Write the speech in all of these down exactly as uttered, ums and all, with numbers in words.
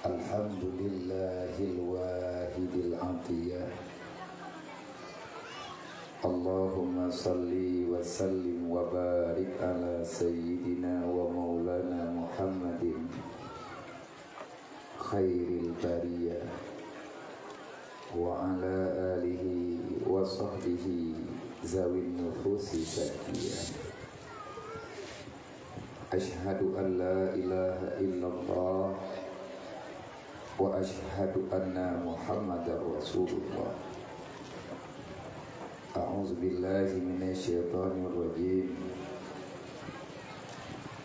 Alhamdulillahil wahidil atiyah. Allahumma salli wa sallim wa barik ala sayyidina wa maulana Muhammadin khairil bariyah wa ala alihi wa sahbihi zawin nufusi zakiyah. Asyhadu an la ilaha illallah wa asyhadu anna Muhammadar Rasulullah. A'udzu billahi minasy syaithanir rajim.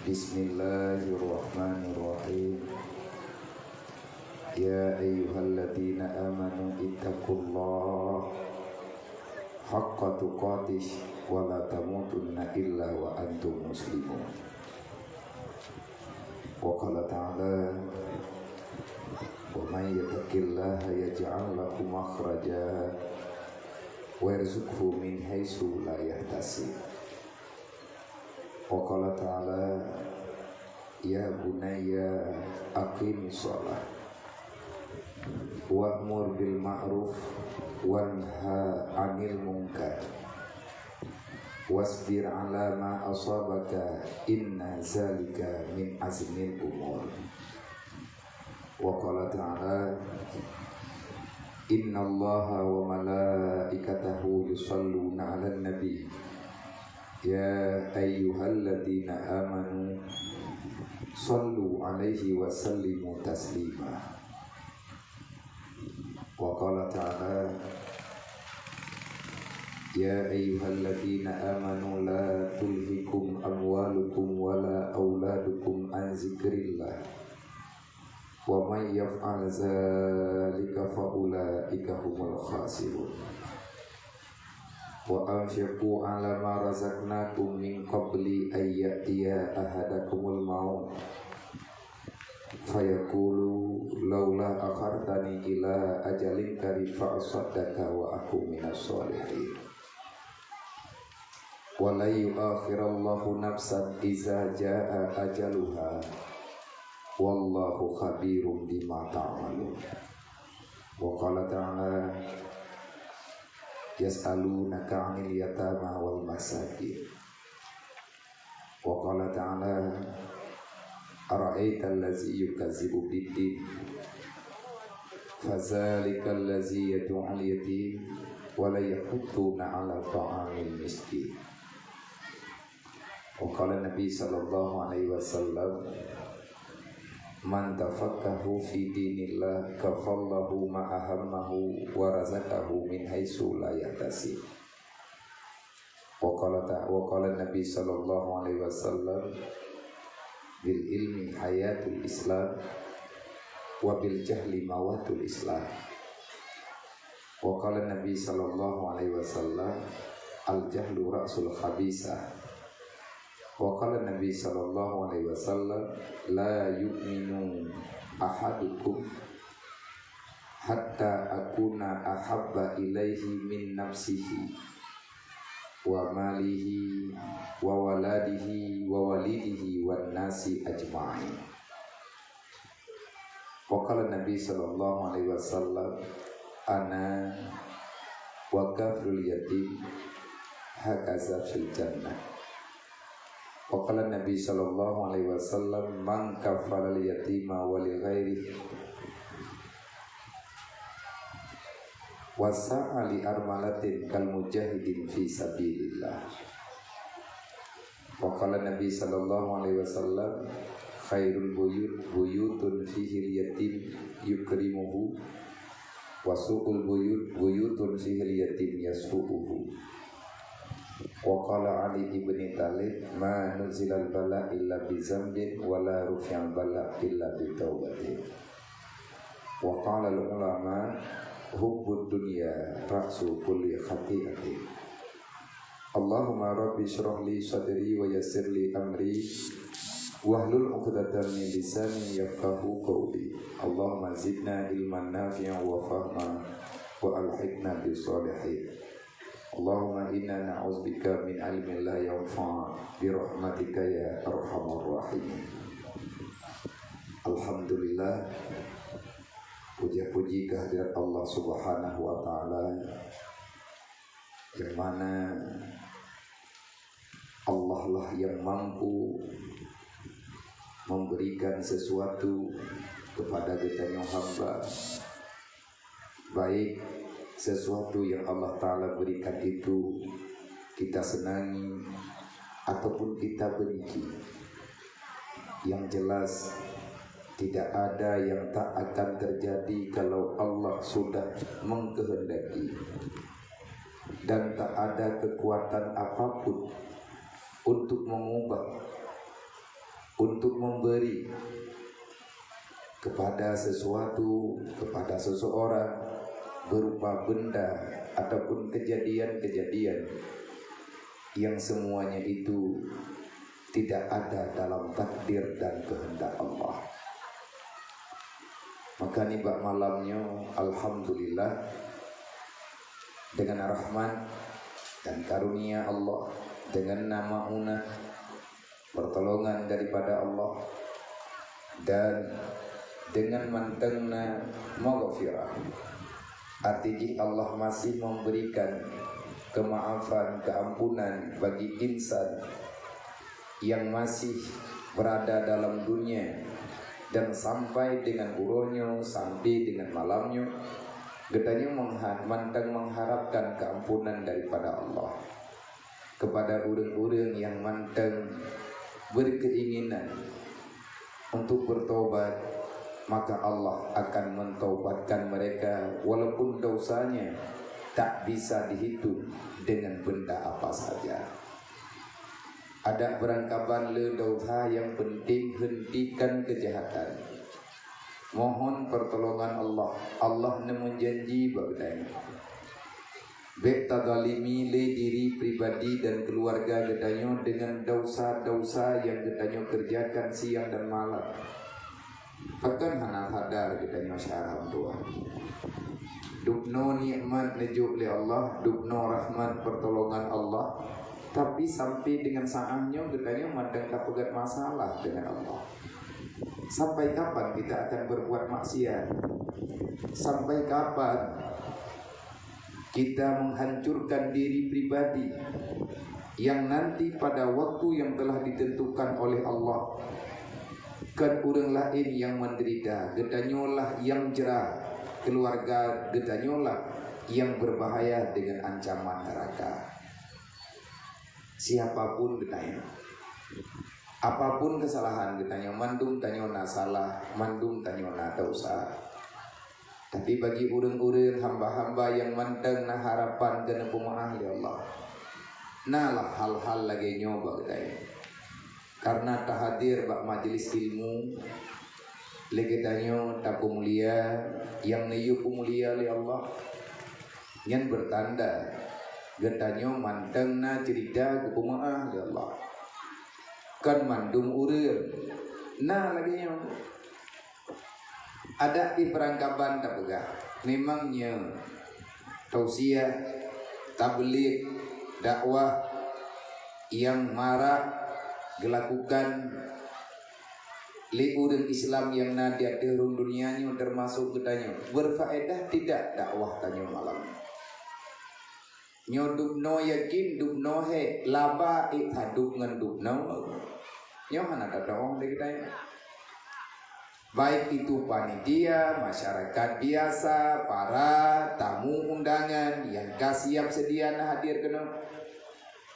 Bismillahirrahmanirrahim. Ya ayyuhalladzina amanu ittaqullaha haqqa tuqatih wa la tamutunna illa wa antum muslimun. Wa qala ta'ala, wa man yattaqillaha yaj'al lahu makhraja wa yarzuqhu min haitsu la yahtasib. Wa qala ta'ala, ya bunayya aqimis shalah wa'mur bil ma'ruf wanha 'anil munkar wasbir 'ala ma asabaka inna zalika min azmil umur. Wa qala ta'ala, innallaha wa malaikatahu yusalluna 'alan nabi. Ya ayyuhalladzina amanu sallu 'alaihi wa sallimu taslima. Wa qala ta'ala, ya ayyuhalladzina amanu la tulhikum amwalukum wala auladukum an zikrillah. Wa may yaf'al dzalika fa ulaika humul khasirun. Wa anfiqu 'ala ma razaqnakum min qabli an ya'tiya ahadakumul maut fayaqulu laula akhartani ila ajalin qarib fa asaddaqa wa akun minas shalihin. Wa lan yu'akhirallahu nafsan iza jaa ajaluha. Wallahu khabirum bima ta'malun. Wa qala ta'ala, yas'alunaka 'anil yatama wal masakin. Wa qala ta'ala, ara'aital ladzi yukazzibu biddin. Fadzalikal ladzi yadu'ul yatim wa la yahuddu 'ala ta'amil miskin. Wa qala Nabi sallallahu alaihi wasallam, man tafaqqahu fi dinillah kafallahu ma ahammahu wa razaqahu min haitsu la yahtasib. Wa qala ta-, wa qala Nabi sallallahu alaihi wasallam, bil ilmi hayatul Islam wa bil jahli mawatul Islam. Wa qala Nabi sallallahu alaihi wasallam, al jahlu ra'sul khabisah. Wa qala Nabi sallallahu alaihi wasallam, la yu'minu ahadukum hatta akuna ahabba ilaihi min nafsihi wa malihi wa waladihi wa walidihi wan nasi ajma'in. Wa qala Nabi sallallahu alaihi wasallam, ana wa kafilul yatim hakaza fil jannah. Wa qala Nabi sallallahu alaihi wasallam, man kafalal yatima wa li ghairihi wa sa'a li armalatin kal mujahidin fi sabilillah. Wa qala Nabi sallallahu alaihi wasallam, khairul buyut buyutun fihil yatim yukrimuhu, wa su'ul buyut buyutun fihil yatim yasu'uhu. Wa qala Ali ibni Thalib, ma nuzilal bala illa bi zambin wa la rufi'al bala illa bi taubatin. Wa qala al ulama, hubbud dunya ra'su kulli khati'atin. Allahumma rabbi shrah li sadri wa yassir li amri wahlul 'uqdatam min lisani yafqahu qawli. Allahumma zidna ilman nafi'an wa fahma wa alhiqna bis shalihin. Allahumma inna na'udzubika min ilmin la yanfa' bi rahmatika ya arhamar rahimin. Alhamdulillah. Puja-puji kehadirat Allah Subhanahu wa Ta'ala, yang mana Allah lah yang mampu memberikan sesuatu kepada geutanyoe hamba, baik sesuatu yang Allah Ta'ala berikan itu kita senangi ataupun kita benci. Yang jelas, tidak ada yang tak akan terjadi kalau Allah sudah mengkehendaki. Dan tak ada kekuatan apapun untuk mengubah, untuk memberi kepada sesuatu, kepada seseorang, berupa benda ataupun kejadian-kejadian yang semuanya itu tidak ada dalam takdir dan kehendak Allah. Maka nibak malam nyoe, alhamdulillah, dengan rahmat dan karunia Allah, dengan nama una, pertolongan daripada Allah, dan dengan mantengna maghfirah. Arti jih, Allah masih memberikan kemaafan, keampunan bagi insan yang masih berada dalam dunia, dan sampai dengan uroe nyoe, sampai dengan malam nyoe, geutanyoe mengha-, manteng mengharapkan keampunan daripada Allah. Kepada ureuëng-ureuëng nyang manteng berkeinginan untuk bertobat, maka Allah akan mentobatkan mereka walaupun dosanya tak bisa dihitung dengan benda apa saja. Adak beurangkaban le dosa, yang penting hentikan kejahatan. Mohon pertolongan Allah. Allah neumeujanji bak geutanyoe. Bék tazalimi lé diri pribadi dan keuluwarga geutanyoe deungon desya-desya nyang geutanyoe keureujakan siang dan malam. Pakon hana sadar geutanyoe syedara meutuah? Dubnoe nikmat neujok lé Allah, dubnoe rahmat peurtolongan Allah, tapi sampai deungon saát nyoe geutanyoe mantong tapeugét masalah deungon Allah. Sampai kapan kita akan berbuat maksiat? Sampai kapan kita menghancurkan diri pribadi yang nanti pada waktu yang telah ditentukan oleh Allah, kan ureuëng laén nyang menderita, geutanyoe lah nyang jeura, keuluwarga geutanyoe lah nyang berbahaya deungon ancaman neuraka. Siapapun geutanyoe, apapun keusalahan geutanyoe, mandum tanyoe na salah, mandum tanyoe na desya. Tapi bagi ureuëng-ureuëng, hamba-hamba nyang mantong na harapan keuneuk peumeuáh lé Allah, na lah hal-hal lagée nyoe bak geutanyoe. Karena tahadir bak majelis ilmu, lé geutanyoe tapeumulia, nyang neuyue peumulia lé Allah, nyan beurtanda geutanyoe mantong na ceurita geupeumeuáh lé Allah. Kon mandum ureuëng na lagée nyoe. Adak di peurangkaban tapeugah, memang nyoe tausiah, tabligh, dakwah nyang marak geulakukan lé ureuëng Islam nyang na di ateueh rhueng donya nyoe, teumasok geutanyoe. Beurfaedah tidak dakwah tanyoe malam nyoe? Nyoe dubnoe yakin, dubnoe hék, laba ék sadub ngon dubnoe. Nyoe hana tadong lé geutanyoe. Baik itu panitia, masyarakat biasa, para tamu undangan nyang ka siap seudia na hadir keunoe.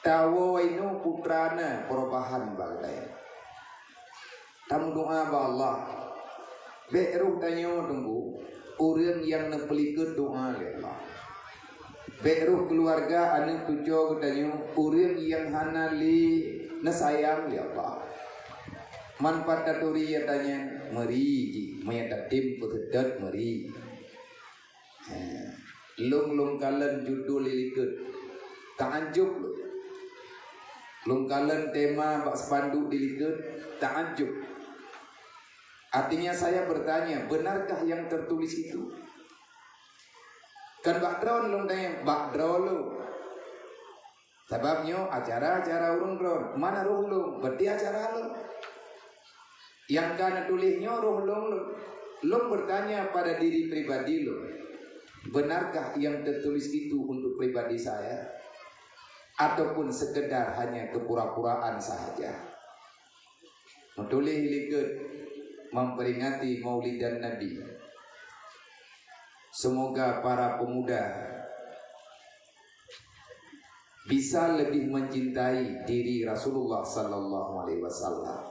Tawoe inoe putra na perubahan bak geutanyoe. Tameudoá bak Allah. Bék roh tanyoe teungku ureuëng nyang neupeulikot doá lé Allah. Bék roh keuluwarga aneuk cucoe geutanyoe ureuëng nyang hana lé neusayang lé Allah. Manfaat taturi ata nyan meuri jih, meunyo tatem peuseutôt meuri. Lôn, lôn kalon judul dilikot, taanjob lôn. Lôn kalon tema bak spanduk dilikot, taanjob. Artinya saya bertanya, benarkah yang tertulis itu? Kan bak droe lôn tanyong, bak droe lôn. Sabab nyoe acara-acara ureuëng droe, mana roh lôn, berarti acara lôn. Nyang ka neutuléh nyoe roh lôn lôn. Lôn bertanya pada diri pribadi lôn, benarkah yang tertulis itu untuk pribadi saya? Ataupun sekedar hanya kepura-puraan sahaja? Meutuléh likot memperingati Maulidan Nabi. Semoga para pemuda bisa lebih mencintai diri Rasulullah sallallahu alaihi wasallam.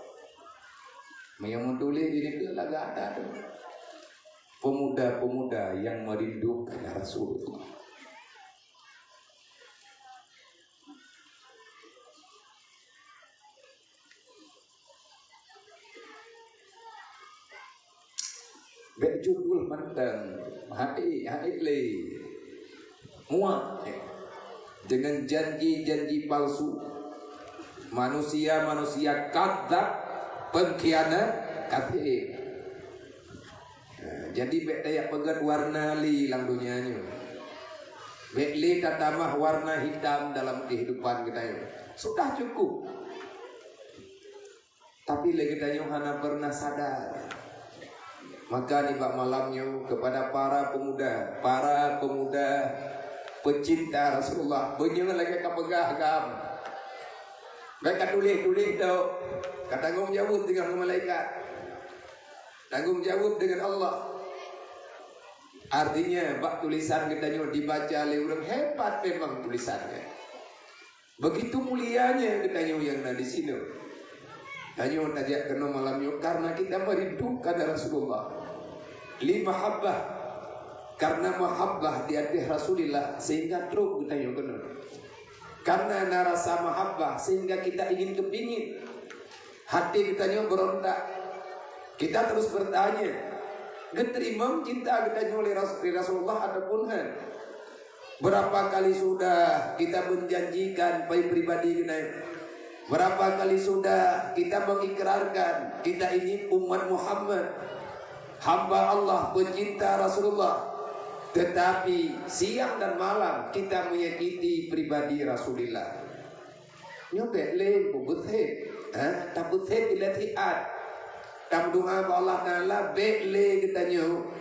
Meunyoe meutuléh di likot lagak ada tu. Pemuda-pemuda yang merindukan Rasulullah. Bèk judul mantong, hai, hai lé. Muak, eh, dengan janji-janji palsu. Manusia-manusia kadzab, pengkhianat, kafir. Nah, jadi bèk tajak peugöt warna lé lam donya nyoe. Bèk lé tatamah warna hitam dalam kehidupan geutanyoe. Sudah cukup. Tapi lé geutanyoe hana pernah sadar. Maka nibak malam nyoe kepada para pemuda, para pemuda pecinta Rasulullah, beunyoe lagèe kapeugah agam. Bèk katuléh-tuléh tu, katanggong jaweueb deungon malaikat. Tanggong jaweueb deungon Allah. Artinya, bak tulisan geutanyoe dibaca lé ureuëng, hebat memang tulisannya. Begitu mulianya geutanyoe nyang na di sinoe. Tanyoe tajak keunoe malam nyoe karena kita merindukan Rasulullah. Li mahabbah. Karena mahabbah di ateueh Rasulillah sehingga trok geutanyoe keunoe. Karena na rasa mahabbah sehingga kita ingin kepingin. Hati geutanyoe berontak. Kita terus bertanya, geuteurimong cinta geutanyoe lé Ras-, lé Rasulullah ataupun hán? Berapa kali sudah kita menjanjikan pai pribadi geutanyoe? Berapa kali sudah kita mengikrarkan kita ini umat Muhammad, hamba Allah, pecinta Rasulullah? Tetapi siang dan malam kita menyakiti pribadi Rasulillah. Nyoe bèk lé peubuet sép, ha? Tabuet sép ilée siat. Tameudoá bak Allah Taala, bèk lé geutanyoe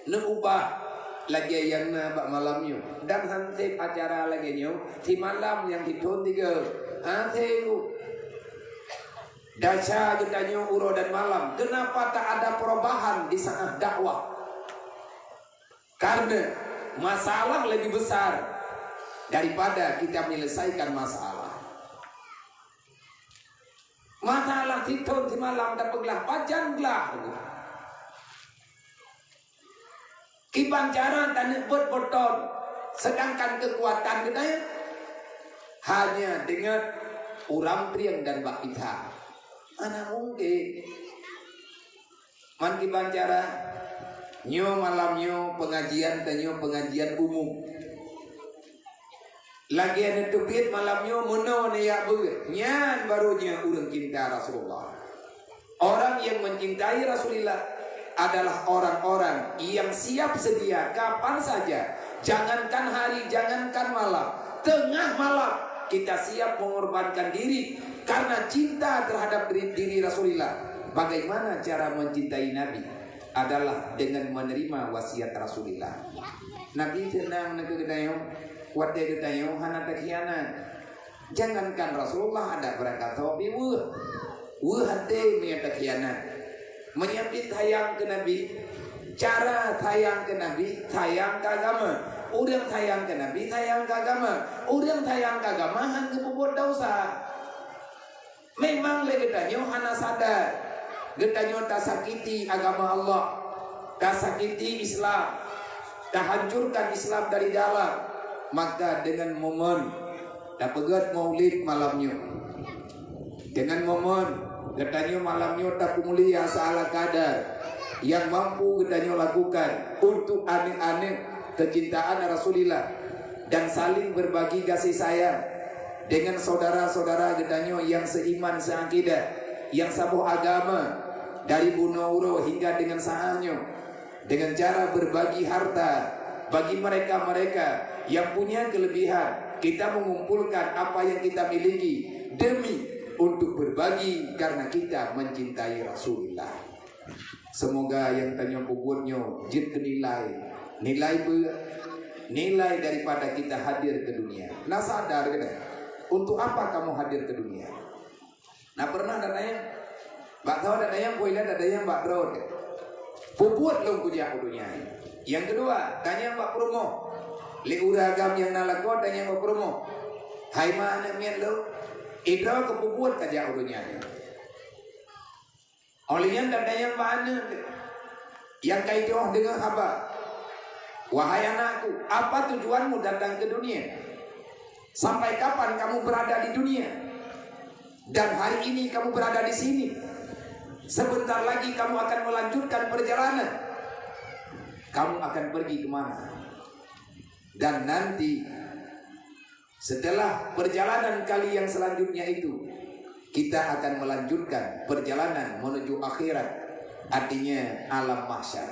neuubah lagée nyang na bak malam nyoe. Dan han sép acara lagée nyoe simalam nyang sithon tiga. Han sép. Desya geutanyoe uroe dan malam. Kenapa tak ada perubahan di saat dakwah? Karena masalah lebih besar daripada kita menyelesaikan masalah. Masalah sithon simalam tapeuglah pajan glah. Kiban cara taneuk bot boton, sedangkan kekuatan geutanyoe hanya dengan urang trieng dan bak pithang. Mana mungkin. Man kiban cara, nyoe malam nyoe pengajian tanyoe pengajian umum. Lagée neuteubiet malam nyoe meunoe neujak beuet, nyan baru nyoe ureuëng cinta Rasulullah. Orang yang mencintai Rasulullah adalah orang-orang yang siap sedia kapan saja, jangankan hari, jangankan malam, tengah malam kita siap mengorbankan diri karena cinta terhadap diri, diri Rasulullah. Bagaimana cara mencintai Nabi? Adalah dengan menerima wasiat Rasulullah. Nabi seunang neukeu geutanyoe, watée geutanyoe hana takhianat. Jangankan Rasulullah ada beurangkat saboh pi weueh. Weueh até meunyoe takhianat. Meunyoe pih sayang keu Nabi, cara sayang keu Nabi, sayang keu agama. Ureuëng sayang keu Nabi, sayang keu agama. Ureuëng sayang keu agama han geupeubuet desya. Memang lé geutanyoe hana sadar, geutanyoe tasakiti agama Allah, tasakiti Islam, tahancurkan Islam dari dalam. Maka dengan momen tapeugét maulid malam nyoe, dengan momen geutanyoe malam nyoe tapeumulia seala kadar yang mampu geutanyoe lakukan untuk aneuk-aneuk kecintaan Rasulullah dan saling berbagi kasih sayang dengan saudara-saudara geutanyoe nyang seiman seakidah, nyang saboh agama, dari bunoe uroe hingga dengan saat nyoe, dengan cara berbagi harta bagi mereka-mereka yang punya kelebihan, kita mengumpulkan apa yang kita miliki demi untuk berbagi karena kita mencintai Rasulullah. Semoga nyang tanyoe peubuet nyoe jeuet keu nilai. Nilai beu-, nilai daripada kita hadir ke dunia. Na sadar geutanyoe? Untuk apa kamu hadir ke dunia? Na pernah tatanyong? Bak tho tatanyong, pue lé tatanyong bak droe teuh. Peubuet lôn kujak u donya nyoe. Nyang keudua, tanyong bak peurumoh. Lé ureueng agam nyang na lakoe tanyong bak peurumoh. Hai ma aneuk miet lôn, idroe keu peubuet kajak u donya nyoe. Óh lheueh nyan tatanyong bak aneuk nyang ka itôh deungon haba, "Wahai anakku, apa tujuanmu datang ke dunia? Sampai kapan kamu berada di dunia? Dan hari ini kamu berada di sini. Sebentar lagi kamu akan melanjutkan perjalanan. Kamu akan pergi ke mana? Dan nanti, setelah perjalanan kali yang selanjutnya itu, kita akan melanjutkan perjalanan menuju akhirat, artinya alam mahsyar.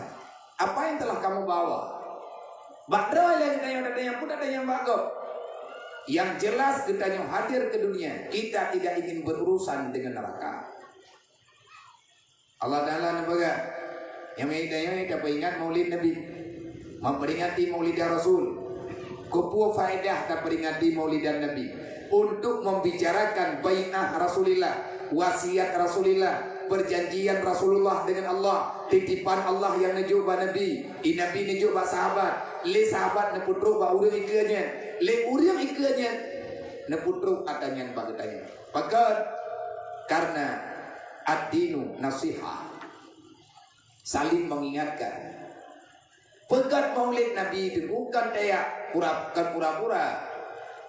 Apa yang telah kamu bawa?" Bak droe lé geutanyoe, geutanyoe pun ada nyang bak gob. Yang jelas, geutanyoe hadir ke dunia, kita tidak ingin berurusan dengan neraka. Allah Ta'ala neupeugah, nyang meuidak-idak tapeuingat Maulid Nabi, memperingati Maulidan Rasul. Keupeue faedah taperingati Maulidan Nabi? Untuk membicarakan bai'ah Rasulillah, wasiat Rasulillah, perjanjian Rasulullah dengan Allah, titipan Allah nyang neujok bak Nabi, i Nabi neujok bak sahabat, lé sahabat neupeutrok bak ureueng ikeue nyan, lé ureueng ikeue nyan neupeutrok ata nyan bak geutanyoe. Pakon? Karena ad-dinu nasihah. Saling mengingatkan. Peugét Maulid Nabi teungku kon teuyak pura-, kon pura-pura.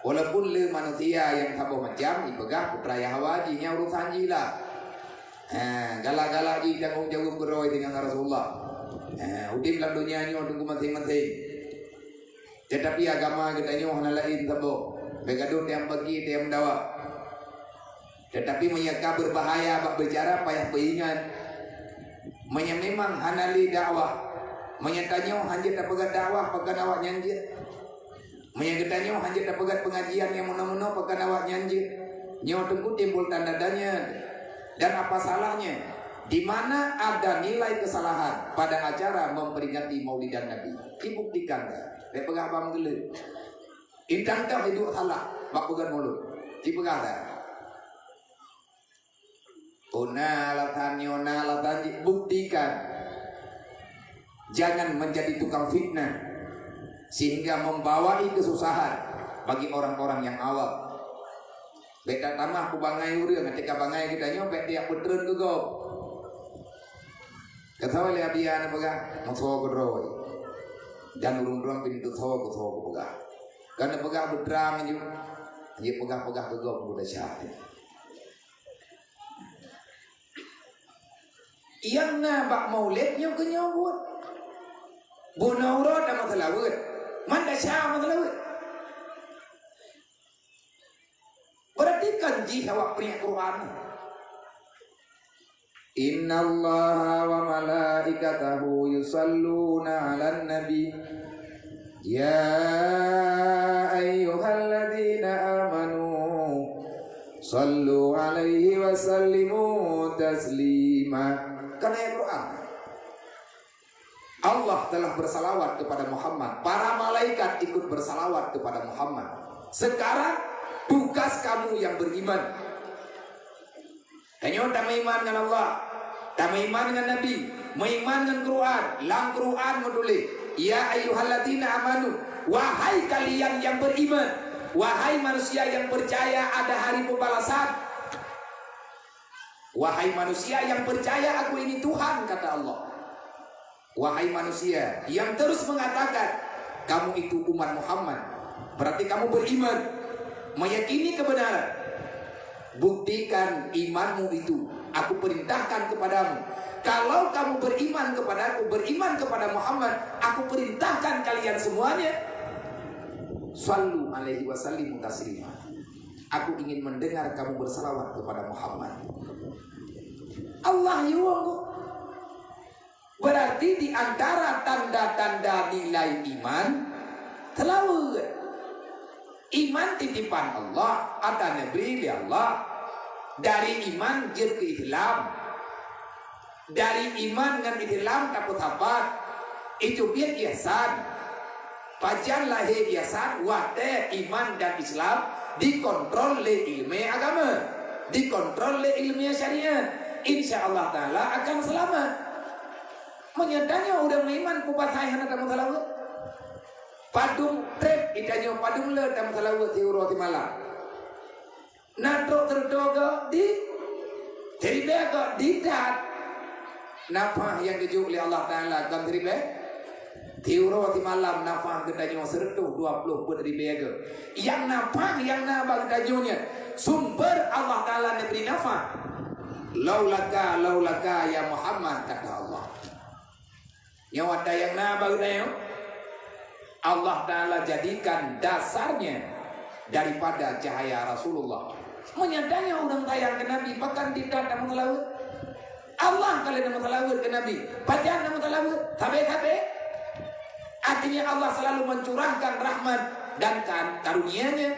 Walaupun le manusia nyang saboh macam, ipeugah putra Yahwa jih, nyan urusan jih lah. Ha, galak-galak jih tanggong jaweueb keudroe deungon Rasulullah. Ha, udeb lam donya nyoe teungku maséng-maséng. Teutapi agama geutanyoe hana laén saboh. Bèk gadôh teuh nyang bagi, teuh nyang meudawa. Teutapi meunyoe ka beubahaya bak bicara, payah peuingat. Meunyoe memang hana lé dakwah, meunyoe tanyoe hanjeuet tapeugah dakwah, pakon awaknyan jeuet? Meunyoe geutanyoe hanjeuet tapeugah peungajian nyang meunoe-meunoe, pakon awaknyan jeuet? Nyoe teungku timbul tanda tanya. Dan apa salahnya? Di mana ada nilai kesalahan pada acara memperingati Maulidan Nabi? Dibuktikan dah. Bèk peugah bak meugeuleuh. Indang dah iduek salah bak peugét mulod. Dipeugah dah. Oh, na alasan nyoe, na alasan jih, buktikan. Jangan menjadi tukang fitnah sehingga membawai kesusahan bagi orang-orang yang awam. Bèk tatamah keu bangai ureueng, até ka bangai geutanyoe bèk tajak peutreun keu gob. Ka sawa lé Abi An peugah, meusoe keudroe. Dan ureueng droe pih neuteusoe, meusoe keu peugah. Ka neupeugah beutrang ju, jipeugah-peugah keu gob buda syahadat. Nyang na bak Maulid nyoe keu nyoe buet. Bunoe uroe tameuseulaweuet. Man desya meuseulaweuet. Perhatikan jih awak peuingat Quran. Innallaha wa malaikatahu yusalluna 'alan nabi. Ya ayyuhalladzina amanu sallu 'alaihi wa sallimu taslima. Kan ayat Quran. Allah telah bersalawat kepada Muhammad. Para malaikat ikut bersalawat kepada Muhammad. Sekarang tugas kamu yang beriman. Tanyoe tameuiman ngon Allah, tameuiman ngon Nabi, meuiman ngon Quran. Lam Quran meutuléh, "Ya ayyuhalladzina amanu," wahai kalian yang beriman, wahai manusia yang percaya ada hari pembalasan. Wahai manusia yang percaya Aku ini Tuhan, kata Allah. Wahai manusia yang terus mengatakan, "Kamu itu umat Muhammad," berarti kamu beriman, meyakini kebenaran. Buktikan imanmu itu. Aku perintahkan kepadamu. Kalau kamu beriman kepadaku, beriman kepada Muhammad, aku perintahkan kalian semuanya, sallu alaihi wa sallimu taslima. Aku ingin mendengar kamu bersalawat kepada Muhammad. Allah yuwong. Berarti di antara tanda-tanda nilai iman, seulaweuet. Iman titipan Allah, ata neubri lé Allah. Dari iman jeuet keu Islam. Dari iman ngon Islam tapeusapat, itu biet ihsan. Pajan lahé ihsan, watée iman dan Islam dikontrol lé ileumé agama, dikontrol lé ileumé syariat. Insya Allah Taala akan seulamat. Meunyoe tanyoe ureuëng meuiman, peue pasai hana tameuseulaweuet? Padum treb itanyoe, padum le tameuseulaweuet siuroe simalam? Na trok sireutoh goe di, siribée goe di that. Nafah nyang geujok lé Allah Taala kon siribée? Siuroe simalam nafah geutanyoe sireutoh dua ploh peuet ribée goe. Nyang nafah nyang na bak geutanyoe nyan, sumber Allah Taala neubri nafah. "Laulaka, laulaka ya Muhammad," kata Allah. Nyoe ata nyang na bak geutanyoe, Allah Taala jadikan dasarnya daripada cahaya Rasulullah. Meunyoe tanyoe ureuëng sayang keu Nabi, pakon di that tameuseulaweuet? Allah ka lheueh tameuseulaweuet keu Nabi. Pajan tameuseulaweuet? Sabe-sabe. Artinya Allah selalu mencurahkan rahmat dan kan-, karunia-Nya,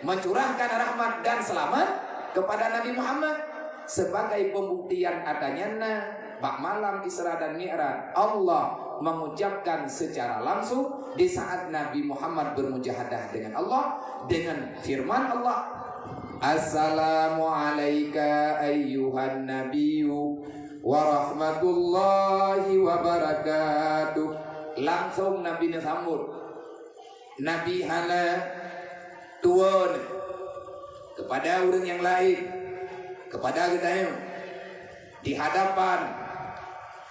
mencurahkan rahmat dan selamat kepada Nabi Muhammad. Sebagai pembuktian adanya na, bak malam Isra dan Mi'raj, Allah mengucapkan secara langsung di saat Nabi Muhammad bermujahadah dengan Allah, dengan firman Allah, "Assalamu alaika ayyuhan nabiyyu wa rahmatullahi wa barakatuh." Langsung Nabi neusambot. Nabi hana tuwo kepada ureuëng nyang laén, kepada geutanyoe. Di hadapan,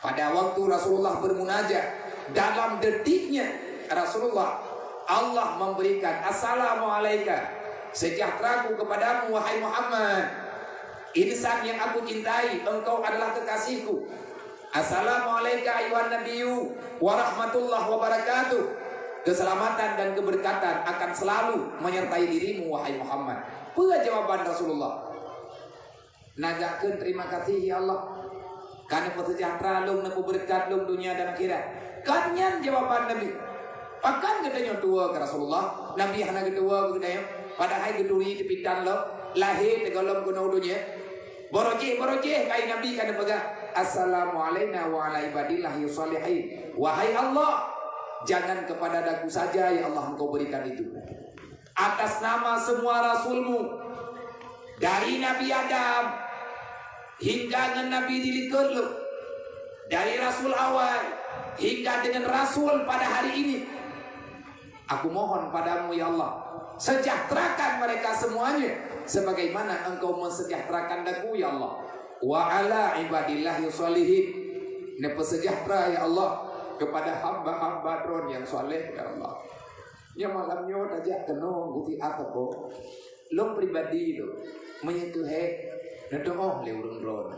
pada waktu Rasulullah bermunajat, dalam detiknya Rasulullah, Allah memberikan, "Assalamu alaika, sejahteraku kepadamu, wahai Muhammad, insan yang aku cintai, engkau adalah kekasihku." "Assalamu alaika ayyuhan nabiyyu wa rahmatullahi wa barakatuh." Keselamatan dan keberkatan akan selalu menyertai dirimu, wahai Muhammad. Peue jawaban Rasulullah? Nagakkeun terima kasih, ya Allah. Ka neupeusejahtera lôn, neupeubeureukat lôn dunia dan akhirat. Kan nyan jawaban Nabi. Pakon geutanyoe tuwo keu Rasulullah? Nabi hana geutuwo keu geutanyoe. Padahai geuturi teupitan lom, lahé teugohlom keunoe donya. Barojéh-barojéh kai Nabi ka neupeugah, "Assalamu alaina wa ala ibadillahi shalihin." Wahai Allah, jangan kepada daku saja, ya Allah, Engkau berikan itu. Atas nama semua rasul-Mu, dari Nabi Adam hingga ngon Nabi di likot lom, dari rasul awai hingga dengan rasul pada hari ini, aku mohon padamu, ya Allah, sejahterakan mereka semuanya sebagaimana Engkau mensejahterakan aku, ya Allah. Wa ala ibadillahi shalihin. Neupeusejahtera, ya Allah, kepada hamba-hamba Droen nyang saleh, ya Allah. Nyoe malam nyoe tajak keunoe geuti ateueh boh. Lôn pribadi lôn, meunyoe keuhai neutuoh lé ureuëng Droen,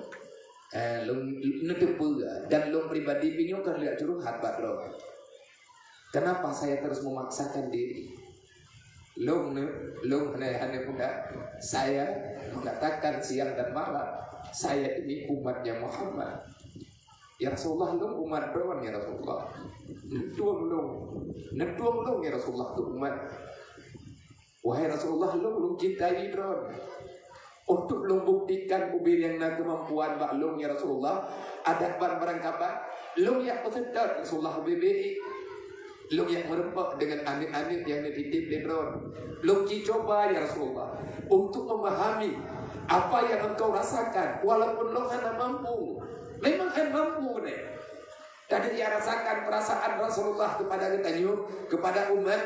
eh, lôn neuteupeue dan lôn pribadi pih nyoe kon lheueh curhat bak Droen. Kenapa saya terus memaksakan diri? Lôn ne, lôn hana, hana mudah. Saya mengatakan siang dan malam, saya ini umatnya Muhammad. Ya Rasulullah, lôn umat Droen, ya Rasulullah. Neutueng lôn, neutueng lôn, ya Rasulullah, keu umat. Wahai Rasulullah, lôn, lôn cintai Droen. Untuk lôn buktikan ubé nyang na keumampuan bak lôn, ya Rasulullah, adak ban barangkaban, lôn jak peuseutôt Rasulullah ubé-bé. Lôn jak meureumpok deungon aneuk-aneuk nyang neutitip lé Droen. Lôn jicuba, ya Rasulullah, untuk memahami apa yang engkau rasakan, walaupun lôn hana mampu. Memang hana mampu deh. Tadi ia rasakan perasaan Rasulullah kepada geutanyoe, kepada umat,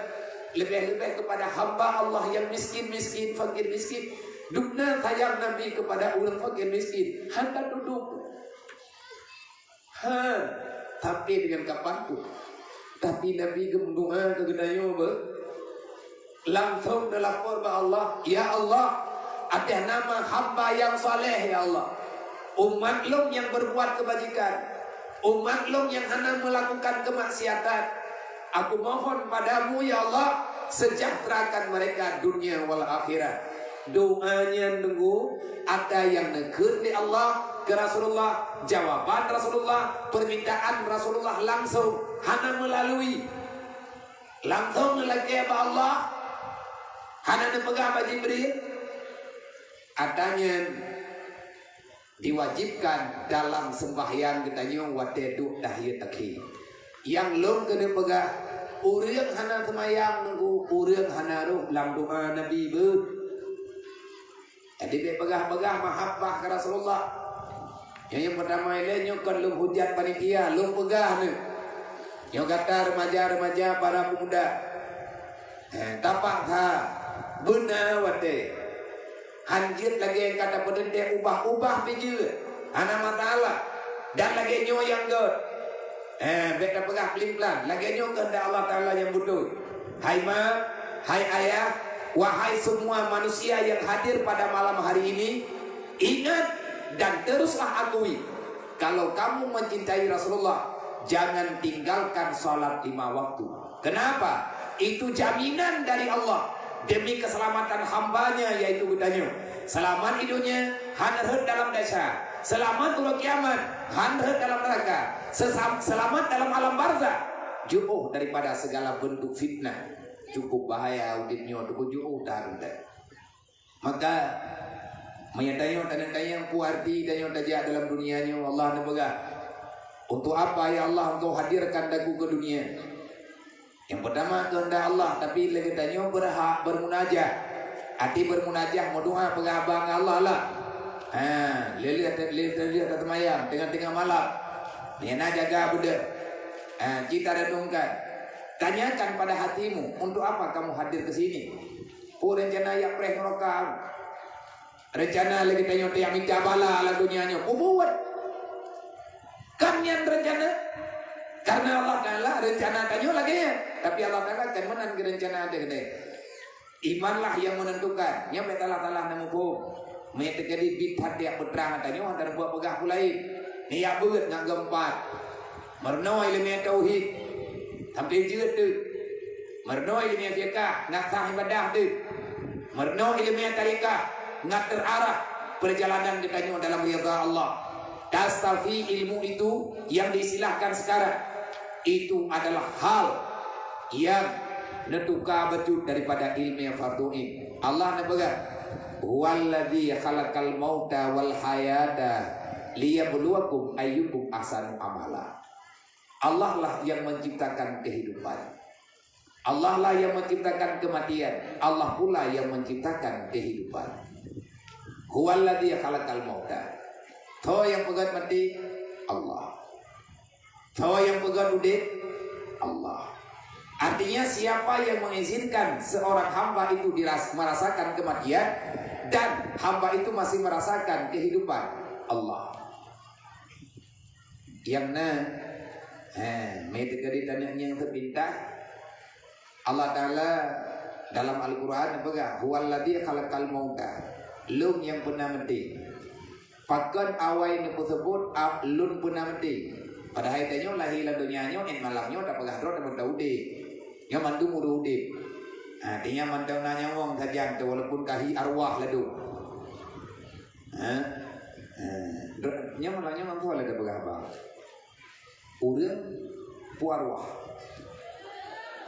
leubeh-leubeh kepada hamba Allah nyang miskin-miskin, fakir miskin. Dubna sayang Nabi kepada ureuëng fakir miskin, hana dudoe. Ha, tapi dengan kapan pun. Tapi Nabi geumeudoa keu geutanyoe beu. Langsung neulapor bak Allah, "Ya Allah, atas nama hamba nyang saleh, ya Allah, umat lôn nyang berbuat kebajikan, umat lôn nyang hana melakukan kemaksiatan, aku mohon padamu, ya Allah, sejahterakan mereka dunia wal akhirat." Doa nyan deungoe, ata nyang neukheun lé Allah keu Rasulullah, jawaban Rasulullah, permintaan Rasulullah langsung, hana melalui. Langsung neulakée bak Allah, hana neupeugah bak Jibril. Ata nyan diwajibkan dalam sembahyang geutanyoe watée duek tahiyat akhé. Nyang lôn keuneuk peugah, ureuëng hana seumayang nunggu, ureuëng hana rhoh lam doa Nabi beuh. Jadi bék peugah-peugah mahabbah keu Rasulullah. Nyang, nyang peutama ilée nyoe kon lôn hujat panitia, lôn peugah neuh. Nyoe gata remaja-remaja, para pemuda. Eh, tapaksa beuna watée. Han jeuet lagée nyang ka tapeuteuntée ubah-ubah pi jeuet. Hana masalah. Dan lagée nyoe nyang gét. Eh, bék tapeugah pelan-pelan. Lagée nyoe keuheundak Allah Taala nyang beutôi. Hai ma, hai ayah, wahai semua manusia yang hadir pada malam hari ini, ingat dan teruslah akui, kalau kamu mencintai Rasulullah, jangan tinggalkan salat lima waktu. Kenapa? Itu jaminan dari Allah demi keselamatan hamba-Nya, yaitu geutanyoe. Selamat di dunia, han rhot dalam dasa. Selamat uroe kiamat, han rhot dalam neraka. Sesam-, selamat dalam alam barzakh, jauh daripada segala bentuk fitnah. Cukup bahaya udeb nyoe, cukup jauh that. Maka, meunyoe tanyoe, tanyoe tanyong peue arti tanyoe tajak dalam dunia nyoe, Allah neupeugah, "Untuk apa, ya Allah, Engkau hadirkan aku ke dunia?" Nyang peutama keuheundak Allah, tapi lé geutanyoe beurhak beurmunajah. Arti beurmunajah, meudoá, peugah haba ngon Allah lah. Ha, lé-lé, lé-lé taseumayang teungoh-teungoh malam. Nyang na jaga beudeuh. Ha, cit tarenungkan. Tanyakan pada hatimu, "Untuk apa kamu hadir ke sini?" Peue rencana jak preh ngon roka? Rencana lagée tanyoe tajak mita bala lam donya nyoe, peue buet? Kan nyan rencana? Karena Allah Taala rencana tanyoe lagée nyan. Tapi Allah Taala kan meunan geurencana deh deh. Imanlah yang menentukan. Nyan bék salah-salah na muphom. Meunyoe teujadi bit that jak peutrang tanyoe, hana buet peugah peue laén. Nijak beuet ngon geuempat. Meurunoe ileumèe tauhid, sampoe jeuet teuk. Meurunoe ileumèe fiqah, ngat sah ibadah teuk. Meurunoe ileumèe tarekat, ngat teuarah peurjalanan geutanyoe dalam ridha Allah. Tasawuf ilmu itu yang diistilahkan sekarang, itu adalah hal yang neutuka bacut daripada ileumèe fardhu ain. Allah neupeugah, "Huwallazi khalaqal mauta wal hayata liyabluwakum ayyukum ahsanu amala." Allah lah yang menciptakan kehidupan. Allah lah yang menciptakan kematian. Allah pula yang menciptakan kehidupan. "Huwallazi khalaqal mauta." Soe nyang peugét maté? Allah. Soe nyang peugét udeb? Allah. Artinya, siapa yang mengizinkan seorang hamba itu diras-, merasakan kematian dan hamba itu masih merasakan kehidupan? Allah. Nyang na, he, meuteugét tanyoe nyang seupintas, Allah Taala dalam Al-Quran neupeugah, "Huwallazi khalaqal mauta." Lôn nyang peuna maté. Pakon awai neupeuseubut, a, lôn peuna maté? Padahai tanyoe lahé lam donya nyoe, ngon malam nyoe tapeugah droe teuma udeb. Nyoe mandum ureuëng udeb. Ha, tanyoe mantong na nyawöng sajan teuh, walaupun ka hi arwah ladôm. Ha? Ha. Nyoe malam nyoe mantong lé tapeugah haba. Ureuëng peue arwah?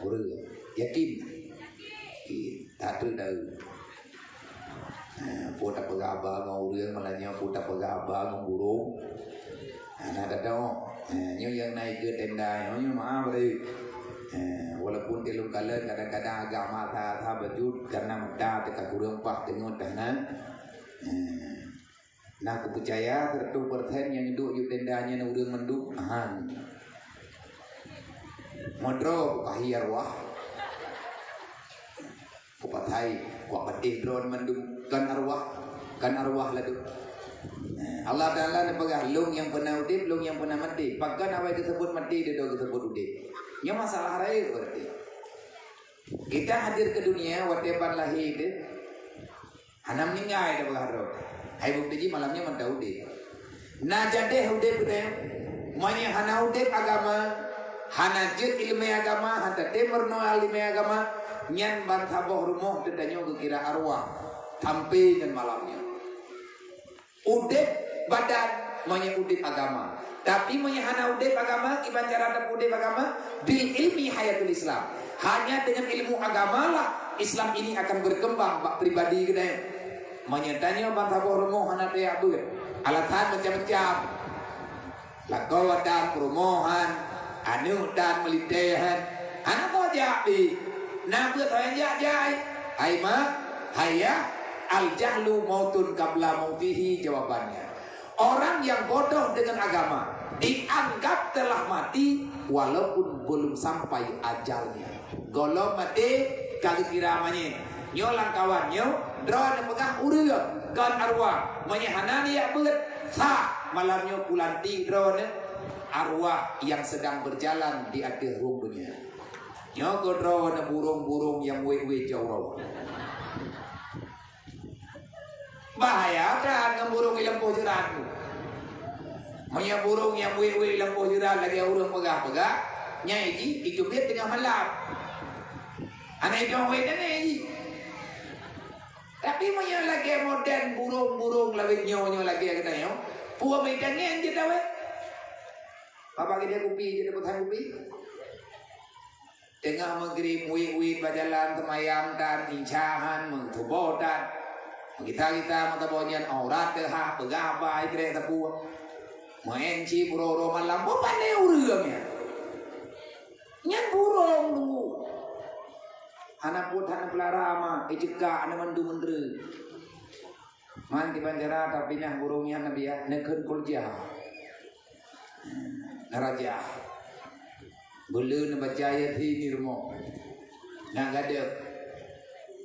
Ureuëng. Yakin? Yakin. That tahu. Ha, peue tapeugah haba ngon ureuëng, malam nyoe peue tapeugah haba ngon burông. Ha, na tahu. Ha, nyoe nyang na ikeue tenda nyoe, nyoe meu'ah bri. Ha, walaupun tilung kalon kadang-kadang agak mata-mata bacut karena mata teuka kureueng paih teungeut dah na. Ha. Nah, kupeucaya seratus persen nyang duek lam tenda nyan ureuëng mandum. Ahan. Meudroe kukahi arwah. Kupatai, kupatéh droe mandum kan arwah, kan arwah ladôm. Nah, Allah Taala neupeugah, "Lôn nyang peuna udeb, lôn nyang peuna maté." Pakon awai geuseubut maté, dudoe geuseubut udeb? Nyoe masalah rayeuk berarti. Kita hadir ke dunia watée ban lahé teuh. Hana meuninggai tapeugah droe. Hai bukeuti jih malam nyoe mantong udeb. Na jadeh udeb geutanyoe. Meunyoe hana udeb agama, hana jeuet ileumèe agama, hana tatem meurunoe ileumèe agama, nyan ban saboh rumoh teuh tanyoe geukira arwah sampoe ngon malam nyoe. Udeb badan meunyoe udeb agama. Tapi meunyoe hana udeb agama, kiban cara tapeuudeb agama? Bil ilmi hayatul Islam. Hanya dengan ilmu agama lah Islam ini akan berkembang bak pribadi geutanyoe. Meunyoe tanyoe ban saboh rumoh hana tajak beuet, Alasan macam-macam. Lakoe dan peurumohan, aneuk dan meulintèe han. Hana kujak pih. Na peuet hai jak jai. Hai mak, hai yah, al-jahlu mautun qabla mautihi jawabannya. Orang yang bodoh dengan agama dianggap telah mati walaupun belum sampai ajalnya. Gohlom maté ka geukira manyét. Nyoe lam kawan nyoe, droeneuh peugah ureuëng kon arwah. Meunyoe hana nijak beuet, sah malam nyoe kulantik droeneuh arwah yang sedang berjalan di ateueh rhueng donya. Nyoe keu droeneuh burông-burông nyang wét-wét jaroe. Bahaya that ngon burông i lampôh jeurat tu. Meunyoe burông nyang wét-wét i lampôh jeurat lagèe ureuëng peugah-peugah, nyan jih iteubiet teungoh malam. Hana itong wét nyan jih. Tapi meunyoe lagèe modern burông-burông lawét nyoe, nyoe lagèe geutanyoe, peue meuitangieng jeuet awai. Babah geudeh kupi jeuet dapeut kupi. Teungoh meugrib, wét-wét bak jalan seumayang dan insya han meutuboh that. Meugita-gita meutuboh nyan aurat teuhah peugah bai trek teupue. Meu'en cit uroe-uroe malam, beu pandai ureuëng nyan. Nyan burông tu. Hana peuet hana peulara ma, icekak hana mandum meundreue. Man kiban cara tapinah burông nyan Nabi ya, neukheun kulja. Naraja. Beu le neubaca Yasin di rumoh. Na gadeuh.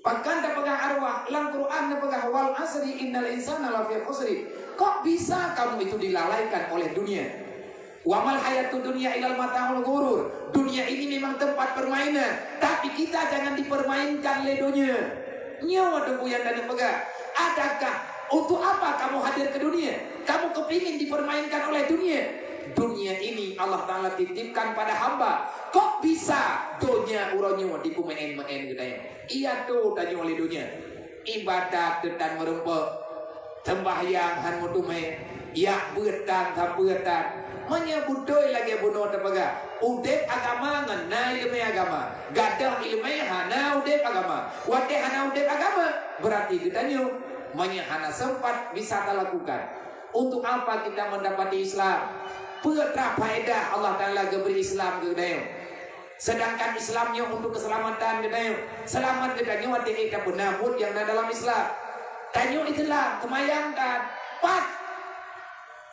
Pakon tapeugah arwah, lam Quran neupeugah, "Wal asri innal insana lafi khusri." Kok bisa kamu itu dilalaikan oleh dunia? "Wa mal hayatud dunya illal mata'ul ghurur." Dunia ini memang tempat permainan, tapi kita jangan dipermainkan lé dunia. Nyoe teungku nyang taneuk peugah. Adakah untuk apa kamu hadir ke dunia? Kamu kepingin dipermainkan oleh dunia? Dunia ini Allah Ta'ala titipkan pada hamba. Kok bisa donya uroe nyoe dipeumeu'en-meu'en geutanyoe? Iya tu tanyoe lé donya. Ibadat teuh tan meureumpok. Seumbahyang han meuteumé, yak beuet tan sapeue tan. Meunyoe beutôi lagèe bunoe tapeugah, udép agama ngon na ileumèe agama, gadôh ileumèe hana udép agama. Watèe hana udép agama, beurati geutanyoe meunyoe hana seumpat bisa talakukan. Untuk apa kita mendapati Islam? Peue teuma faedah Allah Ta'ala geubri Islam keu geutanyoe? Sedangkan Islam nyoe untuk keselamatan geutanyoe. Seulamat geutanyoe watèe ék tapeuna buet nyang na dalam Islam. Tanyoe Islam, seumayang dan pat.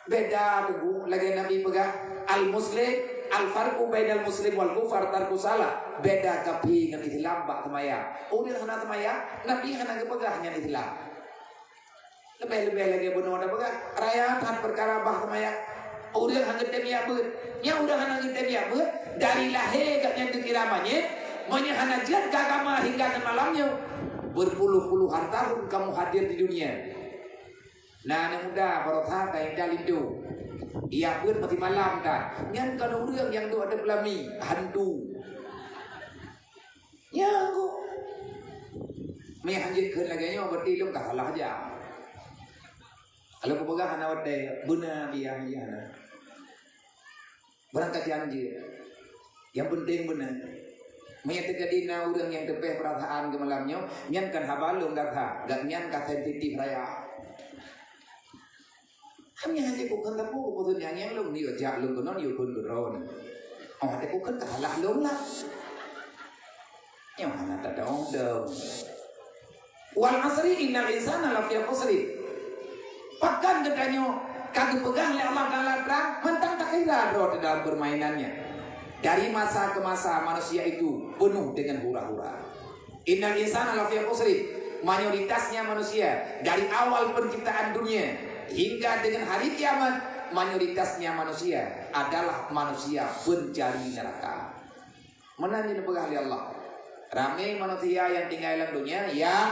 Beda teungku, lagèe Nabi peugah, "Al-Muslim, al-farqu bainal Muslim wal kufar tarkus shalah." Beda kaphé ngon Islam bak seumayang. Ureuëng hana seumayang, Nabi hana geupeugah nyan Islam. Leubeh-leubeh lagèe bunoe tapeugah, raya that peukara bah seumayang. Ureuëng hana geutem yak beuet. Nyan ureuëng hana geutem yak beuet, dari lahé gobnyan geukira manyét, meunyoe hana jeuet keu agama hingga ngon malam nyoe, berpuluh-puluhan tahun kamu hadir di dunia. Na aneuk muda baroesa ka ida linto. Yak beuet meusimalam that. Nyan kon ureuëng nyang duek ateueh peulami, hantu. Nyan kok. Meuhan jeuet kheun lagèe nyoe, berarti lôn ka salah jak. Kalau kupeugah hana watèe, beuna biah, biah na. Barangkajan jeuet. Nyang penting beuna. Meunyoe teukeudi na ureuëng nyang teupéh peurasaan keu malam nyoe, nyan kon haba lôn gata, gobnyan ka sensitif raya. Hana hase kukheun sapeue, kukheun nyang, nyang lôn, yue jak lôn keunoe, yue kheun keudroe. Oh, watèe kukheun ka salah lôn lah. Nyoe hana tadong-dong. "Wal asri innal insana lafi khusri." Pakon geutanyoe ka geupeugah lé Allah Ta'ala trang, mantong takira droe teuh dalam permainannya. Dari masa ke masa manusia itu penuh dengan hura-hura. "Innal insana lafi khusri." Mayoritasnya manusia, dari awal penciptaan dunia hingga dengan hari kiamat, mayoritasnya manusia adalah manusia pencari neraka. Meunan jeuet neupeugah lé Allah. Ramé manusia nyang tinggai lam donya nyang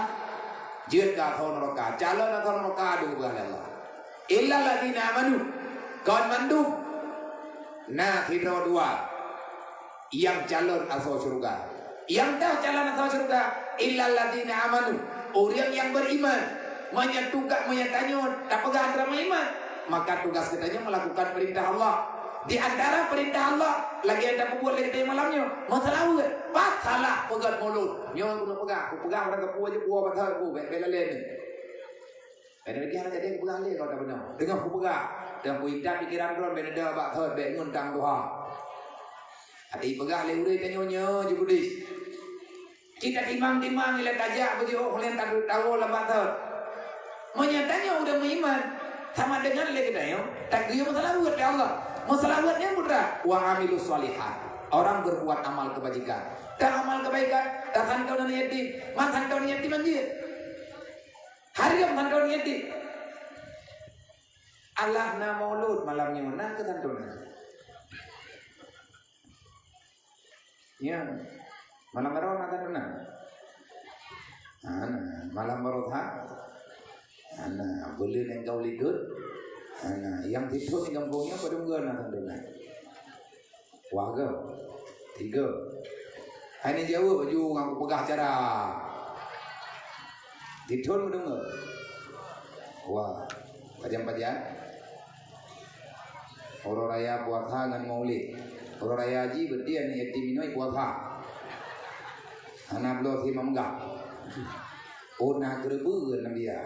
jeuet keu asoe neuraka, calon asoe neuraka deuh geupeugah lé Allah. "Illal ladzina amanu." Kon mandum na sidroe dua nyang calon asoe syeuruga. Nyang toh calon asoe syeuruga, "Illal ladzina amanu." Ureuëng nyang beriman. Meunyoe tugas, meunyoe tanyoe tapeugah antara meuiman, maka tugas geutanyoe melakukan perintah Allah. Di antara perintah Allah, lagèe nyang tapeubuet lé geutanyoe malam nyoe, meuseulaweuet, pat salah peugöt mulod. Nyoe keuneuk peugah, kupeugah barang kapeue jih, peue pasal ku, bèk, bèk lalè nyoe. Jadi, hana jadi kupeugah lé kau tak beuna. Teungoh kupeugah, teungoh kuintat pikeran droe, bèk neuda bak thot, bèk ngon tang tuha. Até peugah lé ureueng tanyoe nyoe jukudis. Cit tatimang-timang ilèe tajak beujiôh lé tawoe lam bak thot. Meunyoe tanyoe ureueng meuiman, sama deungon lé geutanyoe, tageuyue meuseulaweuet lé Allah. Meuseulaweuet nyan peue treuk, "Wa amilus shalihat." Orang berbuat amal kebajikan. Ta amal kebaikan, tasantoe aneuk yatim, meusantoe aneuk yatim hanjeuet. Hareuem santoe aneuk yatim. Alah na maulud malam nyoe, na keu santoe aneuk. Ya. Malam baroe na santoe aneuk? Hana. Malam baroe tha? Hana. Buleuen nyang ka likot? Hana. Nyang sidroe di gampông nyoe padum goe na santoe aneuk? Wah, ke? Tiga. Hai neujaweueb laju ngon kupeugah cara. Dithon meudeunger. Wah, pajan-pajan. Uroe raya puasa ngon maulid. Uroe raya jih berarti aneuk yatim inong puasa. Hana bloe si mak meugah. Oh, na keureubeuen Nabi ya.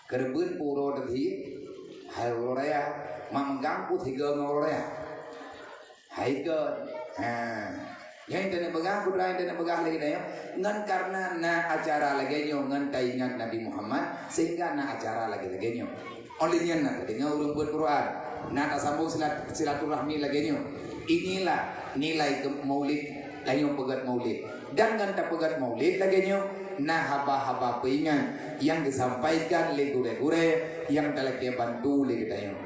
Keureubeuen pue uroe teuh, hai uroe raya, mak meugah pue sigoe ngon uroe raya. Hai kon. Ha. Nyang teuneuk peugah, peue nyang teuneuk peugah lagèe nyoe. Ngon karena na acara lagèe nyoe ngon taingat Nabi Muhammad, sehingga na acara lagèe-lagèe nyoe. Oleh nyan na tadeungoe ureueng beuet Quran, na tasambong silat-, silaturahmi lagèe nyoe. Inilah nilai keu maulid, tanyoe peugöt maulid. Dan ngon tapeugöt maulid lagèe nyoe, na haba-haba peuingat nyang geusampaikan lé gurèe-gurèe nyang talakèe bantu lé geutanyoe.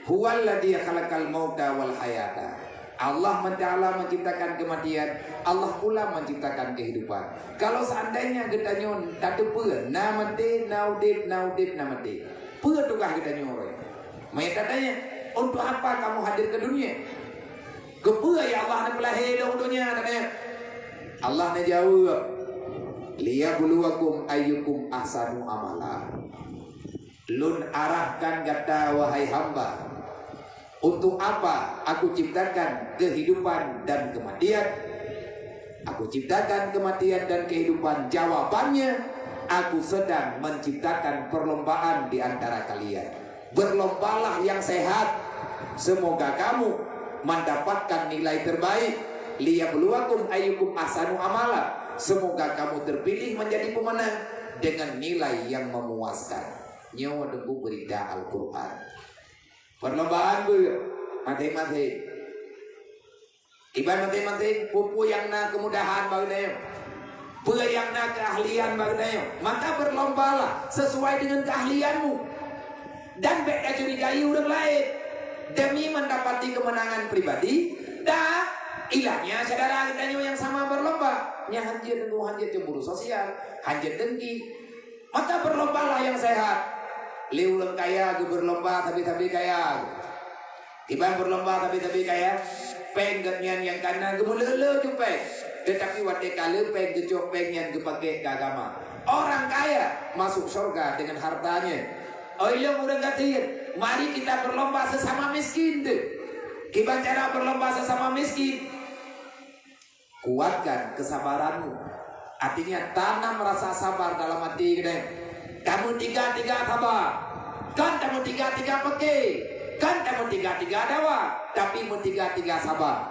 "Huwallazi khalaqal mauta wal hayata." Allah Taala menciptakan kematian, Allah pula menciptakan kehidupan. Kalau seandainya geutanyoe tateupeue na maté, na udép, na udép, na maté, peue tugaih geutanyoe uroe nyoe? Meunyoe tatanya, "Untuk apa kamu hadir ke dunia?" Keupeue ya Allah neupeulahé lôn u donya, tatanya? Allah neujaweueb, "Liyabluwakum ayyukum ahsanu amala." Lôn arahkan gata, wahai hamba, untuk apa Aku ciptakan kehidupan dan kematian? Aku ciptakan kematian dan kehidupan, jawabannya, Aku sedang menciptakan perlombaan di antara kalian. Berlombalah yang sehat. Semoga kamu mendapatkan nilai terbaik. Liyabluwakum ayyukum ahsanu amala. Semoga kamu terpilih menjadi pemenang dengan nilai yang memuaskan. Nyoe teungku beurita Al-Qur'an. Perlombaan beuet maséng-maséng. Kiban maséng-maséng, peue-peue nyang na keumudahan bak geutanyoe, peue nyang na keuahlian bak geutanyoe, maka berlombalah sesuai dengan keahlianmu. Dan bèk tacurigai ureueng laén demi mendapati kemenangan pribadi, dan ilanya syedara geutanyoe nyang sama berlomba. Nyan hanjeuet teungku, hanjeuet cemburu sosial, hanjeuet dengki. Maka berlombalah yang sehat. Lé ureueng kaya geubeurlomba sabe-sabe kaya. Kiban beurlomba sabe-sabe kaya, péng geuh nyan nyang kana geumeuleu-leu ju péng. Tetapi watèe ka lheueh péng geucok péng nyan geupaké keu agama. Orang kaya masuk syurga dengan hartanya. Oi lôn ureueng gasien, mari kita berlomba sesama miskin tu. Kiban cara berlomba sesama miskin? Kuatkan kesabaranmu. Artinya, tanam rasa sabar dalam hati geutanyoe. Tameutika-tika saba. Kon tameutika-tika paké. Kon tameutika-tika dawa. Tapi meutika-tika saba.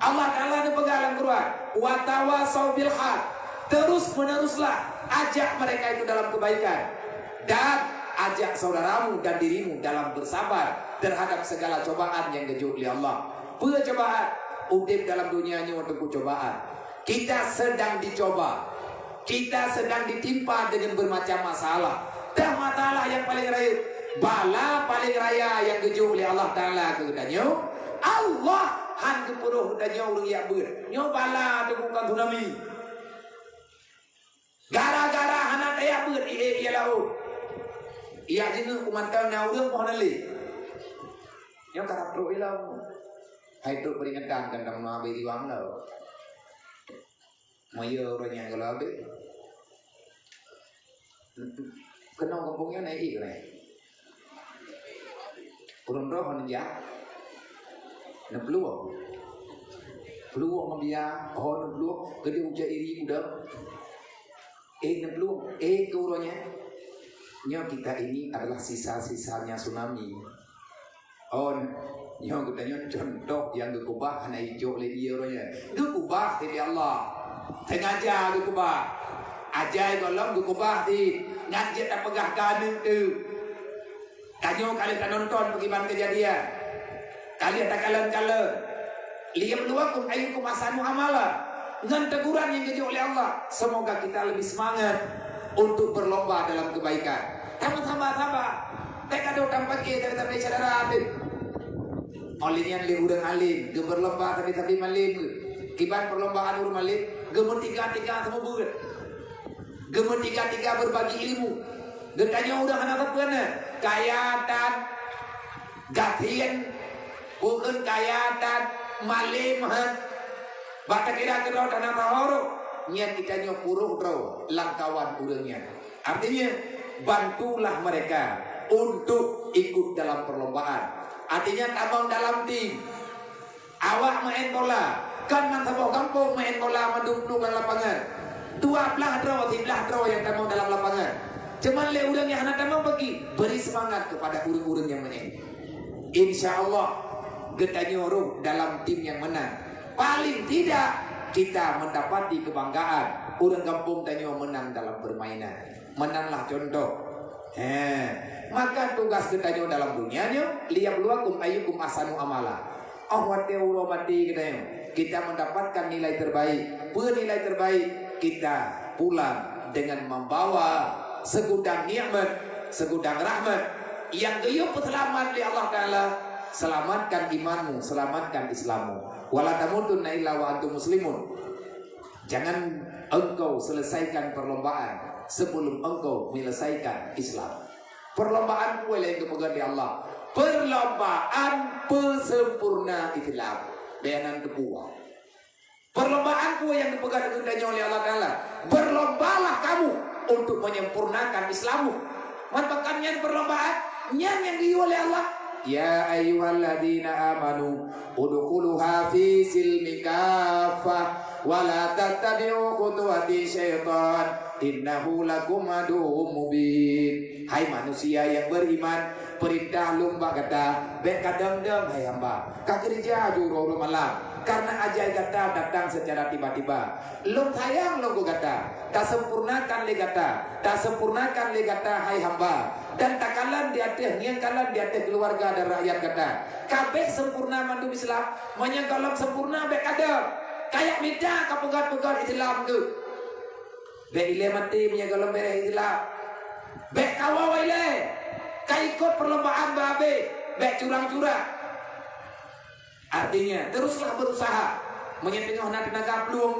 Allah Taala neupeugah lam Quran, "Wa tawasau bil haq." Terus-meneruslah ajak mereka itu dalam kebaikan. Dan ajak saudaramu dan dirimu dalam bersabar terhadap segala cobaan yang geujok lé Allah. Peue cobaan? Udép dalam dunia nyoe teungku cobaan. Kita sedang dicoba. Kita sedang ditimpa dengan bermacam masalah. Teuh masalah nyang paleng rayeuk, bala paleng raya nyang geujok lé Allah Taala keu geutanyoe, Allah han geupeuroh geutanyoe ureueng jak beuet. Nyoe bala teungku, kon tsunami. Gara-gara hana tajak beuet, ié-ié laôt. Ié jeuet keu mantong na ureueng poh na lé. Nyoe karab trok ilong. Hai trok peringatan kan, kamoe na abéh iwang lo. Meuyeu ureueng nyang geulo abéh. Keunoe gampông nyoe na ié keunoe. Ureueng droe hana jak. Neuplueng. Plueng ngon bia, ho neuplueng, keudeh ucok iri udeb. Eh, neuplueng, eh, keu uroe nyan. Nyoe kita ini adalah sisa-sisanya tsunami. Oh, nyoe geutanyoe contoh nyang geukeubah hana ijok lé ie uroe nyoe. Geukeubah lé Allah. Sengaja geukeubah. Ajai gohlom geukeubah di ngan jeuet tapeugah keu aneuk teuh. Tanyoe ka lheueh tanonton pakriban keujadian. Ka lheueh takalon-kalon. Liyabluwakum ayyukum ahsanu amala. Ngon teguran nyang geujok lé Allah, semoga kita lebih semangat untuk berlomba dalam kebaikan. Sama-sama, sama. Bèk gadôh tampake sabe-sabe syedara teuh. Óh lheueh nyan lé ureueng alim, geupeurlomba sabe-sabe malém. Kiban perlombaan ureueng malém, geumeutiga-tiga seumeubeuet. Geumeutiga-tiga berbagi ilmu. Geutanyoe ureueng hana sapeue na, kaya dan gasien, bukan kaya dan malém han. Bak takira keudroe dan hana tahoro, nyan geutanyoe purôh droe lam kawan ureueng nyan. Artinya, bantulah mereka untuk ikut dalam perlombaan. Artinya, tamong dalam tim. Awak main bola, kon man saboh gampông main bola mandum plueng lam lapangan. Dua blaih droe, siblaih droe nyang tamong dalam lapangan. Cuman lé ureueng nyang hana tamong bagi, beri semangat kepada ureueng-ureueng nyang main. Insya Allah, geutanyoe rôh dalam tim nyang menang. Paling tidak, kita mendapati kebanggaan ureueng gampông tanyoe menang dalam permainan. Meunan lah contoh. He, maka tugas geutanyoe dalam dunia nyoe, liyabluwakum ayyukum ahsanu amala. Óh watèe uroe maté geutanyoe, kita mendapatkan nilai terbaik. Peue nilai terbaik? Kita pulang dengan membawa segudang nikmat, segudang rahmat yang geuyue peuseulamat lé Allah Taala. Selamatkan imanmu, selamatkan Islammu. Wala tamutunna illa wa antum muslimun. Jangan engkau selesaikan perlombaan sebelum engkau menyelesaikan Islam. Perlombaan peue nyang geupeugah lé Allah? Perlombaan peusempurna Islam. Bayanan kebuah. Perlombaan peue nyang geupeugah lé geutanyoe lé Allah Taala? Berlombalah kamu untuk menyempurnakan Islammu. Man pakon nyan perlombaan? Nyan nyang geuyue lé Allah. Ya ayyuhalladzina amanu udkhuluha fi silmi kaffah wa la tattabi'u khutuwati syaitan innahu lakum aduwwum mubin. Hai manusia yang beriman, perintah lôn bak gata, bèk kadang-dang hai hamba. Ka keureuja ju uroe-uroe malam, karena ajai gata datang secara tiba-tiba. Lôn sayang lôn keu gata, tasempurnakan lé gata, tasempurnakan lé gata hai hamba, dan takalon di ateueh, ngieng kalon di ateueh keuluwarga dan rakyat gata. Ka bèk sempurna mandum Islam, meunyoe gohlom sempurna bèk kadang. Kayak mita ka peugöt-peugöt Islam tu. Bèk ilèe maté meunyoe gohlom bèrèh Islam. Bèk kawoe ilèe, ka ikot perlombaan beu abéh, bèk curang-curang. Artinya, teruslah berusaha. Meunyoe teungoh na teunaga plueng,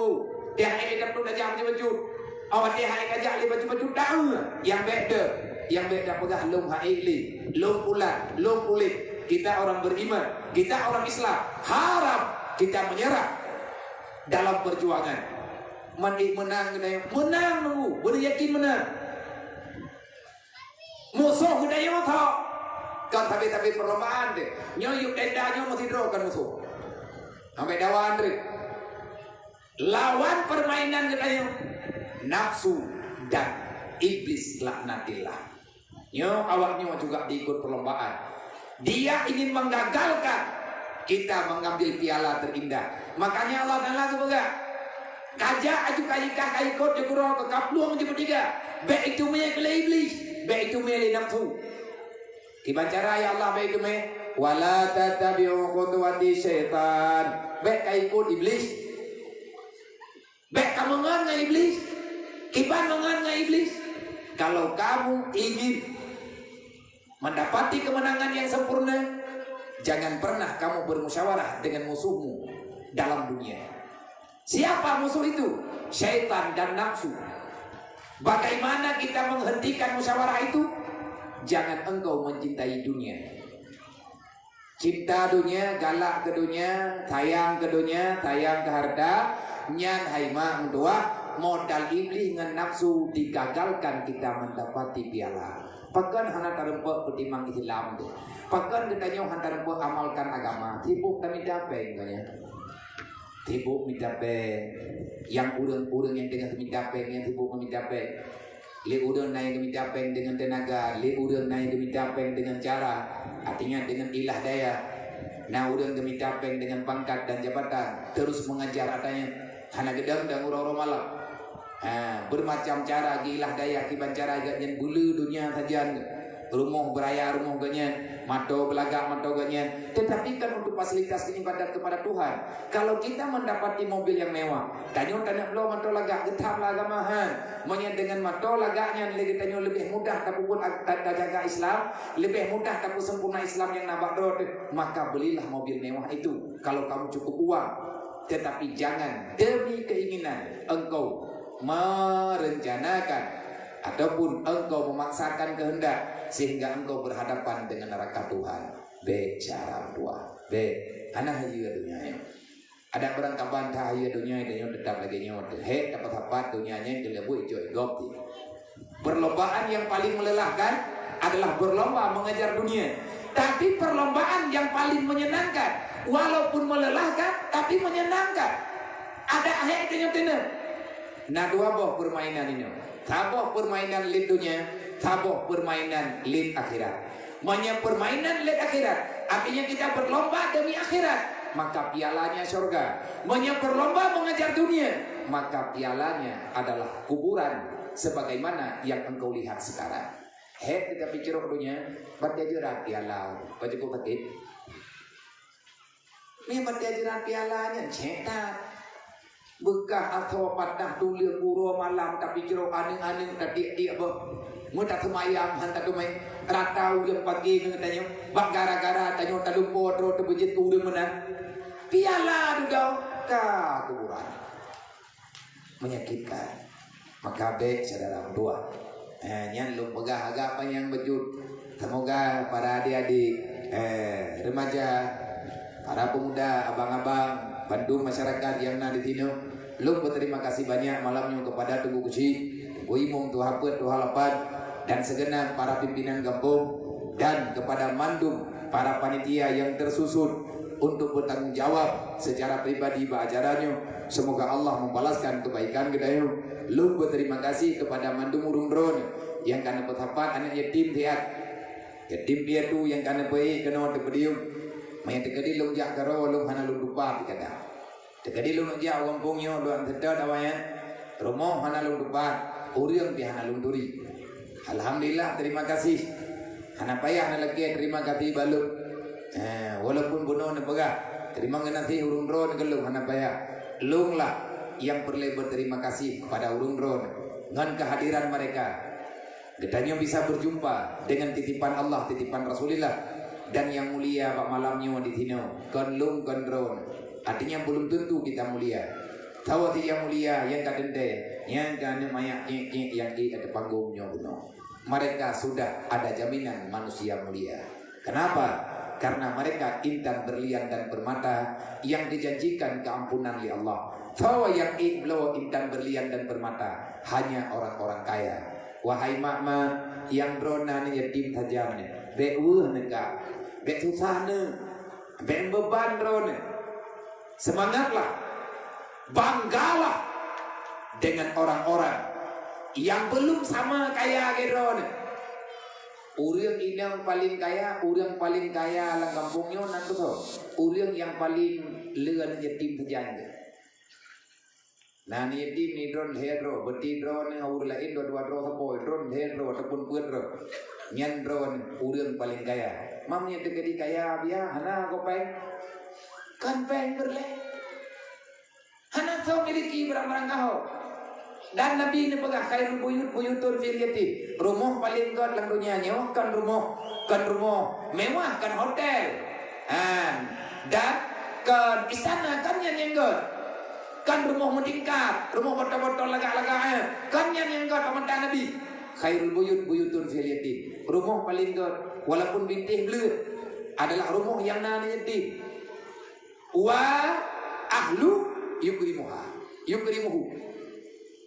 tiep hari lé dapeuet tajam bacut-bacut. Awak tiep hari tajak lé bacut-bacut, daun. Nyang bèk deuh, nyang bèk tapeugah lôn hai lé, lôn pulan, lôn puléh. Kita orang beriman, kita orang Islam. Haram kita menyerah dalam perjuangan. Mandi meunang, meunang nunggu, beuyakin meunang. Musoh geutanyoe tho. Kon sabe-sabe perlombaan deh. Nyoe yub tenda nyoe meusidroe kon musoh. Sampai dawan deh. Lawan permainan geutanyoe, nafsu dan iblis laknatillah. Nyoe awak nyoe juga diikut perlombaan. Dia ingin menggagalkan kita mengambil piala terindah. Makanya Allah Taala geupeugah, kajak aju ka ikah ka ikot jeuguroe keu kaplueng jeupeutiga. Bèk itumè keu lé Iblis, bèk itumè lé nafsu. Kiban cara ya Allah bèk itumè, wala tattabi'u khutuwati syaitan. Bèk ka ikot Iblis. Bèk kameungon ngon Iblis. Kiban meungon ngon Iblis. Kalau kamu ingin mendapati kemenangan yang sempurna, jangan pernah kamu bermusyawarah dengan musuhmu dalam dunia. Siapa musuh itu? Syaitan dan nafsu. Bagaimana kita menghentikan musyawarah itu? Jangan engkau mencintai dunia. Cinta dunia, galak keu dunia, sayang keu dunia, sayang keu harta, nyan hai mak meutuah, modal Iblis ngon nafsu digagalkan kita mendapati piala. Pakon hana tareumpok peutimang Islam tu? Pakon geutanyoe hana tareumpok amalkan agama? Sibuk tamita péng geutanyoe. Sibuk mita péng. Nyang ureueng-ureueng nyang teungoh mita péng nyan sibuk mita péng. Lé ureuëng na nyang geumita péng deungon teunaga, lé ureuëng na nyang geumita péng deungon cara, artinya deungon ilah daya. Na ureuëng geumita péng deungon pangkat dan jabatan, terus mengejar ata nyan. Hana geudong dan uroe-uroe malam. Ha, bermacam cara geuilah daya kiban cara geuh nyan beuleu donya sajan. Rumoh beuraya rumoh geuh nyan, mato beulagak mato geuh nyan. Tetapi kan untuk fasilitas ibadat kepada Tuhan. Kalau kita mendapati mobil yang mewah, tanyoe taneuk bloe mato lagak, geutam lah agama han. Meunyoe deungon mato lagak nyan lé geutanyoe leubeh mudah tapeubuet ag-, ta-, tajaga Islam, leubeh mudah tapeusempurna Islam nyang na bak droe teuh, maka belilah mobil mewah itu kalau kamu cukup uang. Tetapi jangan demi keinginan engkau merencanakan ataupun engkau memaksakan kehendak sehingga engkau berhadapan dengan neraka Tuhan. Bék cara dua. Bék. Hana hayeue donya nyoe. Adak barangkaban that hayeue donya, donya tetap lagée nyoe teuh. Hék dapat-dapat donya nyoe keu leubuet icok gob teuh. Perlombaan yang paling melelahkan adalah berlomba mengejar dunia. Tapi perlombaan yang paling menyenangkan, walaupun melelahkan, tapi menyenangkan. Adak hék donya teuh. Na dua boh permainan inoe. Saboh permainan lé donya, saboh permainan lé akhirat. Meunyoe permainan lé akhirat, artinya kita berlomba demi akhirat, maka pialanya syurga. Meunyoe berlomba mengejar dunia, maka pialanya adalah kuburan sebagaimana yang engkau lihat sekarang. Hék teuka picrok donya, bak jeurat piala, bak jeuet sakét. Meubatée jeurat piala nyan cék that. Beukah asoe patah tuleueng uroe malam tapicrok aneuëk-aneuëk tatiek-tiek boh. Meutaseumayang han tateumé rata ureuëng pagée ngon tanyoe. Bak gara-gara tanyoe talumpoe droe teubeujeuet keu ureuëng meunan. Piala dudoe ka kuburan. Menyakitkan. Maka bék syedara meutuah. Eh, nyan lôn peugah agak panyang bacut. Semoga para adik-adik, eh, remaja, para pemuda, abang-abang, bandum masyarakat nyang na di sinoe, lôn beuterima kasih banyak malam nyoe kepada Teungku Keuchik, Teungku Imum, Tuha Peuet, Tuha Lapan, dan segenap para pimpinan gampông, dan kepada mandum para panitia yang tersusun untuk bertanggung jawab secara pribadi bak acara nyoe. Semoga Allah membalaskan kebaikan geutanyoe. Lôn berterima kasih kepada mandum ureuëng droeneuh nyang ka neupeusapat aneuëk yatim siat. Yatim piatu nyang ka neupeuék keunoe teupeudieuem. Meunyoe teukeudi lôn jak keudroe lôn hana lôn tupat dikata. Teukeudi lôn jak u gampông nyoe lôn seutôt awaknyan, rumoh hana lôn tupat, ureuëng pih hana lôn turi. Alhamdulillah, terima kasih. Hana payah neulakée terima kasih bak lôn. Eh, walaupun bunoe neupeugah, terima kasih ureuëng droeneuh keu lôn, hana payah. Lôn lah nyang peureulée berterima kasih kepada ureuëng droeneuh ngon kehadiran mereka. Geutanyoe bisa berjumpa dengan titipan Allah, titipan Rasulullah, dan yang mulia bak malam nyoe di sinoe, kon lôn kon droeneuh. Artinya belum tentu kita mulia. Saboh nyang mulia nyang ka teuntée, nyang ka aneuëk manyak nyék-nyék nyang ék ateueh panggong nyoe bunoe. Mereka sudah ada jaminan manusia mulia. Kenapa? Karena mereka intan berlian dan permata yang dijanjikan keampunan oleh Allah. Saboh nyang ék bloe intan berlian dan permata hanya orang-orang kaya. Wahai mak-mak, nyang droeneuh yatim sajan, bék weueh neuh kah, bék susah neuh, bék meubeban droeneuh. Semangatlah, banggalah dengan orang-orang yang belum sama kaya lagée droeneuh. Ureuëng inong paleng kaya, ureuëng paleng kaya lam gampông nyoe nan beutôi. Ureuëng nyang paleng le aneuëk yatim sajan. Na aneuëk yatim ni droeneuh lhée droe, beuti droeneuh, ureuëng laén dua-dua droe saboh, droeneuh lhée droe ataupun peuet droe. Nyan droeneuh ureuëng paleng kaya. Mam nyang teukeudi kaya biya hana gob péng. Kon péng peureulée. Hana soe miliki barang-barang gaho. Dan Nabi neupeugah, "Khairul buyut buyutun fil yatim." Rumoh paleng gét lam donya nyoe kon rumoh, kon rumoh mewah, kon hotel. Han. Dan kon istana, kon nyan nyang gét. Kon rumoh meutingkat, rumoh botol-botol lagak-lagak, eh. Kon nyan nyang gét bak mata Nabi. "Khairul buyut buyutun fil yatim." Rumoh paleng gét, walaupun bintéh bleuet, adalah rumoh nyang na aneuëk yatim. "Wa ahlu yukrimuha, yukrimuhu."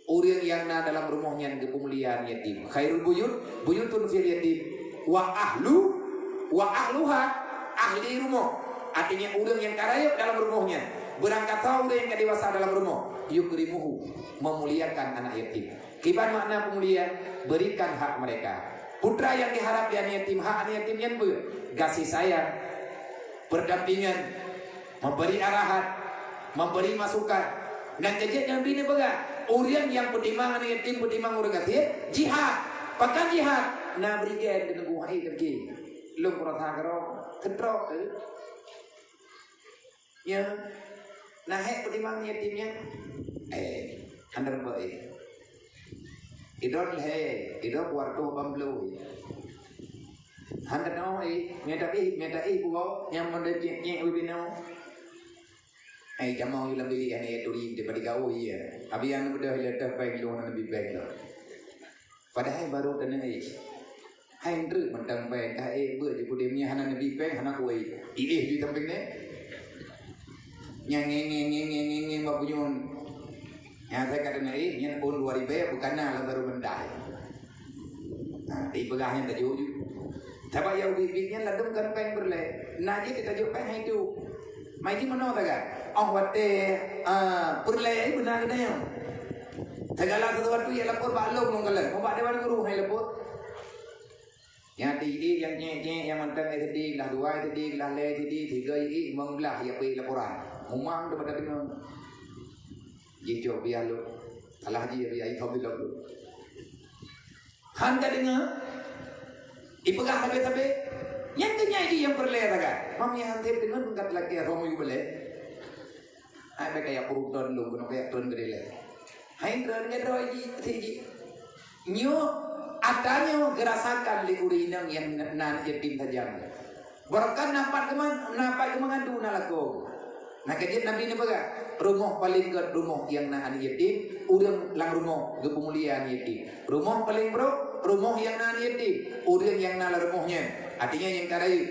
Ureuëng nyang na dalam rumoh nyan geupeumulia aneuëk yatim. "Khairul buyut buyutun fil yatim. Wa ahlu, wa ahluha," ahli rumoh. Artinya ureuëng nyang ka rayeuk dalam rumoh nyan. Beurangkat ureuëng nyang ka dewasa dalam rumoh. "Yukrimuhu," meumuliakan aneuëk yatim. Kiban makna peumuliaan, berikan hak mereka. Putra nyang diharab di aneuk yatim, hak aneuk yatim nyan beu, kasih sayang, pendampingan, memberi arahan, memberi masukan. Nyang keujeuet nyang bini peugah, ureuëng nyang peutimang aneuk yatim, peutimang ureuëng gasien, jihad. Pakon jihad? Na bri gen di teungku hai teungku. Lôn peurasa keudroe, keudroe, eh. Nyan, na hék peutimang yatim nyan? Eh, hana reubah, eh. Idon lhèe, idon kuarto bang bloe. Hana tanoh, eh, mita ih, mita ih bugo, nyang model nyek-nyek ubinoe. Eh, jamong yu lam bilik, hana turi, daripada gaul, ya. Abi anu beudôh, le teuh pèng lôn, hana bi pèng lôn. Padahai barô teuneuk éh. Hai treuk mantong pèng, ka éh beuet jipudem nyan hana neubi pèng, hana kuéh. Iéh di sampéng nyan. Nyang ngeng-ngeng, ngeng-ngeng, ngeng-ngeng bak bunyun. Nyang asai ka teuneuk éh, nyan phôn dua ribèe, bukan na lam sarong beuntah. Nah, dipeugah nyan tajok ju. Sabab nyang ubit-ubit nyan ladôm kon pèng peureulèe. Na jih tajok pèng hai tu. Mai jih meunoe taga. Oh watèe, ah, peureulèe ai beuna geutanyoe. Segala sesuatu nyang lapor bak lôn lôn kalon. Bak dewan guru hai lapor. Nyang di, nyang nyek-nyek, nyang mantong S D, glah dua S D, glah lhèe S D, tiga S D, limong blah, ya pih laporan. Mumang tu pada deungoe. Jicok biar lôn. Salah jih biar itong bilok lôn. Han ka deungoe, ipeugah sabe-sabe, nyang keu nyan jih nyang peureulèe sagai. Mami han sép deungon tingkat lagèe roh miyueb balèe. Hai bèk kaya peuruton lôn keunoe kaya tron geudilèe. Hai tron geudroe jih, si jih. Nyoe ata nyoe geurasakan lé ureueng inong nyang na yatim sajan. Barokah na pat geuman-, na pat geumeungadu na lakoe. Na ka jeuet Nabi neupeugah, rumoh paleng gèt rumoh nyang na aneuk yatim, ureueng lam rumoh geupeumulia aneuk yatim. Rumoh paleng brôk, rumoh nyang na aneuk yatim, ureueng nyang na lam rumoh nyan. Artinya nyang ka rayeuk,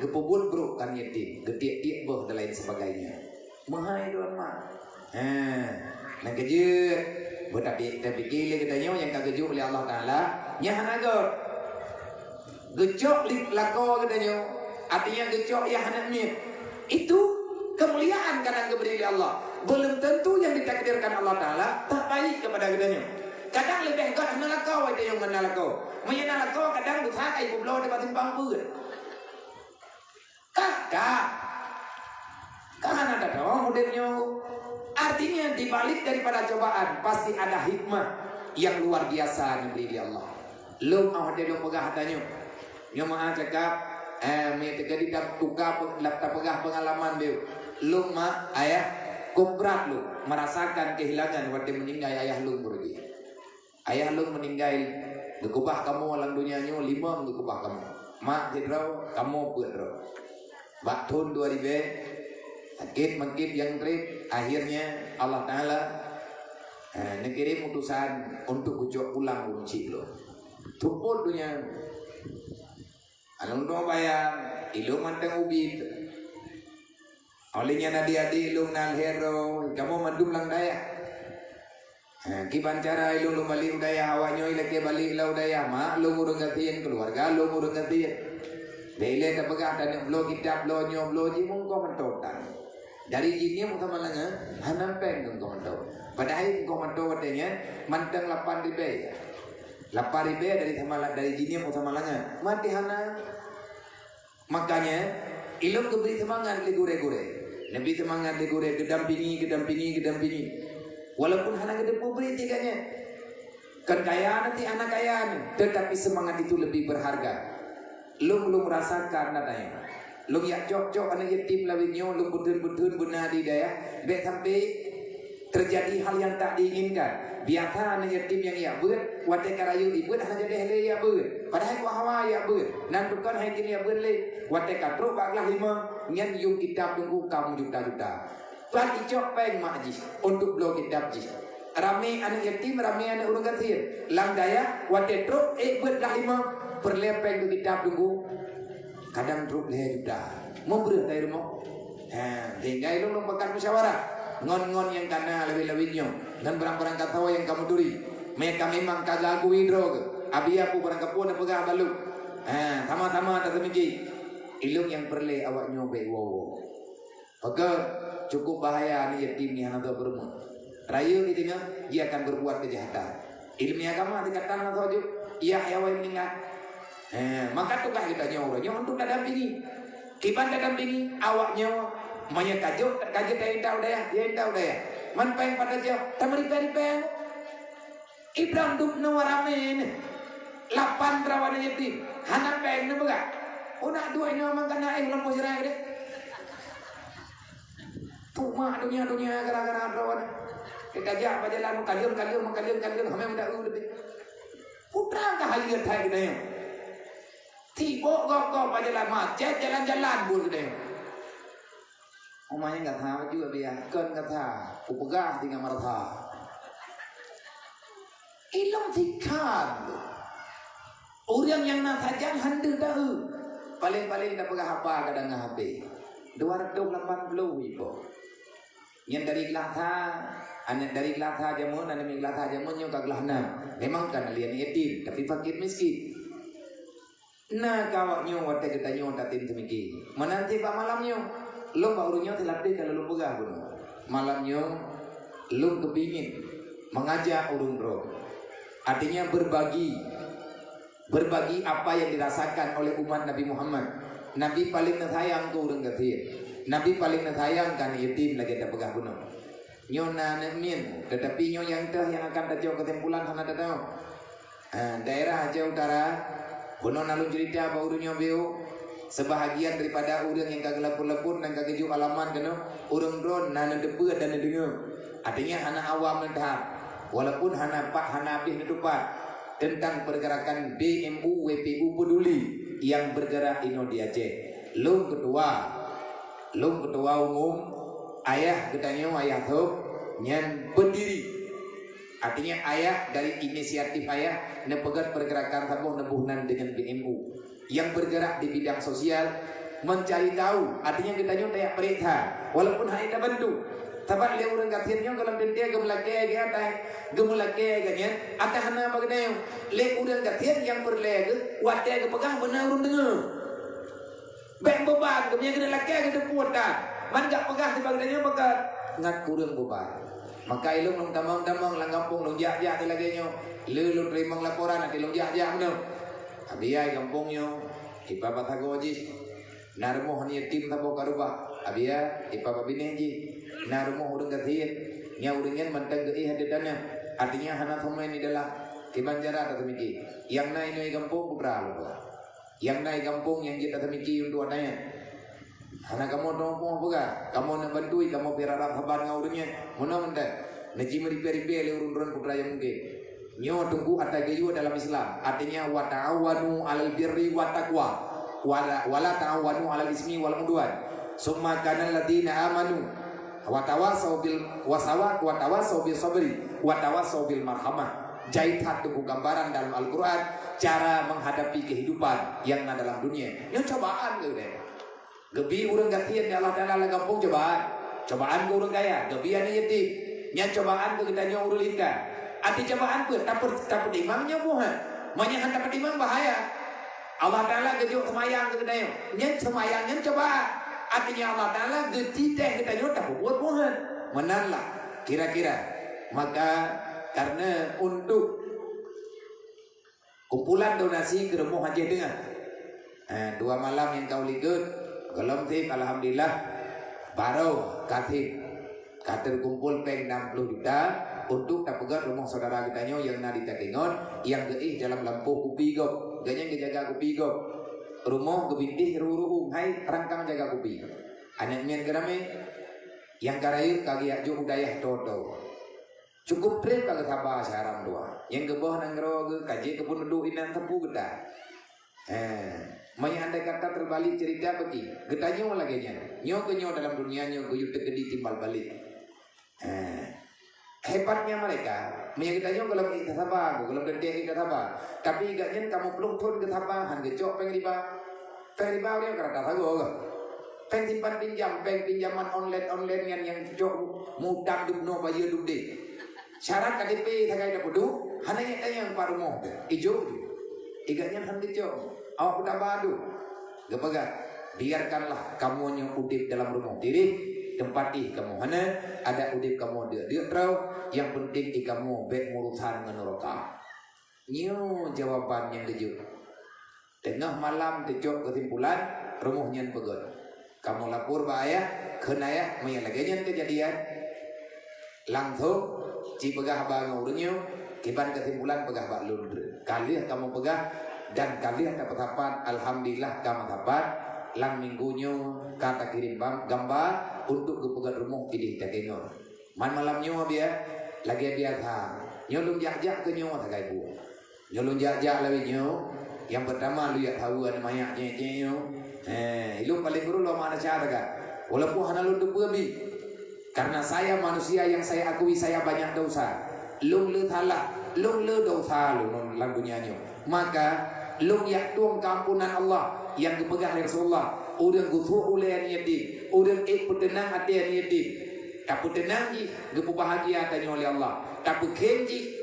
geupeubuet brôk keu aneuk yatim, geutiek-tiek boh dan lain sebagainya. Meuhai tuan mak. Ha, na ka jeuet. Beutapi-, tapike lé geutanyoe nyang ka geujok lé Allah Taala, nyan hana göt. Geucok li-, lakoe geutanyoe, artinya geucok nyang hana miet. Itu kemuliaan kadang geubri lé Allah. Belum tentu yang ditakdirkan Allah Taala tak baik kepada geutanyoe. Kadang leubeh göt hana lakoe watèe nyang hana lakoe. Meunyo na lakoe, kadang beuseuhat ai peubloe di bak simpang beuet. Ka, ka. Ka hana tadong udép nyoe. Artinya, di balik daripada cobaan, pasti ada hikmah yang luar biasa diberi oleh Allah. Lôn, ah, watèe lôn peugah tanyoe. Nyoe meu'ah cakap, eh, meuteugadi ta-, tuka pe-, la-, tapeugah peungalaman lé. Lôn, mak, ayah, kok brat lôn merasakan kehilangan watèe meuninggai ayah lôn beureugi. Ayah lôn meuninggai, geukeubah kamoe lam donya nyoe limong geukeubah kamoe. Mak sidroe, kamoe peuet droe. Bak thôn dua ribèe, sakét mangkét nyang trép, akhirnya Allah Taala, eh, neukirém utosan untuk geucok pulang ureueng chik lôn. Tupot donya. Along dua bayang, ilôn mantong ubit. Oleh nyan adik-adik lôn nan hero, kamoe mandum lam dayah. Ha, kiban cara ilôn lôn balek u dayah, awak nyoe ilakèe balek lam u dayah, mak lôn ureueng gasien, keuluwarga lôn ureueng gasien. Bèk ilèe tapeugah taneuk bloe kitab, bloe nyoe, bloe jih, mungkah mantong tan. Dari jih nyoe meusamalanga, hana pèng mungkah mantong. Padahai mungkah mantong watèe nyan mantong lapan ribèe. Lapan ribèe dari Samala-, dari jih nyoe meusamalanga. Maté hana. Makanya, ilôn geubri seumangat lé gurèe-gurèe. Neubri seumangat lé gurèe, geudampingi, geudampingi, geudampingi. Walaupun hana geuteupeue bri tingkat nyan. Kon kaya nanti hana kaya nyan, tetapi semangat itu lebih berharga. Lôn, lôn rasakan na dayah. Lôn jak cok-cok aneuk yatim lawét nyoe, lôn beutheun-beutheun beuna di dayah. Bèk sampai terjadi hal yang tak diinginkan. Biasa aneuk yatim nyang jak beuet, watèe ka rayeuk jibeuet hana jadèh lé jak beuet. Padahai kok hawa jak beuet. Nan tukon hai keuneuk jak beuet lé. Watèe ka trok bak glah limong, nyan yum kitab teungku ka meujuta-juta. Pat jicok pèng mak jih untuk bloe kitab jih. Ramé aneuk yatim, ramé aneuk ureueng gasien. Lam dayah, watèe trok ék beuet glah limong, peureulèe pèng keu kitab teungku. Kadang trok lhèe juta. Meubreuh tai rumoh. Ha, sehingga ilôn lôn pakat musyawarah ngon, ngon nyang ka na lawét-lawét nyoe, ngon barang-barang kasoe nyang ka meuturi. Meunyo ka memang ka geuakui droe geuh, abi aku barang kapeue neupeugah bak lôn. Ha, sama-sama taseumiké. Ilôn nyang peureulèe awak nyoe bèk woe-woe. Pakon, cukup bahaya aneuk yatim nyan hana teupeureumeun. Rayeuk di teungoh, dia akan berbuat kejahatan. Ileumèe agama dikatakan masa jeuet, Yahya wai meuninggai. Eh, maka tugaih geutanyoe uroe nyoe untuk tadampingi. Kiban tadampingi awak nyoe, meunyoe ka jeuet, ka jeuet taintat u dayah, taintat u dayah. Man péng pat tajak, tameuripèe-ripèe. Ibrahim dum nyoe ramé nyoe. Lapan droe aneuk yatim, hana péng neupeugah. Unak duek nyoe mang kana éh lam poh sirai deh. Tumak dunia-dunia gara-gara droe. Kita jak bak jalan meukaleueng-kaleueng, meukaleueng-kaleueng, hamé meudaeu leubeh. Putra ka hayeu that geutanyoe. Tibok gob-gob bak jalan macet, jalan-jalan buet geutanyoe. Uma nyang gata baju biah, kon gata, kupeugah dengan marasa. Ilong tikan. Ureueng nyang na sajan han deuh daheu. Paléng-paléng tapeugah haba kadang habéh. Dua ratus lapan puluh ribu. Nyan dari Glasa, aneuk dari Glasa jameun, aneuk miet Glasa jameun nyoe ka Glasa nam. Memang ka na lian yatim, tapi fakir miskin. Na ka awak nyoe watèe geutanyoe tatem teumiki. Meunan cit bak malam nyoe, lôn bak ureueng nyoe teulatih ka lôn peugah bunoe. Malam nyoe, lôn keupingin mengajak ureueng droe. Artinya berbagi. Berbagi apa yang dirasakan oleh umat Nabi Muhammad. Nabi paling neusayang keu ureueng gasien. Nabi paling neusayang keu aneuk yatim lagèe tapeugah bunoe. Nyoe na aneuk miet, tetapi nyoe nyang teuh nyang akan tacok kesimpulan hana tateu'oh. Eh, daerah Aceh Utara, bunoe na lôn cerita bak ureueng nyoe beu, sebahagian daripada ureueng nyang ka geulapor-lapor dan ka geujok alamat keunoe, ureueng droe na neuteupeue dan neudeungoe. Artinya hana awam neutham, walaupun hana pat hana habéh neutupat tentang pergerakan B M U W P U peduli yang bergerak inoe di Aceh. Lôn ketua, lôn ketua umum, ayah geutanyoe, ayah Thop, nyan pendiri. Artinya ayah dari inisiatif ayah neupeugöt pergerakan saboh neuboh nan deungon B M U yang bergerak di bidang sosial, mencari tahu, artinya geutanyoe tajak peuriksa, walaupun hana tabantu. Sabab lé ureueng gasien nyoe gohlom teuntèe geumeulakèe geuh atai, geumeulakèe geuh nyan atai hana bak geutanyoe. Lé ureueng gasien nyang peureulèe geuh watèe geupeugah meunan ureueng deungoe. Bèk meubeban, geumeunyoe geuneuk lakèe geuteupue that. Man jak peugah sibak geutanyoe peugah ngat kureueng beban. Maka ilôn lôn tamong-tamong lam gampông lôn jak-jak di lagèe nyoe. Lé lôn teurimong laporan até lôn jak-jak meunoe. Abiya gampông nyoe, ipa bak sagoe jih. Na rumoh aneuk yatim saboh ka rubah. Abiya ipa bak binéh jih. Na rumoh ureueng gasien. Nyan ureueng nyan mantong geuéh ateueh tanoh. Artinya hana somé nidalah. Kiban cara tateumiki. Nyang na inoe gampông peue lôn peugah. Nyang na gampông nyang jeuet tateumiki untuk aneuk nyan. Hana kamoe tumpôh peugah, kamoe neuk bantu, kamoe pih rab-rab saban ngon ureueng nyan. Meunoe mantong, neuji meuripèe-ripèe lé ureueng droen peue nyang mungken. Nyoe teungku ata geuyue dalam Islam, artinya, "Wa ta'awanu 'alal birri wat taqwa, wa la, wa la ta'awanu 'alal ismi wal 'udwan." Summa kanal ladzina amanu wa tawasau bil, wa sawa-, wa tawasau bis sabri, wa tawasau bil marhamah. Jai that teungku gambaran dalam Al-Quran cara menghadapi kehidupan yang na dalam dunia. Nyoe cobaan keu geutanyoe. Geubi ureueng gasien di Allah Taala lam gampông cobaan. Cobaan keu ureueng kaya, geubi aneuk yatim. Nyan cobaan keu geutanyoe ureueng lingka. Arti cobaan peue? Taper-, tapeutimang nyoe buhan. Meunyoe hana tapeutimang bahaya. Allah Taala geujok seumayang keu geutanyoe. Nyan seumayang nyan cobaan. Artinya Allah Taala geutitèh geutanyoe tapeubuet buhan. Meunan lah kira-kira. Maka karena untuk kumpulan donasi keu rumoh Aceh Teungoh. Eh, dua malam nyang ka u likot, gohlom sép, alhamdulillah, barô ka sép. Ka teukumpul péng enam puluh juta untuk tapeugöt rumoh syedara geutanyoe nyang na di Takengon, nyang geuéh dalam lampôh kupi gob. Gobnyan geujaga kupi gob. Rumoh geubintéh ruhu-ruhu, hai rangkang jaga kupi. Aneuk miet geuramé, nyang ka rayeuk ka geujak jok u dayah tô-tô. Cukup trép ka geusaba siaran dua. Nyang geuboh nanggroe geuh ka jeuet keu peunuduek inan sapeue geutanyoe. He, meunyoe andai kata teubalik ceurita bagi geutanyoe lagèe nyan. Nyoe keuh nyoe dalam dunia nyoe geuyue teukeudi timbal balik. He. Hebatnya mereka, meunyoe geutanyoe gohlom ék tasaba, gohlom teuntèe ék tasaba. Tapi gobnyan ka meuploh thon geusaba, han geucok péng riba. Péng riba ureueng ka rata sagoe geuh. Péng simpan pinjam, péng pinjaman online-online nyan nyang cok mutang dum noe bayeue dum deh. Syarat K T P sagai tapeuduek, hana ingat tanyong pat rumoh teuh. Ijok ju. Igat nyan han geucok. Awak peutaba duek. Geupeugah, "Biarkanlah kamoe nyoe udép dalam rumoh tireh, Teumpat éh kamoe hana, adak udeb kamoe deuk-deuk droe, nyang peunteng éh kamoe bék meurusan ngon nuraka. Nyoe jawaban nyang geujok. Teungoh malam teucok keusimpulan, rumoh nyan peugöt. Kamoe lapor bak ayah, kheun ayah, meunyo lagée nyan keujadian, langsong jipeugah haba ngon ureuëng nyoe, kiban keusimpulan peugah bak lôn treuk. Ka lheueh kamoe peugah dan ka lheueh tapeusapat, alhamdulillah ka meusapat, lam minggu nyoe ka takirém bam-, gambar untuk geupeugöt rumoh idéh Takengon. Man malam nyoe biya-, lagée biasa. Nyoe lôn jak-jak keu nyoe sagai buet. Nyoe lôn jak-jak lawét nyoe, nyang peurtama lôn jak saweue aneuk manyak jeuet-jeuet nyoe. Hé, ilôn paleng guru lom hana cara ka. Walaupun hana lôn teupeue bi. Karena saya manusia yang saya akui saya banyak dosa. Lôn le salah, lôn le dosa lôn lam dunia nyoe. Maka, lôn jak tueng keuampunan Allah nyang geupeugah lé Rasulullah, ureuëng geusuek ulée aneuk yatim, ureuëng ék peuteunang até aneuk yatim. Tapeuteunang jih, geupeubahagia tanyoe lé Allah. Tapeukhem jih,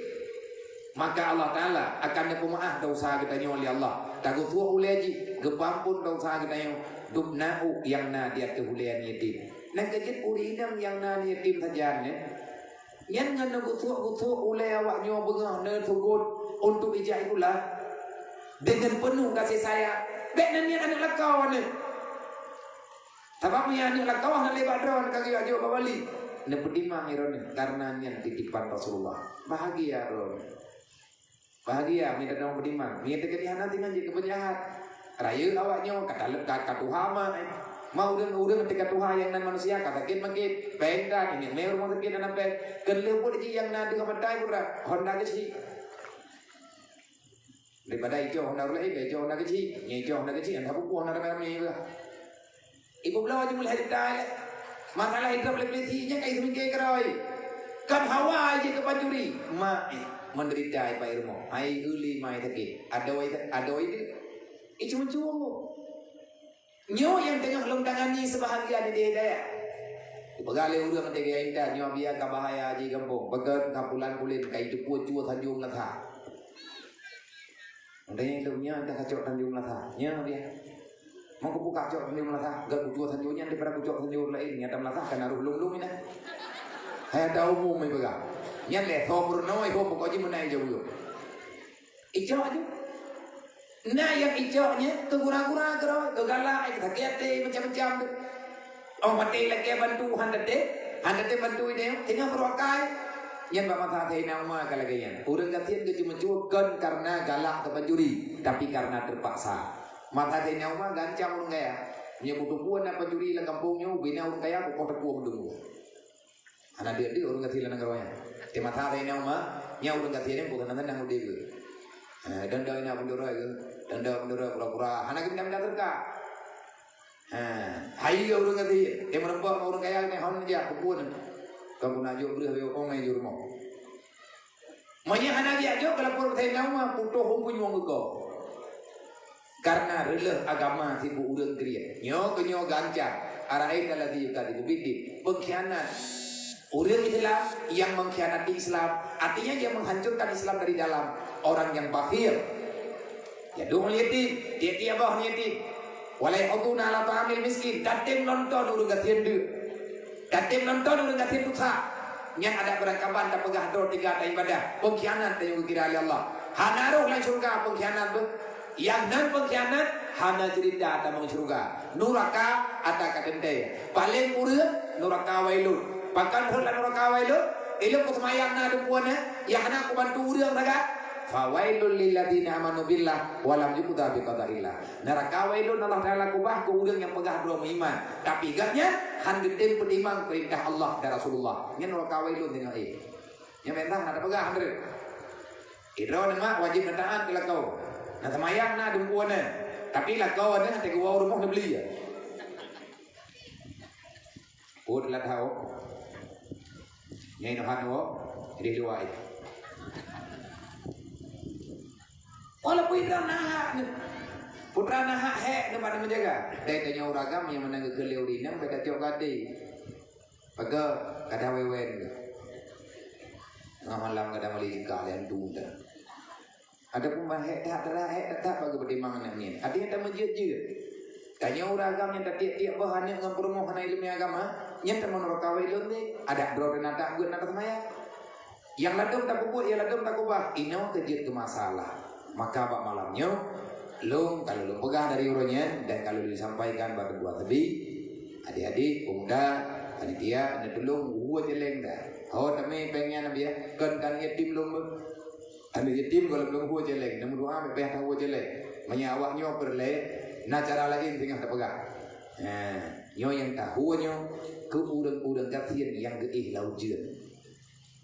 maka Allah Taala akan neupeumaáh desya geutanyoe lé Allah. Tageusuek ulée jih, geupeuamphon desya geutanyoe, dub na uek nyang na di ateueh ulée aneuk yatim. Nyang keujeuet ureuëng inong nyang na aneuk yatim sajan nyan, nyan ngon geusuek-geusuek ulée awak nyoe beungoh neuseugot untuk ijak sikula deungon peunoh gaséh sayang. Bék nan nyan aneuk lakoe nyan. Sabab meunyo aneuk lakoe hana lé bak droeneuh ka geuyue jok bak bali, neupeutimang droeneuh, kareuna nyan titipan Rasulullah. Bahagia droeneuh. Bahagia meunyo droeneuh peutimang. Meunyo teukeudi hana, tinggai jeuet keu peujahat. Rayeuk awak nyoe ka taleuek ka, ka tuha ma, eh. Ma ureuëng-ureuëng teuka tuha nyang nan manusia ka sakét makét. Péng tan, ineuk mé rumoh sakét hana péng. Keu lheueh buet jih nyang na deuh matai pura, Honda keuchik. Daripada icok Honda ureuëng laén, icok Honda keuchik. Nyan icok Honda keuchik, Honda buku, Honda ramé-ramé juga. Ibu bloe jih mulai cerita, ya. Masalah hidup lebih tinggi, kan itu mikir keroi. Kan hawa aja ke pancuri. Mak, eh, menderita, eh, Pak Irmo. Hai, uli, mai, sakit. Ada wai, ada wai itu. Icung-cung. Nyoe nyang teungoh lôn tangani seubahagian di Dayah. Peugah lé ureuëng teuga intat nyoe biya ka bahaya jih gampông. Beugét ka pulan-pulen ka iteupeue cue Tanjong Lasa. Ndai lôn nyan dah kacok Tanjong Lasa. Nyoe biya. Mau kubuka cok Tanjong Lasa, gak kucue Tanjong nyan daripada kucok Tanjong lain. Nyata Lasa kan harus lung-lung ini. Hai ada umum ibu peugah. Nyan lé so peurunoe ho pokok jih meunai jauh. Icok aju. Na nyang icok nyan keu gura-gura keudroe, keu galak, keu sakét até, macam-macam tu. Oh, maté lagée bantu, han teuntée, han teuntée bantu idéh, teungoh beureuakai. Nyan bak masa Saidina Umar ka lagée nyan. Ureuëng gasien geuceumeucue kon kareuna galak keu pancuri, tapi kareuna teupaksa. Masa Saidina Umar gancang ureuëng kaya. Meunyoe beuteupeue na pancuri lam gampông nyoe, ubena ureuëng kaya, kukoh teupeue meudungoe. Hana deuek-deuek ureuëng gasien lam nanggroe nyan. Teuma that inong ma, nyan ureuëng gasien nyan bukan tenang udeb geuh. Ha, dan dah ina bendera geuh, dan dah bendera pura-pura. Hana geuminta-minta teuka. Ha, hai geuh ureuëng gasien. Dia meureumpok ngon ureuëng kaya ni hon jak pukul. Kau guna juk breuh beu ong ai jurmo. Meunyoe hana geujak jok keu lapor Saidina Umar, putôh hom punyueng geuko. Kareuna reuleueh agama sibuet ureuëng kriet. Nyoe keu nyoe gancang. Ara'aita alladzi yukadzibu biddin. Pengkhianat. Ureuëng Islam yang mengkhianati Islam, artinya dia menghancurkan Islam dari dalam. Orang yang bakhil. Yad'ul yatim, tiep-tiep boh yatim. Wa la yahudduna ala ta'amil miskin, tatem nonton ureuëng gasien deuk. Tatem nonton ureuëng gasien susah. Nyan adak beurangkaban tapeugah droe teuga taibadah, peungkhianat tanyoe geukira lé Allah. Hana roh lam syeuruga peungkhianat beuh. Nyang nan peungkhianat hana ceurita tamong syeuruga. Nuraka ata ka teuntée. Paleng ureuëng nuraka wailun. Pakon rhot lam nuraka wailun? Ilôn peuseumayang na dumpeue na, nyang hana kubantu ureuëng sagai. Fawailul lilladzina amanu billah wa lam yuqda biqadaillah. Nuraka wailun Allah Taala keubah keu ureuëng nyang peugah droe meuiman, tapi gobnyan han geutem peutimang peurintah Allah dan Rasulullah. Nyan nuraka wailun teungoh éh. Nyang peurintah na tapeugah Andre. Idroe nyan mak wajéb neutaát keu lakoe. Neuseumayang na dumpeue na, tapi lakoe na teuka woe rumoh neubeli. Peuet lat hao. Nyai Nohan wo, ideh luwa ai. Walaupun idroe na hak nyoe. Putra na hak hék nyoe bak meujaga. Dai tanyoe ureuëng agam nyang meunan geukheun lé ureuëng inong beda cok gati. Paga kada wewen. Tengah malam kada mali jengka lé hantu dah. Adapun ban hék that, that hék that, that bagi beutimang aneuk nyan. Artinya tameujeuet-jeuet. Tanyoe ureuëng agam nyang tatiek-tiek boh aneuk ngon peurumoh hana ileumèe agama, Nyan teuma nuraka awai lôn deh, adak droe na tak buet na taseumayang. Nyang ladom tapeubuet, nyang ladom takubah, inoe keu jeuet keu masalah. Maka bak malam nyoe, lôn ka lôn peugah dari uroe nyan dan ka lôn sampaikan bak Teungku Hasbi, adik-adik, pemuda, panitia, neutulông hue céléng dah. Ho tamé péng nyan Nabi ya, kon ka yatim lôn beuh. Aneuk yatim gohlom lôn hue céléng, neumeudoa bèk payah tahue céléng. Meunyoe awak nyoe peureulèe, na cara laén singoh tapeugah. Ha, nyoe nyang tahue nyoe keu ureueng-ureueng gasien nyang geuéh lam ujeuen.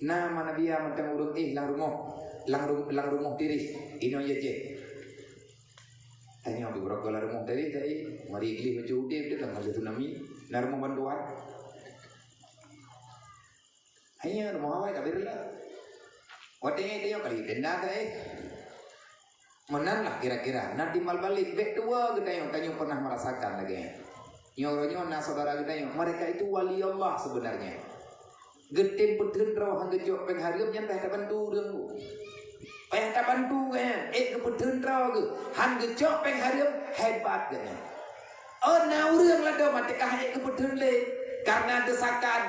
Na manusia mantong ureueng éh lam rumoh, lam ru-, lam rumoh tireh, inoe jijak. Tanyoe beubaroe lam rumoh tireh, tapi mari gleh bacut udép tu kan masa tsunami, na rumoh bantuan. Hanya rumoh awai ka beureulèe. Watèe nyoe kali tenda ka, eh. Meunan lah kira-kira. Na timbal balik, bèk tuwoe geutanyoe, tanyoe pernah merasakan lagèe nyan. Nyoe uroe nyoe na saudara geutanyoe, mereka itu wali Allah sebenarnya. Geutem peuteun droe han geucok péng hareuem nyan payah tabantu ureueng. Payah tabantu geuh nyan, ék geupeuteun droe geuh, han geucok péng hareuem, hebat geuh nyan. Oh, na ureueng ladom até ka han ék geupeuteun lé, karena desakan,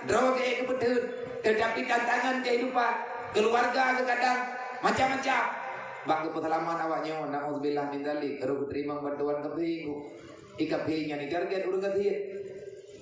droe geuh ék geupeuteun, tetapi tantangan kehidupan, keluarga geuh kadang macam-macam. Bak geupeuseulamat awak nyoe, naudzubillah min dzalik, roh geuteurimong bantuan kafé. Di kafé nyan ditarget ureueng gasien.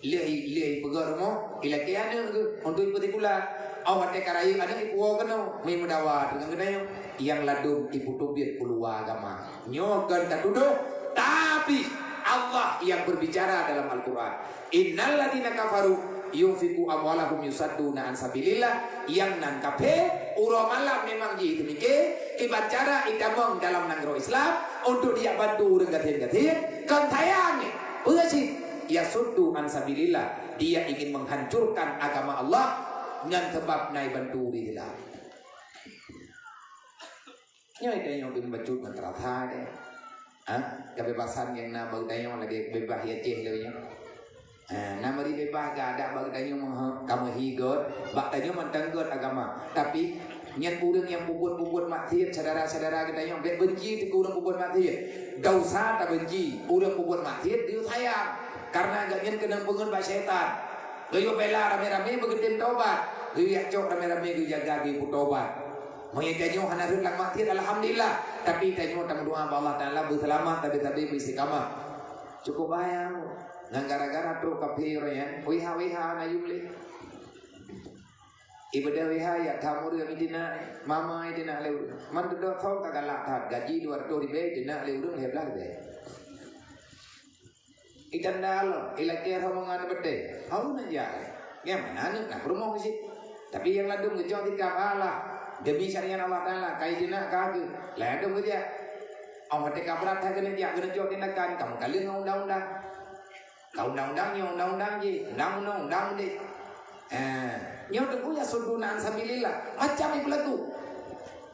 Lheuh, lheuh ipeugöt rumoh, ilakèe aneuk geuh, untuk ipeutikulah. Awai watèe ka rayeuk aneuk ipuwoe keunoe, meudawa deungon geutanyoe. Nyang ladom ipeuteubiet keuluwa agama. Nyoe kon tatudôh, tapi Allah yang berbicara dalam Al-Quran. Innal ladzina kafaru yunfiqu amwalahum yusadduna an sabilillah. Nyang nan kafé, uroe malam memang jih teumike, kiban cara itamong dalam nanggroe Islam untuk dijak bantu ureueng gasien-gasien, kon sayang, peue cit? Yasuddu an sabilillah, dia ingin menghancurkan agama Allah ngon sabab na ibantu ureueng Islam. Nyoe tanyoe beubacut ngon terasa deh. Ha? Kebebasan nyang na bak tanyoe lagèe bebas di Aceh lagèe nyoe. Ha, na meuri bebas geuh adak bak tanyoe meuh-, ka meuhi göt, bak tanyoe mantong göt agama. Tapi, nyan ureueng nyang peubuet-peubuet maksiet, syedara-syedara geutanyoe, bèk benci teuh keu ureueng peubuet maksiet. Desya tabenci, ureueng peubuet maksiet geuyue sayang. Karena gobnyan keunong peungeut bak syaitan. Geuyue bela ramé-ramé beugeutem tobat. Geuyue cok ramé-ramé geujaga geuyue peutobat. Meunyoe tanyoe hana rhot lam maksiet, alhamdulillah. Tapi tanyoe tameudoa bak Allah Taala beuseulamat, tabi-tabi beuistiqamah. Cukup bahaya. Ngon gara-gara trok kafé uroe nyan, wiha-wiha na yum lé. Ibadah wiha ya tam ureueng itina, mama itina lé ureueng. Man dudoe thon ka galak that, gaji dua ratus ribèe itina lé ureueng lhèe blah ribèe. Itanda Allah, ilakèe rombongan beuteh. Hau na jak. Nyang mana aneuk na peurumoh cit. Tapi nyang ladom geucok tikam Allah. Demi syariat Allah Taala, kai jinak ka geuh. Ladom geujak. Awai watèe ka brat that keuneuk jak, keuneuk cok tindakan, kamoe kaleueng ngon undang-undang. Ka undang-undang nyoe, undang-undang jih, undang-undang, undang deh. Eh, nyoe teungku yasudduna an sabilillah. Macam ipeulaku.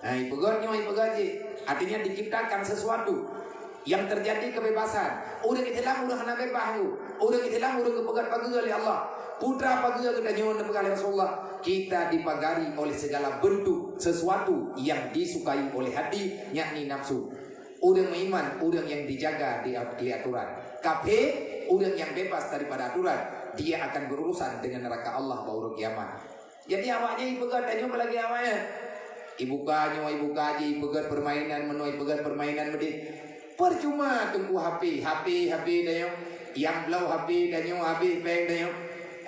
Eh, ipeugöt nyoe, ipeugöt jih. Artinya diciptakan sesuatu yang terjadi kebebasan. Ureueng Islam ureueng hana bebas tu. Ureueng Islam ureueng geupeugöt pageue lé Allah. Putra pageue geutanyoe neupeugah lé Rasulullah, kita dipagari oleh segala bentuk sesuatu yang disukai oleh hati, yakni nafsu. Ureueng meuiman, ureueng nyang dijaga di at-, lé aturan. Kafé, ureueng nyang bebas daripada aturan, dia akan berurusan dengan neraka Allah bak uroe kiamat. Jadi, awaknyan ipeugah tanyoe meulagèe awaknyan. Ibuka nyoe, ibuka jih, ipeugah permainan meunoe, ipeugah permainan meudéh. Percuma teungku H P, H P, H P tanyoe. Nyang bloe H P tanyoe, habéh péng tanyoe.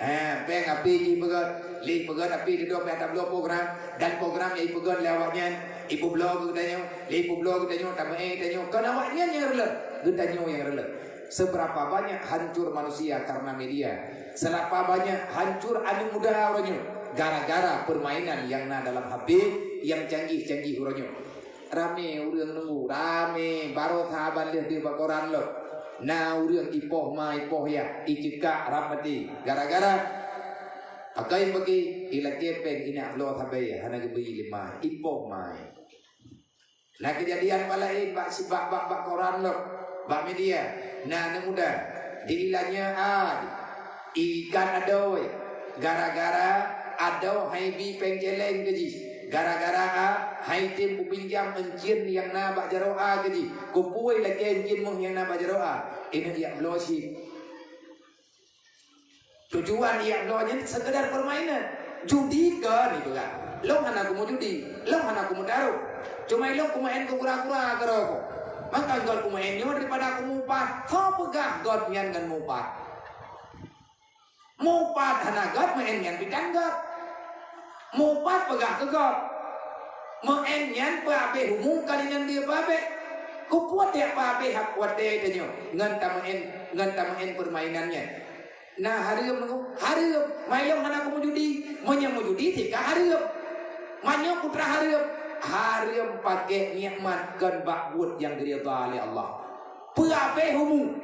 Ha, péng H P jih ipeugah, lé ipeugah H P dudoe payah tabloe program, dan program nyang ipeugah lé awaknyan, ipeubloe keu tanyoe, lé ipeubloe keu tanyoe, tameu'èk tanyoe. Kon awaknyan nyang reuloh, geutanyoe nyang reuloh. Seberapa banyak hancur manusia karena media. Seberapa banyak hancur aneuk muda uroe nyoe gara-gara permainan nyang na dalam H P nyang canggih-canggih uroe nyoe. Ramé ureueng nunggu, ramé, baroe saban lheuh deuh bak koran lom. Na ureueng ipoh ma, ipoh yah, iceukak rab maté. Gara-gara pakai bagi ilakèe péng inak bloe sabé hana geubri lé ma, ipoh ma. Na keujadian bak laén bak, bak, bak, bak koran lom, bak media. Na aneuk muda, di ilanya ai. Ikat adoe, gara-gara adoe han ibi péng céléng keu jih, gara-gara a han item peupinjam euncien nyang na bak jaroe a keu jih, keupeue lakèe euncien méuh nyang na bak jaroe a, ineuk jak bloe cit. Tujuan jak bloe nyan sekedar permainan. Judi kon ibarat. Lôn hana kumeujudi, lôn hana kumeutarôh. Cuma lôn kumeu'en keu kura-kura keudroe. Maka göt kumeu'en nyoe daripada kumeupat. Soe peugah göt nyan ngon meupat? Meupat hana göt, meu'en nyan bidan göt. Meupat peugah keu göt. Meu'en nyan peuabéh umu ka inong dia peuabéh. Keupeue tiep peuabéh watèe tanyoe ngon tameu'en, ngon tameu'en permainan nyan? Na hareuem nyoe, hareuem. Meunyoe hana kumeujudi, meunyoe meujudi cit ka hareuem. Meunyoe putra hareuem, hareuem pakék nikmat kon bak buet nyang geuridha lé Allah. Peuabéh umu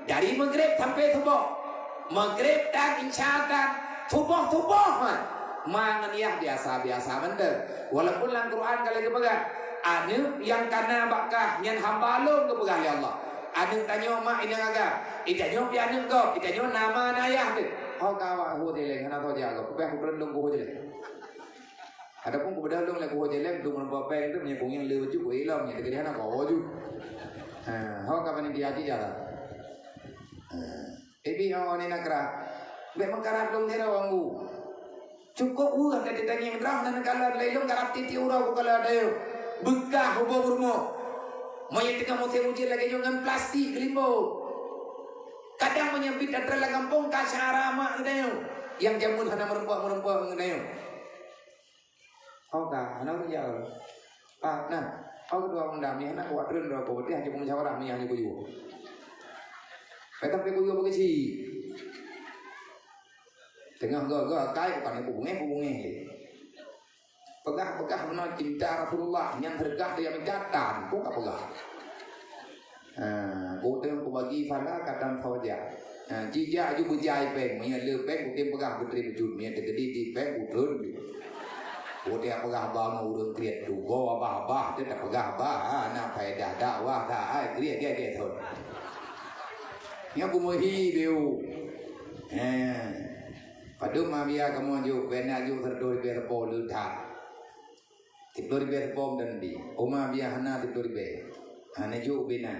dari Maghrib sampai suboh. Maghrib tan, Isya tan, suboh-suboh man. Ma ngon yah biasa-biasa mantong. Walaupun lam Quran ka lheueh geupeugah, aneuk nyang kana bak kah nyan hamba lôn geupeugah lé Allah. Aneuk tanyoe mak inong agam, itanyoe pih aneuk gob, itanyoe na ma na yah teuh. Ho ka awak ho jeleng hana soe jak gob, peugah keu lôn lôn ho jeleng. Adapun keubeudôh lôn lé ho jeleng tu meureumpok péng tu meunyoe kungieng le baju ku ilong nyan teukeudi hana ko ju. Ha, ho ka panitia aji jalan. Ha. Ibi nyoe ni nakra. Bèk meukarat lôn sidroe Wan Gu. Cukôp weueh ka teutangieng droe nan kalon lé lôn karab tiep-tiep uroe kukalon dayeuh. Beukah ubak rumoh. Meunyoe teungoh musém ujeuen lagèe nyoe ngon plastik geulimbot. Kadang meunyoe bit atra lam gampông ka syara mak geutanyoe. Nyang jameun hana meureumpok-meureumpok geutanyoe. Ho ka, hana ureueng jaoe. Pat na, ho keudua undang mie hana kuat treun droe, peue hana kumusyawarah mie hana kuyue. Ka sampai kuyue beugeuchik. Teungoh gah-gah akai, bukan kubungéh-bungéh lé. Peugah-peugah meunan cinta Rasulullah, nyan hareuga dia minta tan, peue ka peugah. Ha, gobnyan kubagi pahala katan sawaja. Ha, jijak aju beujai péng, meunyoe le péng kutem peugah beutri beujeuet, meunyoe teukeudi di péng kutreun ju. Kutem peugah ba ngon ureueng kriet tu, go abah-abah teuh tapeugah bah, ha, na faedah dakwah ka, ai kriet gét-gét thon. Nyoe kumeuhi biu. Ha. Padum ma biya kamoe jok, bèk na jok seratus ribèe sapo le that. Tiep ribèe teupom dan di. Oma biya hana tiep ribèe. Hana jok bina.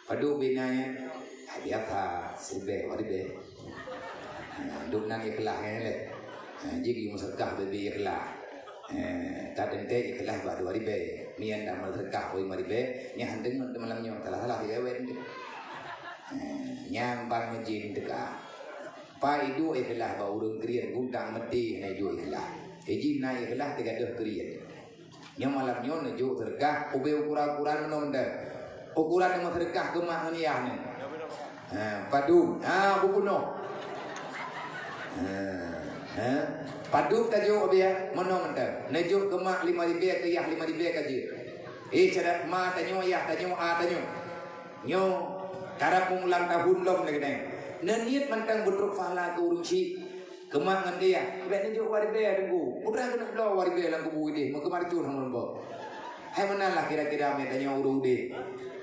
Padum bina nyan? Ha, biasa, siribèe, dua ribèe. Ha, dum nan ikhlas nyan lé. Ha, jih geuyue meuseudekah bèe-bèe ikhlas. Ha, ka teuntèe ikhlas bah dua ribèe. Mian dak meuseudekah lima ribèe, nyan han deungon malam nyoe, salah-salah iwet. Ha, nyan ban meujin teuka. Pai iduek ikhlas bak ureueng kriet, gudang meuti hana iduek ikhlas. Iji na ikhlas teugadoh kriet. Nyoe malam nyoe neujok seudeukah ubé ukuran-ukuran meunoe mantong. Ukuran nyang seudeukah keu mak ngon yah nyoe. Ha, padum. Ha, beupunoh. Ha, ha. Padum tajok ubé meunoe mantong. Neujok keu mak lima ribèe, keu yah lima ribèe ka jeuet. Eh, syedara ma tanyoe, yah tanyoe, a tanyoe. Nyoe, karab meumulang tahun lom lagèe nyan. Neuniet mantong beutrok pahala keu ureueng chik. Keu mak ngon yah, bèk neujok dua ribèe teungku. Mudah keuneuk bloe dua ribèe lam kubu idéh, meukeumar cut hana leumbot. Hai meunan lah kira-kira meutanyoe ureueng udép.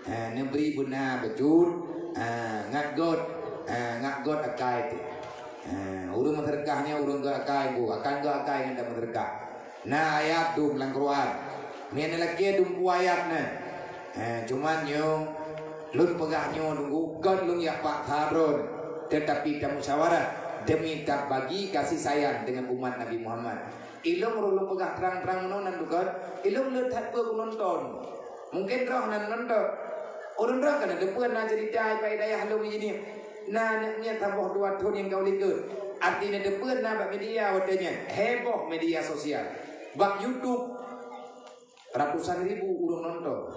Ha, neubri beuna bacut, ha, ngat göt, ha, ngat göt akai teuh. Ha, ureueng meuseudeukah nyoe ureueng göt akai bu, akan göt akai ngon dak meuseudeukah. Na ayat dum lam Quran. Meunyoe neulakèe dum peue ayat na. Ha, cuman nyoe lôn peugah nyoe nunggu kon lôn jak paksa droe, teutapi tamusyawarah demi tabagi kasih sayang deungon umat Nabi Muhammad. Ilôn roh lôn peugah trang-trang meunoe nan bukon, ilôn le that peue keunonton. Mungken droe nan nonton. Ureueng droe kana deupeu na cerita ipa i dayah lôn jih nyoe. Na aneuk miet saboh dua thon nyang ka u likot. Arti na deupeu na bak media watèe nyan. Heboh media sosial. Bak YouTube, ratusan ribu ureueng nonton.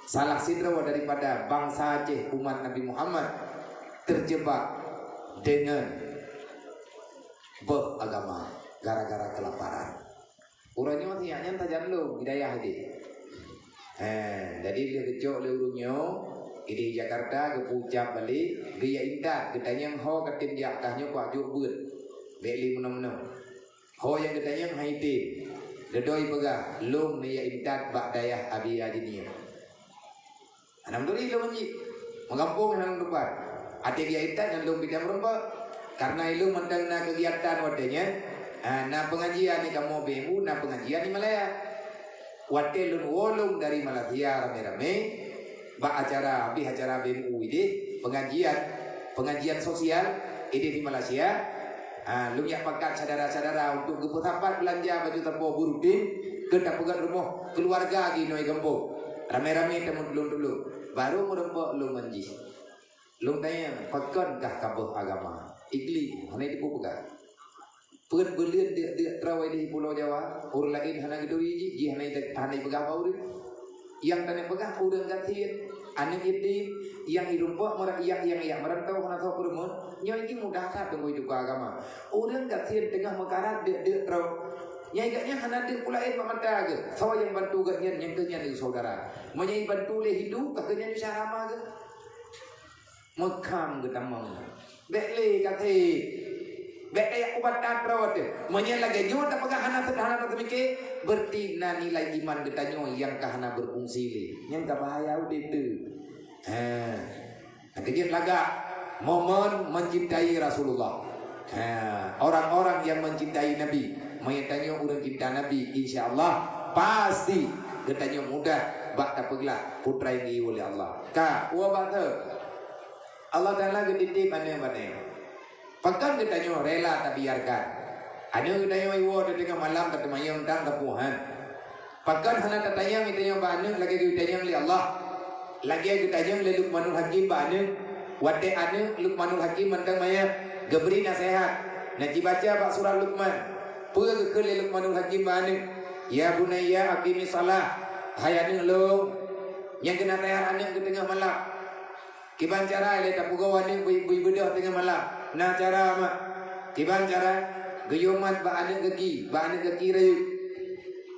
Salah sidroe daripada bansa Aceh umat Nabi Muhammad terjebak dengan beuh agama gara-gara kelaparan. Uroe nyoe siat nyan sajan lom hidayah idéh. He, jadi lheueh geucok lé ureueng nyoe, idéh Jakarta geupeucap balek, geujak intat, geutanyong ho ka tem jak kah nyoe kuak jok beuet. Bèk lé meunoe-meunoe. Ho nyang geutanyong han item. Dudoe ipeugah, lôn neujak intat bak dayah Abi Haji nyoe. Hana meuturi lôn jih. Meugampông hana lôn tupat. Até geujak intat nyan lôn pih tan meureumpok. Karena ilôn mantong na keugiatan watèe nyan, ha, na peungajian di kamoe B M U, na peungajian di Malaya. Watèe lôn woe lôn dari Malaysia ramé-ramé, bak acara, habéh acara B M U idéh, peungajian, peungajian sosial, Idéh di Malaysia, ha, lôn jak pakat syedara-syedara untuk geupeusapat beulanja baju sapo beurutin keu tapeugöt rumoh keuluwarga di inong gampông. Ramé-ramé tameutuléng-tuléng. Barô meureumpok lôn ngon jih. Lôn tanyong, "Pakon kah ka boh agama?" Ikli, hana jiteupeue peugah. Peuet buleuen deuk-deuk troe di Pulo Jawa, ureueng laén hana geuturi jih, jih hana, hana jipeugah bak ureueng. Nyang tanyoe peugah ureueng gasien, aneuk yatim, nyang jirumpok meura-, nyang, nyang, nyang meurantau hana soe peureumeun, nyoe jih mudah that teungku jiteuka agama. Ureueng gasien teungoh meukarat deuk-deuk troe. Nyang gobnyan hana deuh peue laén bak mata geuh, soe nyang bantu gobnyan, nyang keu nyan saudara. Meunyoe jibantu lé Hindu, ka keu nyan usah agama geuh. Meukham geutamong. Bék lé gasien. Bék kaya ubat tatroe teuh. Meunyoe lagée nyoe tapeugah hana seuh-, hana taseumike, berarti na nilai iman geutanyoe nyang ka hana beufungsi lé. Nyan ka bahaya udeb teuh. Ha. Keujeuet lagak momen mencintai Rasulullah. Ha, orang-orang yang mencintai Nabi, meunyoe tanyoe ureueng cinta Nabi, insya Allah pasti geutanyoe mudah bak tapeuglah putra nyang geuyue lé Allah. Ka, uwa bak teu. Allah Taala geutitip aneuk bak tanyoe. Pakon geutanyoe rela tabiarkan aneuk geutanyoe iwoe di teungoh malam tateumayong dan tapuhan? Pakon hana tatanyong geutanyoe bak aneuk lagée geutanyong lé Allah? Lagée geutanyong lé Luqmanul Hakim bak aneuk. Watée aneuk Luqmanul Hakim mantong manyét, geubri naseuhat. Na jibaca bak surat Luqman. Peue geukheun lé Luqmanul Hakim bak aneuk? "Ya bunayya aqimis shalah." Hai aneuk lôn, nyang keuneuk naseuhat aneuk geutanyoe malam. Kiban cara ilée tapeugoe aneuk beu-, beu-, beudôh teungoh malam? Na cara, mak. Kiban cara? Geuyue mat bak aneuk gaki, bak aneuk gaki rayeuk.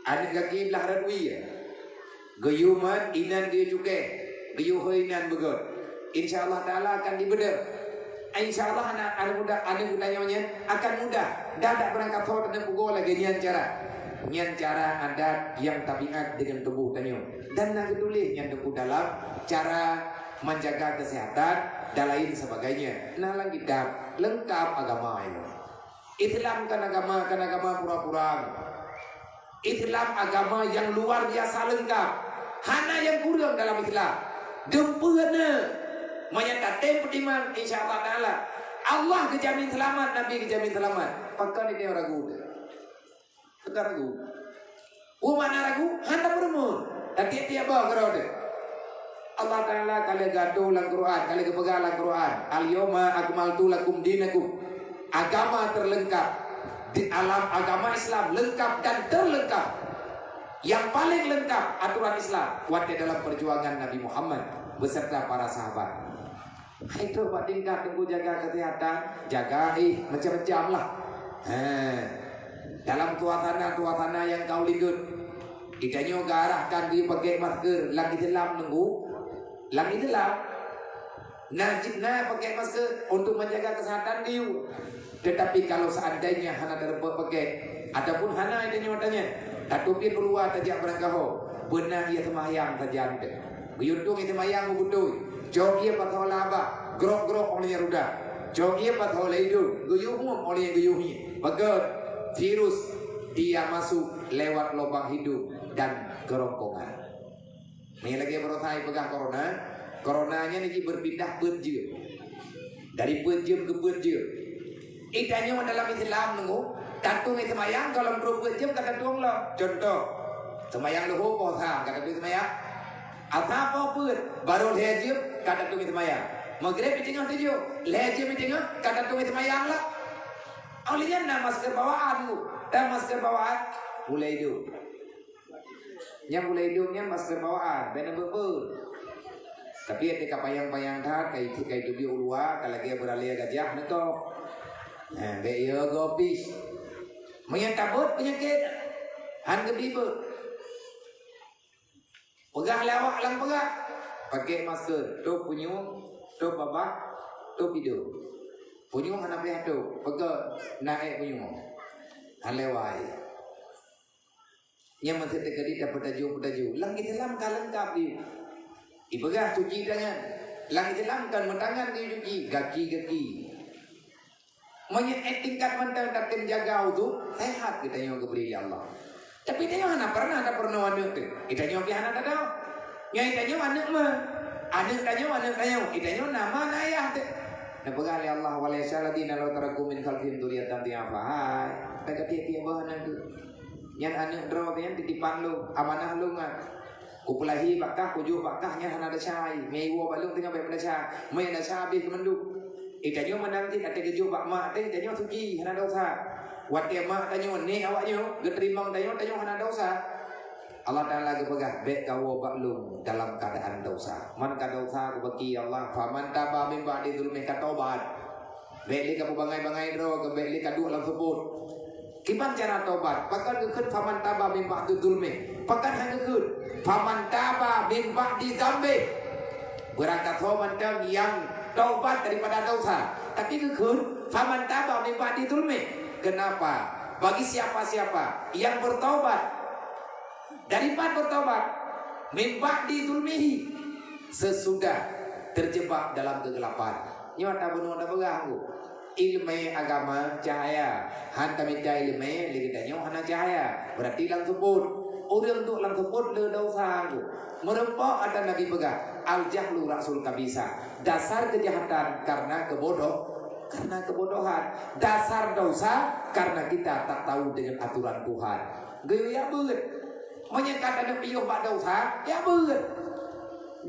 Aneuk gaki blah rot wie. Geuyue mat inan geuyue cukéh, geuyue hôi inan beugöt. Insya Allah Taala akan dibeudôh. Insya Allah aneuk, aneuk muda, aneuk geutanyoe nyan akan mudah. Dak, dak beurangkasoe taneuk peugoe lagée nyan cara. Nyan cara adat nyang tabiat deungon tuboh tanyoe. Dan na geutuléh nyan teungku dalam cara menjaga kesehatan dan lain sebagainya. Na lam kitab, leungkab agama nyoe. Islam kon agama, kon agama pura-pura. Islam agama nyang luar biasa leungkab. Hana nyang kureueng dalam Islam. Dum peue na. Meunyoe tatem peutimang, insya Allah Taala, Allah geujamin seulamat, Nabi geujamin seulamat. Pakon tanyoe ragu teuh? Teuka ragu. Peue makna ragu? Hana peurumoh. Dan tieb-tieb boh keudroe teuh. Allah Taala ka lheueh geuatoe lam Quran, ka lheueh geupeugah lam Quran, "Al-yauma akmaltu lakum dinakum." Agama terlengkap. Di alam agama Islam lengkap dan terlengkap. Yang paling lengkap aturan Islam watée dalam perjuangan Nabi Muhammad beserta para sahabat. Hai trok bak tingkat teungku jaga kesehatan, jaga, eh, macam-macam lah. Ha. Dalam suasana-suasana nyang ka likot, geutanyoe geuarahkan diri pakai masker lam Islam teungku. Lam Islam. Na jih na pakai masker untuk menjaga kesehatan diri. Tetapi kalau seandainya hana teureumpok pakai, ataupun hana geutanyoe tanyang, tateubiet u luwa tajak beurangkaho, beuna ie seumayang sajan teuh. Geuyue tueng ie seumayang u beutôi, cok ie pasoe lam babah, grok-grok óh lheueh ruda. Cok ie pasoe lam idong, geuyue huem óh lheueh geuyue hieng. Pakon? Virus dia masuk lewat lubang hidung dan kerongkongan. Meunyoe lagée baroesa jipeugah corona, corona nyan jih berpindah peuet jeuem. Dari peuet jeuem keu peuet jeuem. Geutanyoe dalam Islam nunggu, tatueng ie seumayang, goh lom troh peuet jeuem ka tatueng lom. Contoh, seumayang luho poh sa ka tatueng seumayang. Asa poh peuet, barô lhée jeuem ka tatueng ie seumayang. Maghrib di teungoh tujoh, lhée jeuem di teungoh ka tatueng ie seumayang lah. Óh lheueh nyan na masker bawaan tu, dan masker bawaan mulai tu. Nyang gulai idong nyan masker bawaan, bèk na beuet-beuet. Tapi até ka panyang-panyang that, ka itu, ka itu biôh u luwa, ka lagèe beuralèe gajah neutoh. Nah, bèk yo gopis. Meunyo tabeuet peunyakét, han geubi beuet. Peugah lé awak lam peugah, pakè masker, tôp punyueng, tôp babah, tôp idong. Punyueng hana payah tôp, peugah na èk punyueng. Han lewai. Nyang meuseutôt tadi tapeutajô-peutajô. Lam Islam ka leungkap jih. Ipeugah cuci tangan. Lam Islam kan meutangan jih cuci, gaki-gaki. Meunyo èk tingkat mantong tatem jaga udhu, sehat geutanyoe geubri lé Allah. Tapi tanyoe hana pernah tapeurunoe aneuk teuh. Geutanyoe pih hana tatau. Nyan geutanyoe aneuk meuh. Aneuk tanyoe, aneuk tanyoe. Geutanyoe na ma na ayah teuh. Neupeugah lé Allah, "Wa la yakhshal ladzina law taraku min khalfihim dzurriyyatan dhi'afa." Hai, ka tiep-tiep boh aneuk tu. Nyan aneuk droe nyan titipan lôn, amanah lôn nyan. Kupeulahi bak kah, kujok bak kah, nyan hana desya. Meuiwoe bak lôn teungoh bèk meudesya. Meudesya habéh keumeunduk. Eh, tanyoe meunan cit, até geujok bak mak teuh, tanyoe suci, hana desya. Watèe mak tanyoe, nèk awaknyoe, geuteurimong tanyoe, tanyoe hana desya. Allah Taala geupeugah, "Bèk kawoe bak Lôn dalam keuadaan desya." Man ka desya, geubaki Allah, "Faman taba min ba'di zulmi," ka tobat. Bèk lé ka peubangai-bangai droe, bèk lé ka duek lam seupôt. Kiban cara tobat? Pakon geukheun, "Faman taba min ba'di zulmi"? Pakon han geukheun, "Faman taba min ba'di dzambi"? Beurangkasoe mantong nyang tobat daripada desya. Tapi geukheun, "Faman taba min ba'di zulmi". Kenapa? Bagi siapa-siapa yang bertobat Dari pat bertobat, min ba'di zulmihi, sesudah terjebak dalam kegelapan. Nyoe tabunoe tapeugah ku. Ileumèe agama cahya, han tamita ileumèe lé geutanyoe hana cahya. Berarti lam seupôt. Ureueng duek lam seupôt le desya ku. Meurumpok ata Nabi peugah, "Al-jahlu ra'sul khabisa." Dasar kejahatan karena kebodoh, karena kebodohan. Dasar desya karena kita tak tahu dengan aturan Tuhan. Geuyue jak beuet. Meunyoe ka taneuk piôh bak desya, jak beuet.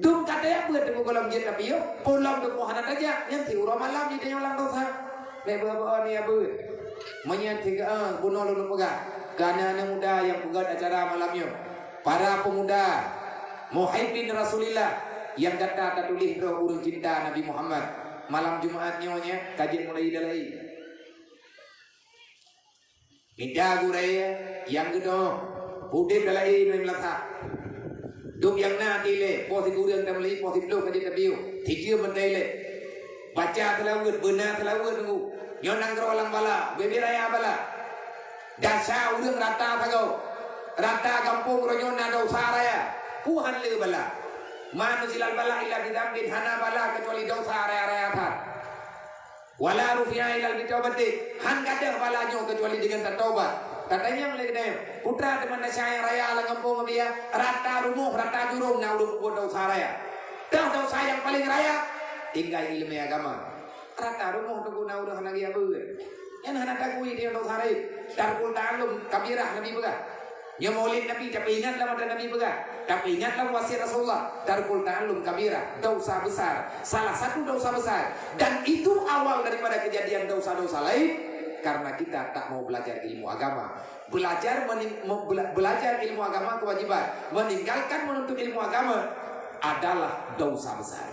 Dum ka tajak beuet teungku gohlom jeuet tapiôh, peue lom teungku hana tajak, nyan siuroe malam jitanyoe lam desya. Bèk beuet-beuet jak beuet. Meunyoe teuka, eh, bunoe lôn peugah, keu aneuk-aneuk muda nyang peugöt acara malam nyoe. Para pemuda, muhibbin Rasulillah, nyang gata tatuléh droe ureueng cinta Nabi Muhammad. Malam Jumat nyoe nyan ka jeuet mulai dalai. Mita gurèe nyang geudoh, udép dalai ngon meulasak. Dum nyang na até ilèe, poh sikureueng tameuli, poh siplôh ka jeuet tapiôh, sijeuem mantong ilèe. Baca seulaweuet, beuna seulaweuet teungku. Nyoe nanggroe lam bala, ubé-bé raya bala. Desya ureueng rata sagoe. Rata gampông uroe nyoe na desya raya. Peue han le bala? Ma nuzilal bala illa bidzambin, hana bala keucuali desya raya-raya that. Wala rufi'a illa bitaubatin, han gadôh bala nyoe keucuali deungon tataubat. Tatanyong lé geutanyoe, peue teuma desya nyang raya lam gampông Abiya, rata rumoh, rata jurông na ureueng peubuet desya raya. Toh desya nyang paleng raya, tinggai ileumèe agama. Rata rumoh teungku na ureueng hana geujak beuet. Nyan hana tagui deungon desya raya. Tarkul ta'allum kabirah Nabi peugah. Nyoe Maulid Nabi, tapeuingat lam ata Nabi peugah, tapeuingat lam wasiat Rasulullah, tarkul ta'allum kabirah, dosa besar, salah satu dosa besar, dan itu awal daripada kejadian dosa-dosa lain, karena kita tak mau belajar ilmu agama. Belajar mening-, me-, bela-, belajar ilmu agama kewajiban, meninggalkan menuntut ilmu agama adalah dosa besar.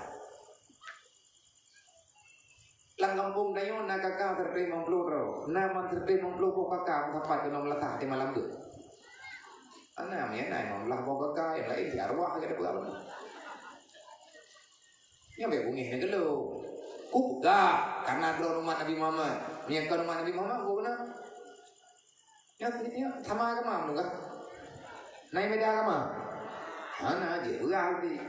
Lam gampông tanyoe na kaka sireutoh limong ploh droe, na man sireutoh limong ploh boh kaka meusapat keunoe meulasak di malam geuh. Ana meunan na limong blah boh kaka, nyang laén si arwah lagèe peugah. Nyoe bèk beungèh neugeulong. Kupeugah, kana droe umat Nabi Muhammad. Meunyoe kon umat Nabi Muhammad, peue na? Nyan, nyan sama agama meunurot kah? Na nyang beda agama? Hana, jeuet peugah lé.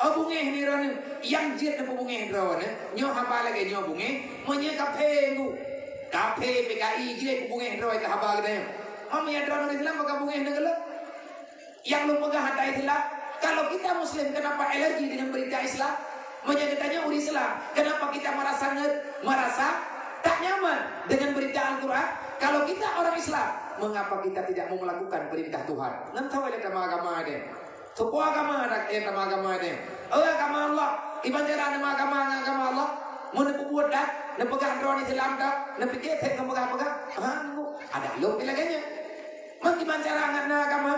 Oh, beungèh ni droeneuh. Nyang jeuet neupeubeungèh droeneuh, nyoe haba lagèe nyoe beungèh, meunyoe kafé ngu. Kafé P K I jeuet peubeungèh droe keu haba geutanyoe. Meunyoe droeneuh Islam, baka beungèh neugeulong. Nyang lôn peugah ata Islam, kalau kita Muslim, kenapa alergi dengan berita Islam? Meunyoe geutanyoe ureueng Islam, kenapa kita merasa nge-, merasa tak nyaman dengan berita Al-Quran? Kalau kita orang Islam, mengapa kita tidak mau melakukan perintah Tuhan? Ngon saboh lé tamah agama deh. Soe po agama dak, eh, tamah agama deh. Oh, agama Allah. Iban cara tamah agama ngon agama Allah. Mun neupeubuet dak, neupeugah droe Islam dak, neupike that ngon peugah-peugah. Ha, nunggu. Ada lom lagèe nyan. Meukiban cara ngat na agama?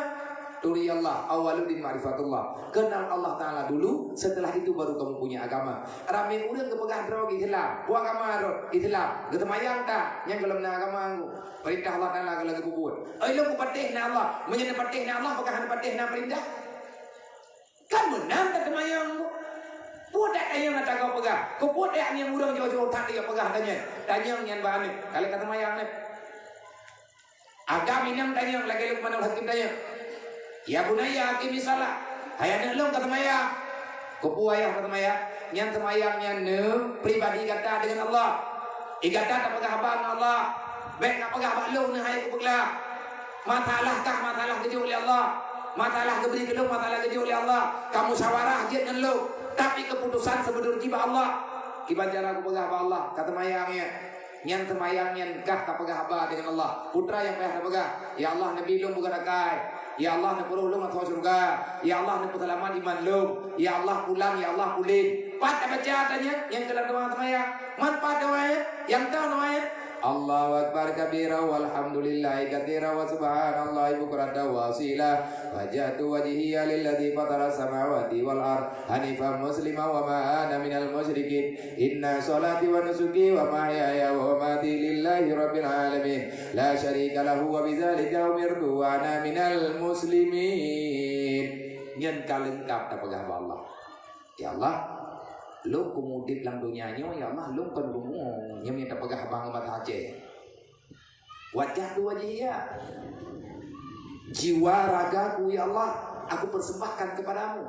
Turi Allah, awwaluddin ma'rifatullah. Kenal Allah Ta'ala dulu, setelah itu baru kamu punya agama. Ramé ureueng geupeugah droe Islam, peue agama droe Islam, geuseumayang that, nyan gohlom na agama. Peurintah Allah Ta'ala gohlom geupeubuet. Oi, lôn kupatéh na Allah, meunyoe neupatéh na Allah, pakon hana patéh na peurintah? Kan meunan ka teumayang. Peue dak tanyong ata gob peugah? Keu peue dak nyang ureueng jroh-jroh that lé peugah tanyong? Tanyong nyan bak aneuk, ka lheueh ka teumayang nyan. Agam inong tanyong lagèe Luqmanul Hakim tanyong, "Ya bunayya aqimis shalah." Hai aneuk lôn, ka teumayang. Keu peue ayah ka teumayang? Nyan teumayang nyan neuh pribadi gata deungon Allah. I gata tapeugah haba ngon Allah. Bèk ka peugah bak lôn neuh hai kupeugah. Masalah kah masalah geujok lé Allah. Masalah geubri keu lôn masalah geujok lé Allah. Ka musyawarah jeuet ngon lôn. Tapi keuputosan seubeudôh jih bak Allah. Kiban cara kupeugah bak Allah, ka teumayang nyan. Nyan teumayang nyan kah tapeugah haba deungon Allah. Peue nyang payah tapeugah, "Ya Allah, neubi lôn beugét akai. Ya Allah, neupeurôh lôn ateueh syeuruga. Ya Allah, neupeuseulamat iman lôn. Ya Allah, pulang, ya Allah, puléh." Pat tabaca ata nyan, nyan keuh doa teumayang. Man pat doa nyan, nyang tan doa nyan, Allahu akbar kabira walhamdulillahi katsira wa subhanallahi bukratan wa asila. Wajjahtu wajhiya lilladzi fataras samawati wal ard hanifan muslima wa ma ana minal musyrikin. Inna sholati wa nusuki wa mahyaya wa mamati lillahi rabbil alamin. La syarika lahu wa bidzalika umirtu wa ana minal muslimin. Nyan ka leungkap tapeugah bak Allah. Ya Allah, lôn keumeudeb lam donya nyoe, ya Allah, lôn kon rumoh. Nyan nyang tapeugah bak Allah Taala. Wajjahtu wajhiya. Jiwa ragaku, ya Allah, aku persembahkan kepadamu.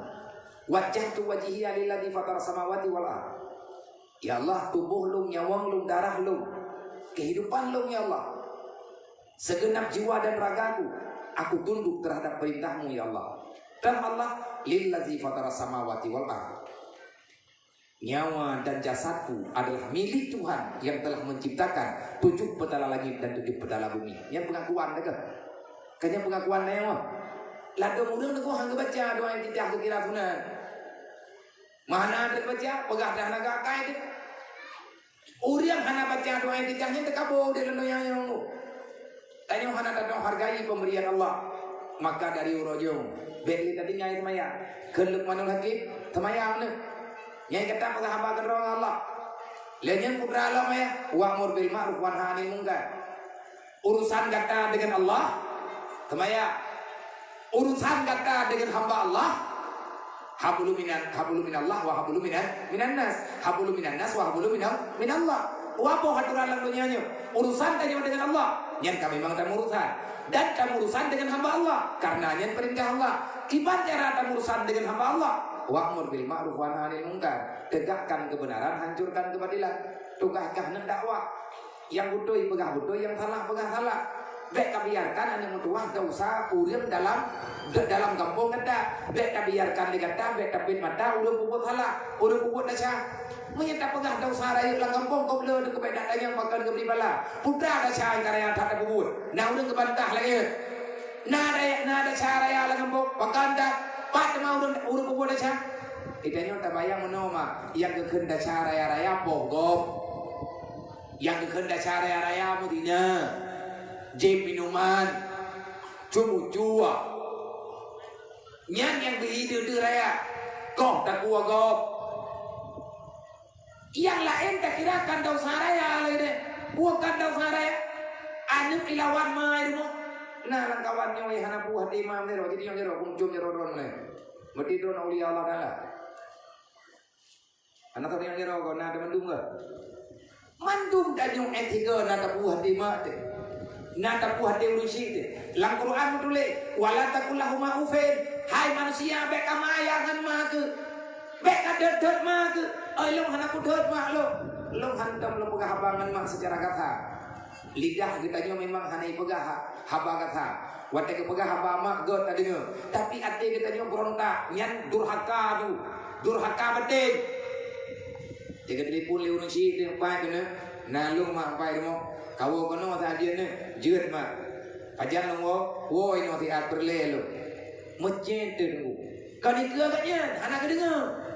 Wajjahtu wajhiya lilladzi fataras samawati wal ard. Ya Allah, tuboh lôn, nyawöng lôn, darah lôn, kehidupan lôn, ya Allah, segenap jiwa dan ragaku, aku tunduk terhadap perintahmu, ya Allah. Dan Allah, lilladzi fataras samawati wal ard. Nyawa dan jasadku adalah milik Tuhan yang telah menciptakan tujuh petala langit dan tujuh petala bumi. Nyan pengakuan teuh. Kan nyan pengakuan nyoe. Ladôm ureuëng teungku hana baca doa Iftitah keu kira sunat. Mana ada baca, peugah dah naga akai tu. Ureuëng hana baca doa Iftitah nyan teukabô di dalam donya nyoe. Tanyoe hana tadoh hargai pemberian Allah. Maka dari uroe nyoe, bék lé tatinggai seumayang. Kheun Luqmanul Hakim, seumayang neuh. Nyang gata peugah haba keudroe ngon Allah. Lé nyan putra lom ya, wa'mur bil ma'ruf wa nahi 'anil munkar. Urusan gata dengan Allah, seumayang. Urusan gata dengan hamba Allah, hablum minan, hablum minallah wa hablum minan, minan nas. Hablum minan nas wa hablum minal, minallah. Wabah aturan lam dunia nyoe. Urusan tanyoe dengan Allah, nyan ka memang tamurusan. Dan tamurusan dengan hamba Allah, karena nyan perintah Allah. Kiban cara tamurusan dengan hamba Allah? Wa'mur bil ma'ruf wa nahi 'anil munkar. Tegakkan kebenaran, hancurkan kebatilan. Tugaih kah neudakwah. Nyang beutôi peugah beutôi, nyang salah peugah salah. Bék kabiarkan aneuk meutuwah desya ureuëng dalam, dalam gampông gata. Bék kabiarkan lé gata, bék tapeuet mata ureuëng peubuet salah, ureuëng peubuet desya. Meunyoe tapeugah desya rayeuk lam gampông, gob le teukeubit dak tanyong pakon geubri bala. Peue desya nyang raya that tapeubuet? Na ureuëng geubantah lagée nyan. Na daya, na desya raya lam gampông, pakon dak, pat teuma ureuëng, ureuëng peubuet desya? Geutanyoe tabayang meunoe ma, nyang geukheun desya raya-raya boh gob. Nyang geukheun desya raya-raya meuzina, jieb minuman, ceumeucue. Nyan nyang geuhi deuh-deuh raya, koh takue gob. Nyang laén takira kan desya raya lagée nyan. Peue kan desya raya? Aneuk ilawan ma i rumoh. Na lam kawan nyoe hana puih até ma meunyoe, jadi nyang jaroe, bungcom jaroe droe meunyoe. Meuti droe aulia Allah Taala. Hana sabe nyang jaroe, na teumandum ke? Mandum tanyoe eh tiga na tapuih até mak teuh. Na tapuih até ureuëng syik teuh. Lam Quran meutuléh, "Wala taqul lahuma uffin." Hai manusia, bék kamayang ngon ma keuh. Bék kadeuet-deuet ma keuh. Oi, lôn hana kudeuet mak lôn. Lôn hantom lôn peugah haba ngon mak seucara kasar. Lidah geutanyoe memang hana ipeugah ha-, haba kasar. Watée geupeugah haba mak gét tadeungoe, tapi até geutanyoe beurontak, nyan durhaka tu. Durhaka baten. Teuka telepon lé ureuëng syik teuh, "Pai keunoe, na lôn mak pai rumoh. Kawoe keunoe saat jeuet neuh, jeuet mak. Pajan lôn woe, woe inoe siat peureulée lôn." Meucen teuh teungku. Ka dikeue agak nyan, hana geudeungoe.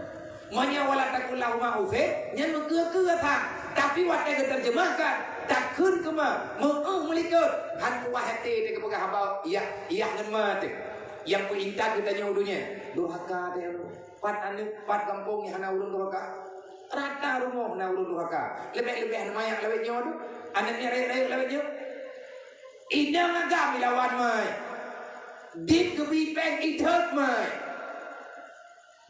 Meunyoe wala taqul lahuma uffin, nyan meukeue-keue that. Tapi watée geuteurjeumahkan, takheun keu ma, meu'euh meulikot, han puas até teuh geupeugah haba, yah, yah ngon ma teuh. Nyang peuintat geutanyoe u donya, durhaka teuh. Pat aneuk, pat gampông nyang hana ureuëng durhaka. Rata rumoh na ureuëng durhaka. Leubeh-leubeh aneuk manyak lawét nyoe tu. Aneuk nyang rayeuk-rayeuk lawét nyoe. Inong agam ilawan mai. Dit geubi péng idhot mai.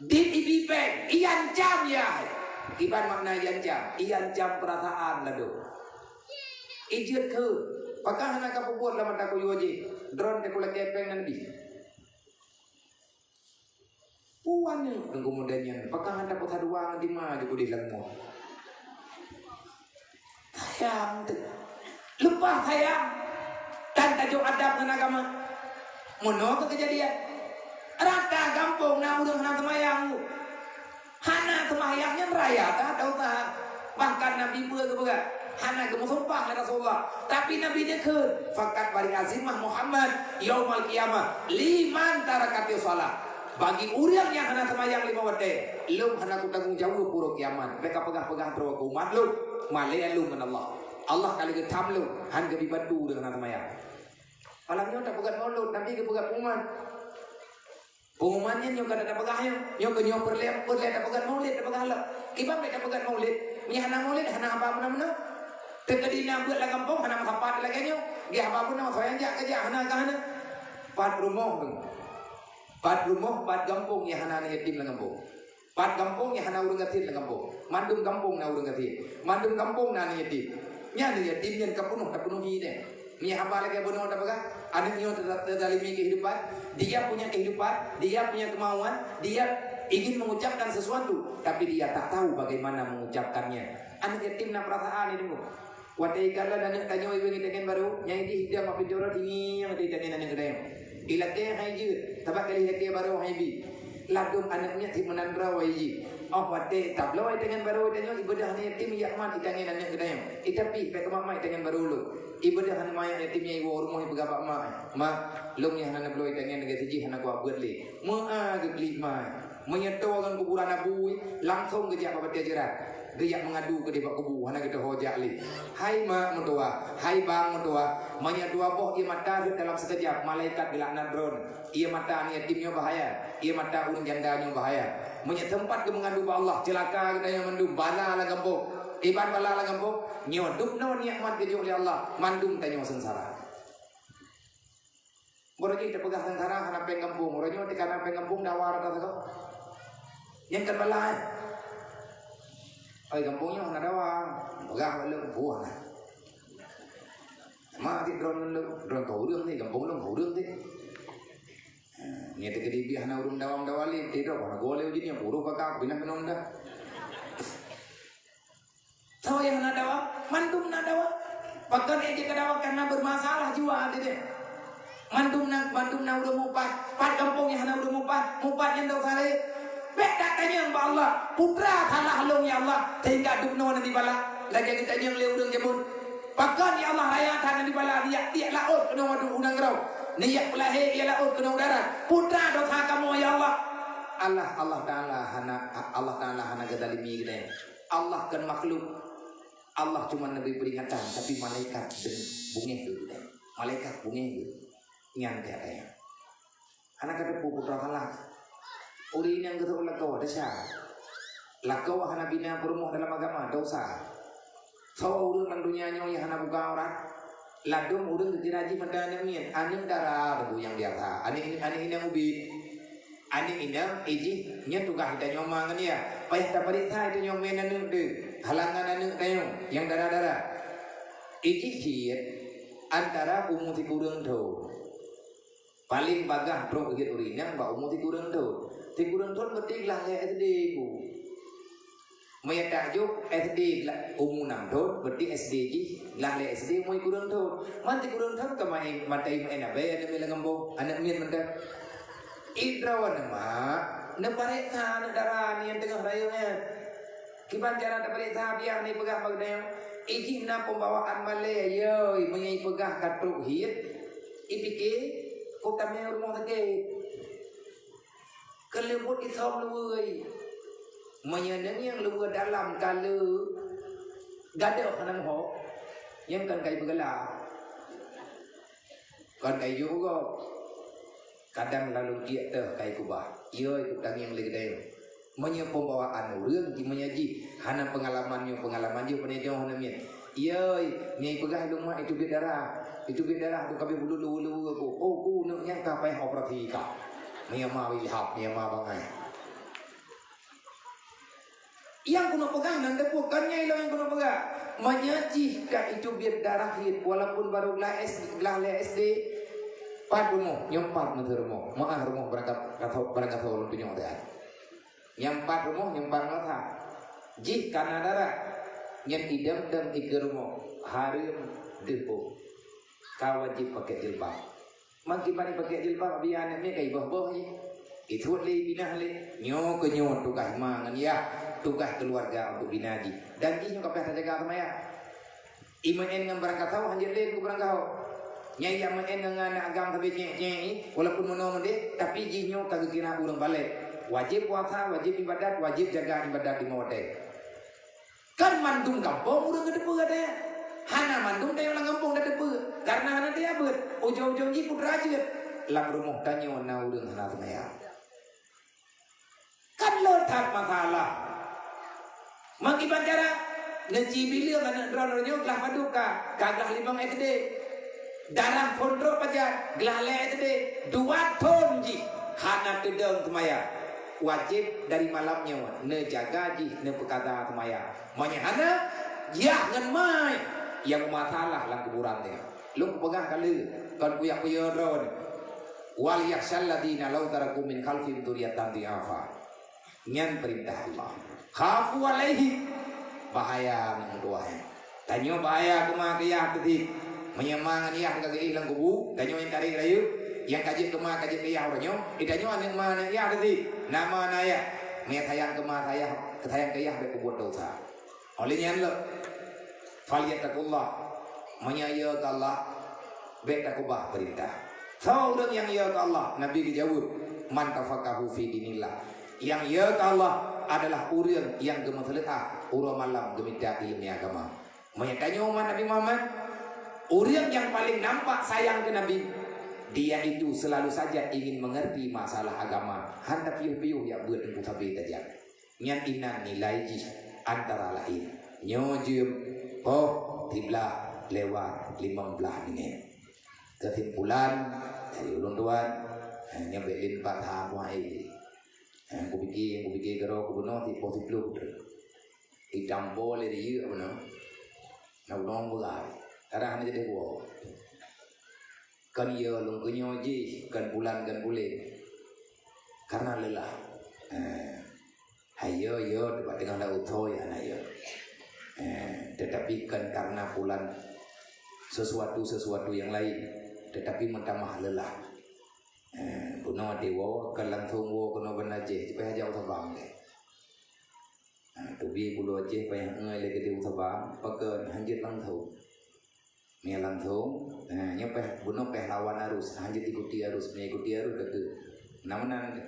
Dit ibi péng, iancam yah. Kiban makna iancam? Iancam peurasaan ladôm. Ijeuet keu, pakon hana kapeubuet lam mata kuyue jih, droen teukulakée péng nan bi. Puan nyoe, keumudian nyan, pakon hana tapeusadua ngon dima di kudeh lam ngon. Sayang teuh. Leupah sayang. Dan tajok adab ngon agama. Meunoe keuh keujadian. Rata gampông na ureuëng hana seumayang. Hana seumayang nyan raya that dosa. Bahkan Nabi peue geupeugah, hana geumeusumpah lé Rasulullah. Tapi Nabi neukheun, "Faqad bari'a zimmah Muhammad yaumal qiyamah liman tarakatis shalah." Bagi ureuëng nyang hana seumayang lima watée, lôn hana kutanggong jaweueb uroe kiamat. Bék kapeugah-peugah droe keu umat lôn, malée lôn ngon Allah. Allah ka lheueh geutam lôn, han geubi bantu ureuëng hana seumayang. Malam nyoe tapeugah maulud, Nabi geupeugah umat. Pengumuman nyan nyoe ka tapeugah nyoe, nyoe keu nyoe peureulée, peureulée tapeugah maulid, tapeugah lom. Kiban bék tapeugah maulid, meunyo hana maulid, hana haba meunan-meunan. Teukeudi na buet lam gampông, hana meusapat lagée nyoe. Di haba bunoe, soe nyang jak keujak, hana ka hana. Pat rumoh tu. Pat rumoh, pat gampông nyang hana aneuk yatim lam gampông. Pat gampông nyang hana ureuëng gasien lam gampông. Mandum gampông na ureuëng gasien. Mandum gampông na aneuk yatim. Nyan aneuk yatim nyan ka peunoh tapeunohi deh. Meunyo haba lagée bunoe tapeugah, aneuk nyoe teuza-, teuzalimi kehidupan, dia punya kehidupan, dia punya kemauan, dia ingin mengucapkan sesuatu, tapi dia tak tahu bagaimana mengucapkannya. Aneuk yatim na peurasaan itu. Watée ikalon aneuk tanyoe iweng itangen barô, nyang ideh idang mak pintoe rot ingieng teuitangen aneuk geutanyoe. Ilakée hai jeuet, sabab ka lheueh ilakée barô hai bi. Ladôm aneuk miet cit meunan droe jih. Óh watée tabloe itangen barô itanyoe, ibeudoh aneuk yatim ijak mat itangen aneuk geutanyoe. Itapi bék keumat-mat itangen barô lôn. Ibeudoh aneuk manyak yatim nyan iwoe rumoh ipeugah bak mak, "Mak, lôn nyang hana neubloe itangen lagée sijih hana kuabeuet lé." Meu'a geuklik mak. Meunyoe toe ngon kuburan Abu, langsong geujak bak batée jeurat. Geujak meungadu keudeh bak kubu, hana geuteuho jak lé. Hai mak meutuwah, hai bang meutuwah, meunyoe dua boh ié mata rhot dalam sikeujab, malaikat geulaknat droen. Ié mata aneuk yatim nyoe bahaya, ié mata ureuëng janda nyoe bahaya. Meunyoe teumpat geumeungadu bak Allah, ceulaka geutanyoe mandum, bala lam gampông. Iban bala lam gampông, nyoe dubnoe nikmat geujok lé Allah, mandum tanyoe seungsara. Baroe jih tapeugah seungsara hana péng gampông. Uroe nyoe tika na péng gampông dawa rata sagoe. Nyan kan bala, eh. Oi, gampông nyoe hana dawa. Peugah bak lôn, buah na. Ma cit droen ngon lôn, droen keu ureuëng teuh, gampông lôn keu ureuëng teuh. Nyan teukeudi biah na ureuëng dawa-dawa lé, teuh droe hana goe lé ujeuen nyan, purôh kakak, pinah keunoe dah. Soe nyang hana dawa? Mandum na dawa. Pakon ék jeuet keu dawa? Karena bermasalah jiwa teuh. Mandum na, mandum na ureuëng mupat. Pat gampông nyang hana ureuëng mupat. Mupat nyan dosa lé. Bék that tanyong bak Allah. Peue teuma salah lôn ya Allah, sehingga dubnoe na dibala. Lagée geutanyong lé ureuëng jameun. Pakon ya Allah raya that na dibala, tiek-tiek laôt keunoe u nanggroe. Neujak peulahé ié laôt keunoe u darat. Peue teuma dosa kamoe ya Allah. Allah, Allah Taala hana, Allah Taala hana geuzalimi geutanyoe. Allah kon makhluk. Allah cuma neubri peuringatan, tapi malaikat deungon bungéh geuh. Malaikat bungéh geuh. Nyan tiada ya. Hana ka teupeu peue salah. Ureuëng nyang geutôk lakoe desya. Lakoe hana bina peurumoh dalam agama, dosa. Soe ureuëng lam donya nyoe nyang hana buka aurat? Ladôm ureuëng geukira jih mata aneuk miet, aneuk dara teungku nyang biasa, aneuk, aneuk inong ubit. Aneuk inong, ijih nyoe tugaih geutanyoe ma ngon ya. Payah tapareksa geutanyoe meunan aneuk deuh, halangan aneuk tanyoe nyang dara-dara. Ijih cit antara umu sikureueng thon. Paleng bagaih trok hiet ureuëng inong bak umu sikureueng thon. Sikureueng thon berarti glah lhée S D ku. Meunyo tajok S D gla-, umu nam thon, berarti S D jih glah lhée S D umu sikureueng thon. Man sikureueng thon ka main, matai main abée aneuk miet lam gampông, aneuk miet mantong. Idroe mak, neupareksa aneuk dara nyang teungoh rayeuk nyan. Kiban cara tapareksa biang ni peugah bak geutanyoe, ijih na pembawaan malée, yoi, meunyo ipeugah ka trok hiet, ipike, kok tamé rumoh sakét. Keuleubot isam luweue. Meunyoe neungieng luweue dalam ka le gadôh hana meuhok, nyan kon kai beugala. Kon kai jok gob. Kadang lalu giek teuh kai kubah. Yoi, kutangieng lé geutanyoe. Meunyoe pembawaan ureuëng di meunyoe jih hana pengalaman nyoe pengalaman jih pane nyoe hana miet. Yoi, nyoe peugah lôn mak itu biet darah. Itu biet darah tu ka bulu-bulu aku. Oh, ku neuk nyang ka payah operasi ka. Meunyoe ma ilham, meunyoe ma bangai. Nyang keuneuk peugah nan teupeu, kon nyan ilong nyang keuneuk peugah. Meunyoe jih ka itu biet darah hiet, walaupun baru glah S, glah lhée S D, pat rumoh, nyoe pat meuteue rumoh. Meu'ah rumoh barangkasoe, barangkasoe lôn tunyok teuh. Nyang pat rumoh, nyang pat madrasah. Jih kana darah. Nyan idam-dam ikeue rumoh. Hareuem deuh boh. Ka wajéb pakai jilbab. Man kiban ipakèk jilbab, biya aneuk miet ka iboh-boh jih. Ituet lé, ibinah lé. Nyoe keuh nyoe tugaih ma ngon yah. tugaih keuluwarga untuk bina jih. Dan jih nyoe ka payah tajaga seumayang. Imeu'en ngon barangkasoe hanjeuet lé keu barangkasoe. Nyang imeu'en ngon aneuk agam sabe nyek-nyek, walaupun meunoe meudeh, tapi jih nyoe ka geukira ureuëng balek. Wajéb puasa, wajéb ibadat, wajéb jaga ibadat lima watée. Kan mandum gampông ureuëng geuteupeue gata nyan. Hana mandum tanyoe lam gampông tateupeue, kareuna hana tajak beuet. Ujong-ujong jih peue teuma jeuet. Lam rumoh tanyoe na ureuëng hana seumayang. Kan le that masalah. Meukiban cara, neuci bileueng aneuk droeneuh nyoe glah padub ka, ka glah limong S D. Darah phon trok pajan, glah lhée S D, dua thon jih hana teudong seumayang. Wajéb dari malam nyoe neujaga jih, neupeukaza seumayang. Meunyoe hana, yah ngon mai nyang meumasalah lam kuburan nyoe. Lôn kupeugah ka lheueh, kon kuyak peuyeuh droeneuh. "Wal yakhsyal ladzina law taraku min khalfihim dzurriyyatan dhi'afa." Nyan peurintah Allah. Khafu 'alaihim. Bahaya ngon meutuwah nyan. Tanyoe bahaya keu ma keu yah teuh. Meunyoe ma ngon yah ka geuéh lam kubu, tanyoe nyang tarek rayeuk, nyang ka jeuet keu ma ka jeuet keu yah uroe nyoe, di tanyoe aneuk ma aneuk yah teuh. Na ma na yah. Meunyoe sayang keu ma sayang, sayang keu yah bèk peubuet desya. Óh lheueh nyan lom, "Falyattaqullah." Meunyoe yö keu Allah, bèk takeubah peurintah. Soe ureuëng nyang yö keu Allah? Nabi geujaweueb, "Man tafaqahu fi dinillah." Nyang yö keu Allah adalah ureuëng nyang geumeuseuleuah uroe malam geumita ileumèe agama. Meunyoe tanyoe umat Nabi Muhammad, ureuëng nyang paleng nampak sayang keu Nabi, dia itu selalu saja ingin mengerti masalah agama, hana piôh-piôh jak beuet teungku sabe tajak. Nyan inan nilai jih antara laén. Nyoe jeuem poh siblaih lewat limong blaih minét. Keusimpulan dari ulôn tuan, eh, nyoe bèk lé pat ha kuah ai. Eh, kupike, kupike keudroe kubunoe sipoh siploh treuk. Itampo lé riyeuk bunoe. Na bunoe beurah. Kadang hana jadi buah. Kan yö lôn keunyoe jih, kan bulan, kan buleuen. Karena lelah. Eh, hai yö, yö, teuma teungoh lam usaha ya hana yö. Eh, tetapi kan karena bulan sesuatu-sesuatu yang lain, tetapi meutamah lelah. Eh, bunoe diwoe, kan langsung woe keunoe Banda Aceh, payah jak u Sabang deh. Ha, teubiet bulu Aceh payah ngai lé geude u Sabang, pakon hanjeuet langsung. Meunyoe langsung, ha, nyoe payah, bunoe payah lawan arus, hanjeuet ikuti arus, meunyoe ikuti arus ka keuh. Meunan-meunan.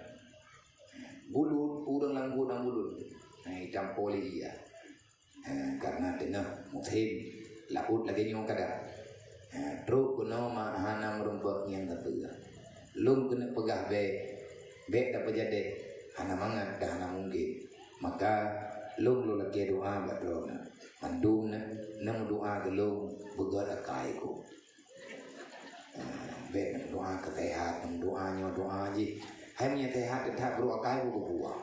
Bulut, ureuëng lam got dan bulut. Ha, itampo lé ie. Ha, karena teungoh musim laôt lagée nyoe kadang. Ha, trok keunoe ma hana meurumpok nyang sapeue. Lôn keuneuk peugah bèk, bèk tapeujadeh, hana mangat dan hana mungken. Maka, lôn lôn lakée doá bak droeneuh. Mandum na, na meudoá keu lôn beugöt akai ku. Ah, bèk meudoá keu seuhat, meudoá nyoe doá jih. Hai meunyoe seuhat that brok akai ku geubuah.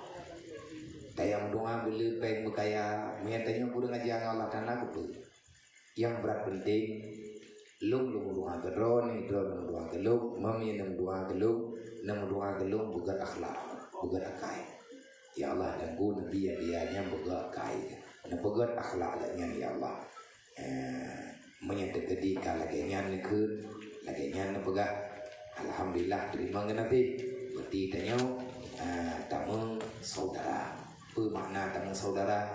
Tayang meudoá beuleueng péng beukaya, meunyoe tanyoe kureueng aja ngon Allah Taala keupeue. Nyang brat peunteng, lôn lôn meudoá keu droeneuh, droeneuh meudoá keu lôn, meunyoe na meudoá keu lôn, na meudoá keu lôn beugöt akhlak, beugöt akai. Ya Allah, dan guna biya-biya nyang beugöt akai, neupeugöt akhlak lagée nyan, ya Allah. Eh, meunyoe teukeudi ka lagée nyan neukheun, lagée nyan neupeugah, alhamdulillah, teurimong geunaséh. Berarti tanyoe, eh, tameusaudara. Peue makna tameusaudara?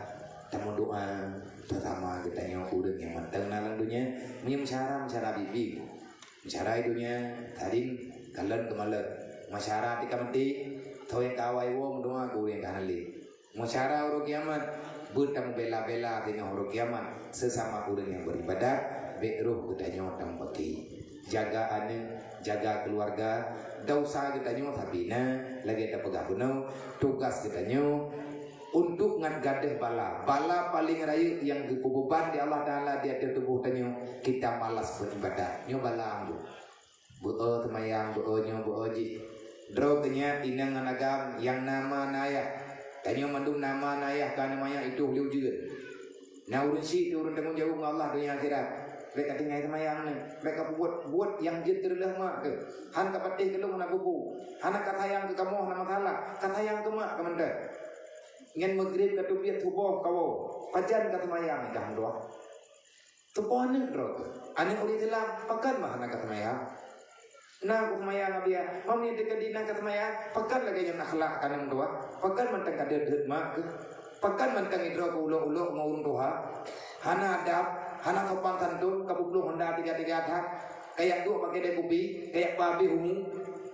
Tameudoá beusama geutanyoe ureuëng nyang mantong na lam donya. Meunyoe meusyara, meusyara bibi. Meusyara donya, tadin kalon keumalon. Meusyara tika meuti, tho nyang ka awai woe meudoá keu ureuëng ka hana lé. Meusyara uroe kiamat, beuet tameubela-bela teungoh uroe kiamat, seusama ureuëng nyang beuribadat, bék roh geutanyoe tameupaké. Jaga aneuëk, jaga keuluwarga, desya geutanyoe sabe na, lagée tapeugah bunoe, tugaih geutanyoe untuk ngat gadôh bala. Bala paleng rayeuk nyang geupeubeban di Allah Taala di ateueh tuboh tanyoe, kita malas beuribadat. Nyoe bala anggô. Beu-o seumayang, beu-o nyoe, beu-o jih. Droe keu nyan inong ngon agam nyang na ma na yah. Tanyoe mandum na ma na yah ka na ma yah itôh lé ujeuen. Na ureuëng syiek teuh ureuëng tanggong jaweueb ngon Allah donya akhirat. Bék ka tinggai seumayang nyoe, bék ka peubuet buet nyang jeuet keu reuloh mak keuh. Han ka patéh keu lôn na bubu. Hana ka sayang keu kamoe na masalah, ka sayang keu mak keuh mantong. Ngon meugreb ka teubiet suboh kawoe. Pajan ka seumayang ka hang dua. Teupeue aneuëk droe keuh. Aneuëk ureuëng Islam, pakon mah hana ka seumayang? Na ku seumayang, Abiya. Mam ni teuka di na ka seumayang, pakon lagée nyan akhlak ka aneuëk dua? Pakon mantong ka deuet-deuet mak keuh? Pakon mantong idroe keu ulok-ulok ngon ureuëng tuha, hana adab, hana sopan santun, ka peubloe honda tiga-tiga that, kajak duek bak keudè kupi, kajak peuhabéh umu,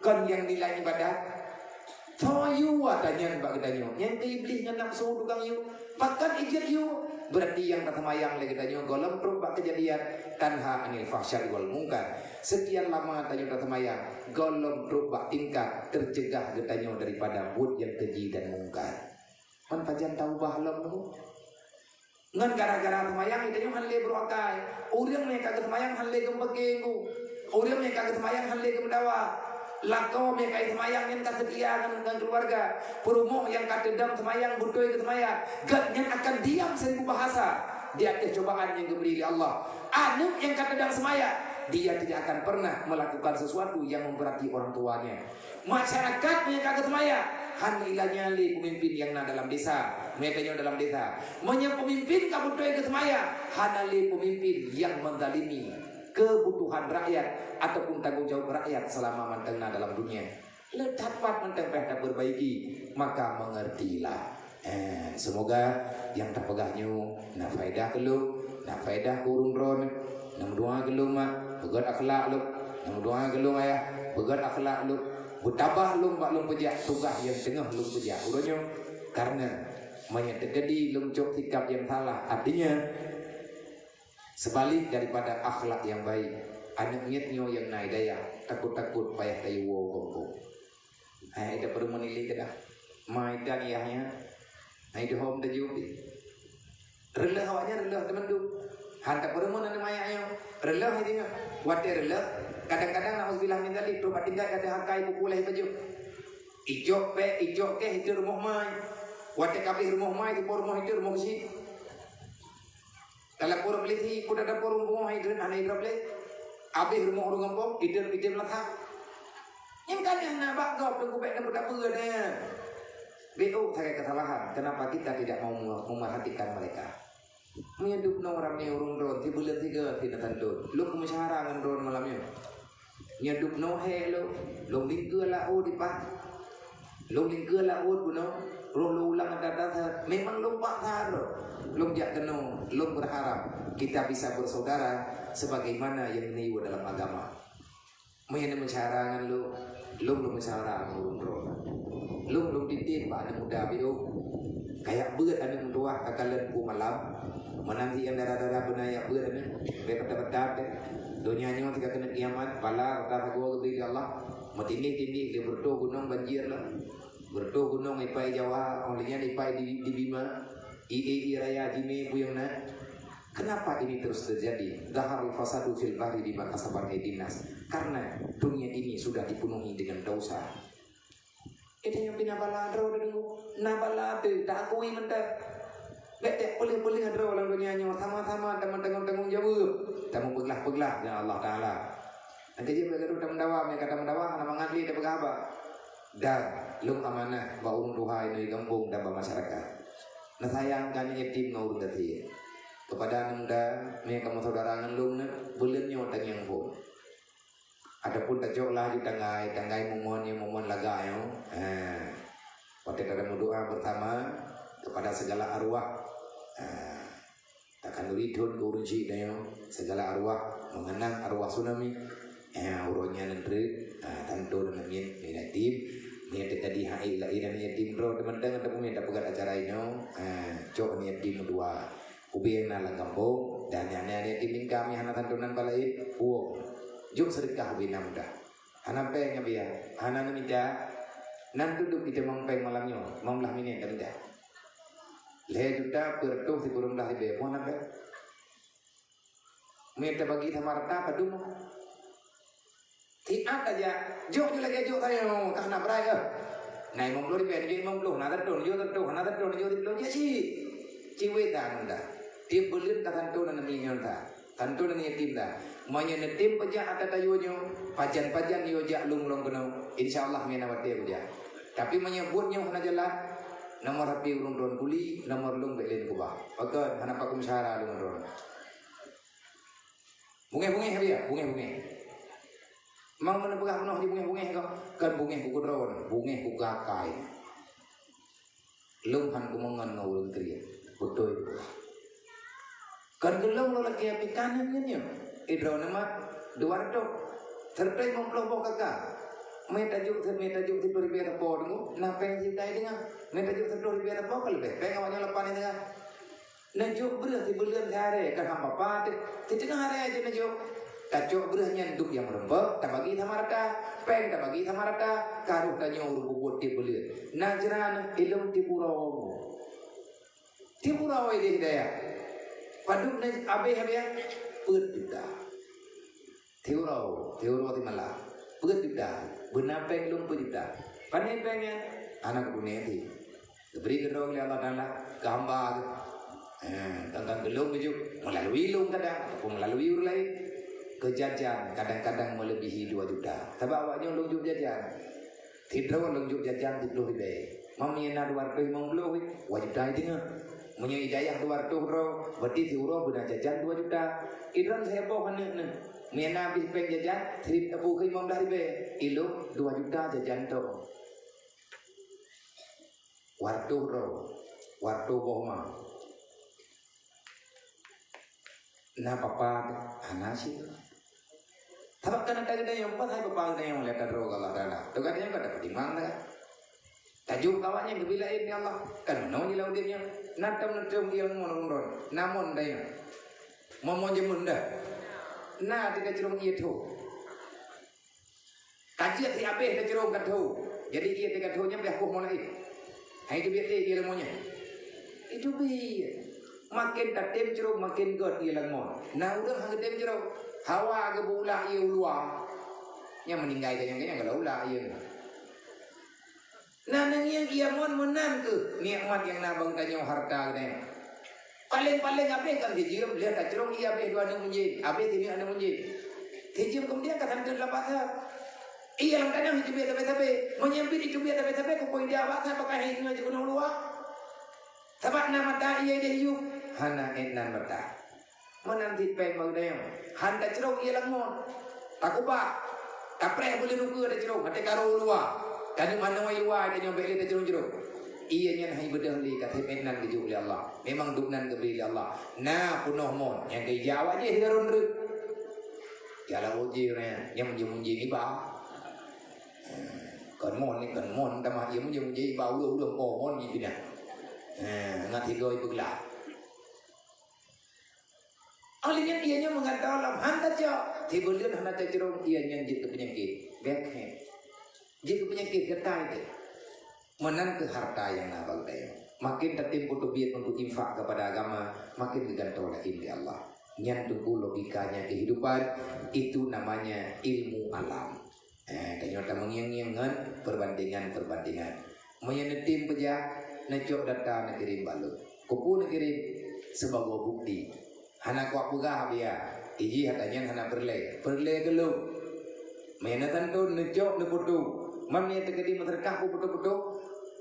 kon nyang nilai ibadat. Soe yue ata nyan bak geutanyoe? Nyan keuh Iblih ngon nafsu tukang yue. Pakon jeuet yue? Beurati nyang taseumayang lé geutanyoe gohlom trok bak keujadian tanha anil fahsya'i wal mungkar. Seukian lama tanyoe taseumayang gohlom trok bak tingkat teuceugah geutanyoe daripada buet nyang keuji dan mungkar. Man pajan taubah lom nyoe? Ngon gara-gara seumayang, geutanyoe han lé brôk akai. Ureuëng nyang ka geuseumayang han lé geumeuké ngu. Ureuëng nyang ka geuseumayang han lé geumeudawa. Lakoe nyang ka seumayang nyan ka seutia ngon, ngon keuluwarga. Peurumoh nyang ka teudong seumayang beutôi geuseumayang. Gobnyan akan diam seribu bahasa di ateueh cobaan nyang geubri lé Allah. Aneuëk nyang ka teudong seumayang, dia tidak akan pernah melakukan sesuatu yang memberati orang tuanya. Masyarakat meunyoe ka geuseumayang, hana ilanya lé peumimpin nyang na dalam desa. Meunyoe tanyoe dalam desa, meunyoe peumimpin ka beutôi geuseumayang, hana lé peumimpin nyang menzalimi keubutuhan rakyat ataupun tanggong jaweueb rakyat seulama mantong na dalam dunia. Le that pat mantong payah tapeurbaiki, maka mengertilah. Eh, seumoga nyang tapeugah nyoe na faedah keu lôn, na faedah keu ureuëng droe, na meudoa keu lôn mak, beugét akhlak lôn, na meudoa keu lôn ayah, beugét akhlak lôn, beutabah lôn bak lôn peujak tugaih nyang teungoh lôn peujak uroe nyoe. Kareuna meunyoe teukeudi lôn cok sikap nyang salah, artinya seubalik daripada akhlak nyang baik, aneuëk miet nyoe nyang na hidayah, takot-takot payah tayue woe gob-gob. Hai, ida peureumeun ilée keudah. Ma idan yah nyan. Hai, deuhom teuju pih. Reuleuh awaknyan reuleuh teumandum. Han tapeureumeun aneuëk manyak nyoe. Reuleuh hai deungoe. Watée reuleuh, kadang-kadang naudzubillah min dzalik, trok bak tingkat ka teuhakai buku lahé pajoh. Ijok pék, ijok keh, ijok rumoh mai. Watée ka abéh rumoh mai, teupo rumoh ideuet, rumoh geuchik. Dalam puruk lisi, kuda dapur rumoh ideuet hana idrop lé. Abéh rumoh ureuëng gampông, ideuet, ideuet meulathak. Nyang ka lheueh na bak gob teungku bék neupeudapeue nyan. Beuh, sagai keusalahan. Kenapa kita tidak mau memerhatikan mereka? Meunyoe dubnoe ramé ureuëng droe, sibuleuen sigoe sinan tandon. Lôn keumeusyawarah ngon droe malam nyoe. Nyoe dubnoe hé lôn, lôn lingkeue laôt dipat. Lôn lingkeue laôt bunoe, roh lôn ulang that-that. Memang lôn paksa droe. Lôn jak keunoe, lôn berharap kita bisa bersaudara sebagaimana yang neuyue dalam agama. Meunyoe neumeusyara ngon lôn, lôn lôn meusyara ngon ureuëng droe. Lôn lôn titip bak aneuëk muda beuh. Kayak beuet aneuëk meutuwah takalon peue malam. Meunan si nyang dara-dara beuna yak beuet aneuëk. Bék peugah-peugah deh. Donya nyoe sigoe keuneuk kiamat, bala rata sagoe geubri lé Allah. Meutindih-tindih di beureutoh gunong banjir lah. Beureutoh gunong ipai Jawa, óh lheueh nyan ipai di, di Bima. I, i, i raya jimé buyong na. Kenapa ini terus terjadi? Zaharul fasadu fil bahri bima kasabat aydin nas. Karena dunia ini sudah dipenuhi dengan dosa. Itu nyang pih na bala droe teuh, na bala teuh, ta akui mantong. Bék teuh peuleueh-peuleueh droe lam donya nyoe, sama-sama tameutanggong-tanggong jaweueb, tameupeuglah-peuglah deungon Allah Taala. Nyang keujeuet bak geutanyoe tameudawa, meunyo ka tameudawa hana mangat lé tapeugah haba. Dan lôn amanah bak ureuëng tuha inoe gampông dan bak masyarakat. Neusayang keu aneuëk yatim ngon ureuëng gasien. Keupada aneuëk muda, meunyo kamoe syedara ngon lôn nyoe, buleuen nyoe tangieng phon. Ataupun tacok lah aju tanggai, tanggai mumon nyang mumon lagak nyoe. Ha. Watée tatameudoa beusama keupada sigala arwah. Ha. Takhanduri thon keu ureuëng syik tanyoe, sigala arwah, meungeunang arwah tsunami. Ha, uroe nyan treuk, ha, tantu dan miet, miet yatim. Miet tadi hai laén dan yatim droe teumantong ataupun miet tapeugah acara inoe. Ha, cok miet yatim dua. Ubé na lam gampông, dan nyan, nyan, nyan yatim kami hana santunan bak laén, puwoe. Jok seudeukah ubé na mudah. Hana péng, Abiya, hana neumita. Nan tudok ita mong péng malam nyoe, limong blaih minét tamita. Lhée juta peureutôh sikureueng blaih ribée, puwoe na péng. Meunyo tabagi sama rata, padum. Siat aja, jok ju lagée jok tanyoe, ka hana brai keuh. Na limong ploh ribée, jok limong ploh, na sireutoh, jok sireutoh, na sireutoh, jok sireutoh, jok cit. Cit wéeh that mudah. Tieb buleuen tasantu aneuk miet nyoe that. Santu aneuk yatim that. Meunyoe neutem peujak ata tayue nyoe, pajan-pajan yue jak lôn lom keunoe, insya Allah meunan watée kujak. Tapi meunyoe buet nyoe hana jalan, nomor H P ureuëng droen kuli, nomor lôn bék lé neukeubah. Pakon hana pakum syara lôn droen. Bungéh-bungéh dia, bungéh-bungéh. Mang meunan peugah bunoe jibungéh-bungéh kah? Kan bungéh buku droen, bungéh buku akai. Lôn han kumeungon ngon ureuëng kriet. Beutôi. Kon keu lôn lôn lakée pih ka na nyan nyoe. Idroe neumat dua reutôh. Seureutoh limong ploh boh kaka. Meutajok, meutajok siplôh ribée sapo teungoh, na péng sijuta teungoh. Meutajok siplôh ribée sapo ka leubeh péng awaknyan lapan teungoh. Neujok breueh sibuleuen siharé ka hamba patéh. Siteungoh haré aja neujok. Tacok breueh nyan duek nyang meurumpok, tabagi sama rata. Péng tabagi sama rata. Karoh tanyoe ureuëng peubuet tiep buleuen. Na jeuran ilong tiep uroe. Tiep uroe ideh daya. Padub na abéh-abéh peuet juta. Tiep uroe, tiep uroe tiep malam. Peuet juta. Beuna péng lôn peuet juta. Pane péng nyan? Hana kupunéh pih. Geubri keudroe lé Allah Taala keu hamba geuh. Eh, kan-kan geulong geujok meulalu lôn kadang ataupun meulalu ureuëng laén. Keu jajan kadang-kadang meuleubih dua juta. Sabab awaknyoe lôn jok jajan. Sidroe lôn jok jajan siplôh ribée. Meunyoe na dua reutôh limong ploh, dua juta teungoh. Meunyoe idayah dua reutôh droe, berarti siuroe beuna jajan dua juta. Idroe lhée boh aneuk nyoe. Meunyoe na abéh péng jajan, sirib teupeu keu limong blaih ribée. Ilong dua juta jajan tong. Dua reutôh droe, dua reutôh boh ma. Na papa hana sih. Sabab kan ada geutanyoe, pas hai papa geutanyoe lé tadroe keu Allah Taala. Tu geutanyoe ka tapeutimang dah. Tajok kawan nyang geubri laén ya Allah. Kan meunoe nyoe lam udeb nyoe. Na tam na teuh ié mon ron. Na mon dah nyoe. Mon-mon jameun dah. Na tika cirong ié tho. Ka jeuet si abéh tacurông ka tho. Jadi ié teuka tho nyan beh poh mulai. Hai teubiet lé ié lam mon nyan. Itu bi. Makin tatem curông makin gét ié lam mon. Na ureuëng hana tem curông. Hawa geubeula ié uluwa. Nyang meuninggai ka nyang ka nyang geulah ula ié. Na neungieng ié mon meunan keuh nikmat nyang na bak geutanyoe hareuta geutanyoe. Paleng-paleng abéh kan sijeuem, lheueh tacurông ié abéh dua aneuk meunjén, abéh sineuk aneuk meunjén. Sijeuem keumudian ka santreun lam pasar. Ié lam tanah jiteubiet sabe-sabe. Meunyoe bit jiteubiet sabe-sabe, keupeue ida bak that pakai hai nyoe jikeunoe luwa. Sabab na mata ié ideh yup, hana ék nan mata. Meunan cit péng bak geutanyoe. Han tacurông ié lam mon. Takubah. Tapreh buleuen ukeue tacurông, até karu luwa. Taneuk manoe luwa tanyoe bék lé tacurông-curông. Ié nyan hai beudeuh lé ka sép nan geujok lé Allah. Memang duek nan geubri lé Allah. Na peunoh mon nyang geujak awak jih sikarôn reuek. Jalan uji nyan, nyang munjing-munjing iba. Kon mon ni, kon mon tamah ié munjing-munjing iba ulôh-ulôh po mon ni pinah. Ha, ngat tiga ibu gelah. Oleh nyan ié nyan meugantoe lom han tacok. Sibuleuen hana tacurông ié nyan jeuet keu peunyakét. Bèk he. Jeuet keu peunyakét geutai teuh. Meunan keuh harta nyang na bak geutanyoe. Makin tatem peuteubiet untuk infak kepada agama, makin geugantoe laén di Allah. Nyan teungku logikanya kehidupan, itu namanya ilmu alam. Eh, tanyoe tameungieng-ngieng ngon perbandingan-perbandingan. Meunyoe neutem peujak, neucok data neukirém bak lôn. Keupeue neukirém? Sibagoe bukti. Hana kuat peugah biya, iji hata nyan hana peureulée. Peureulée keu lôn. Meunyoe neutanton, neucok, neupoto. Man meunyoe teukeudi meuseudeukah peue poto-poto,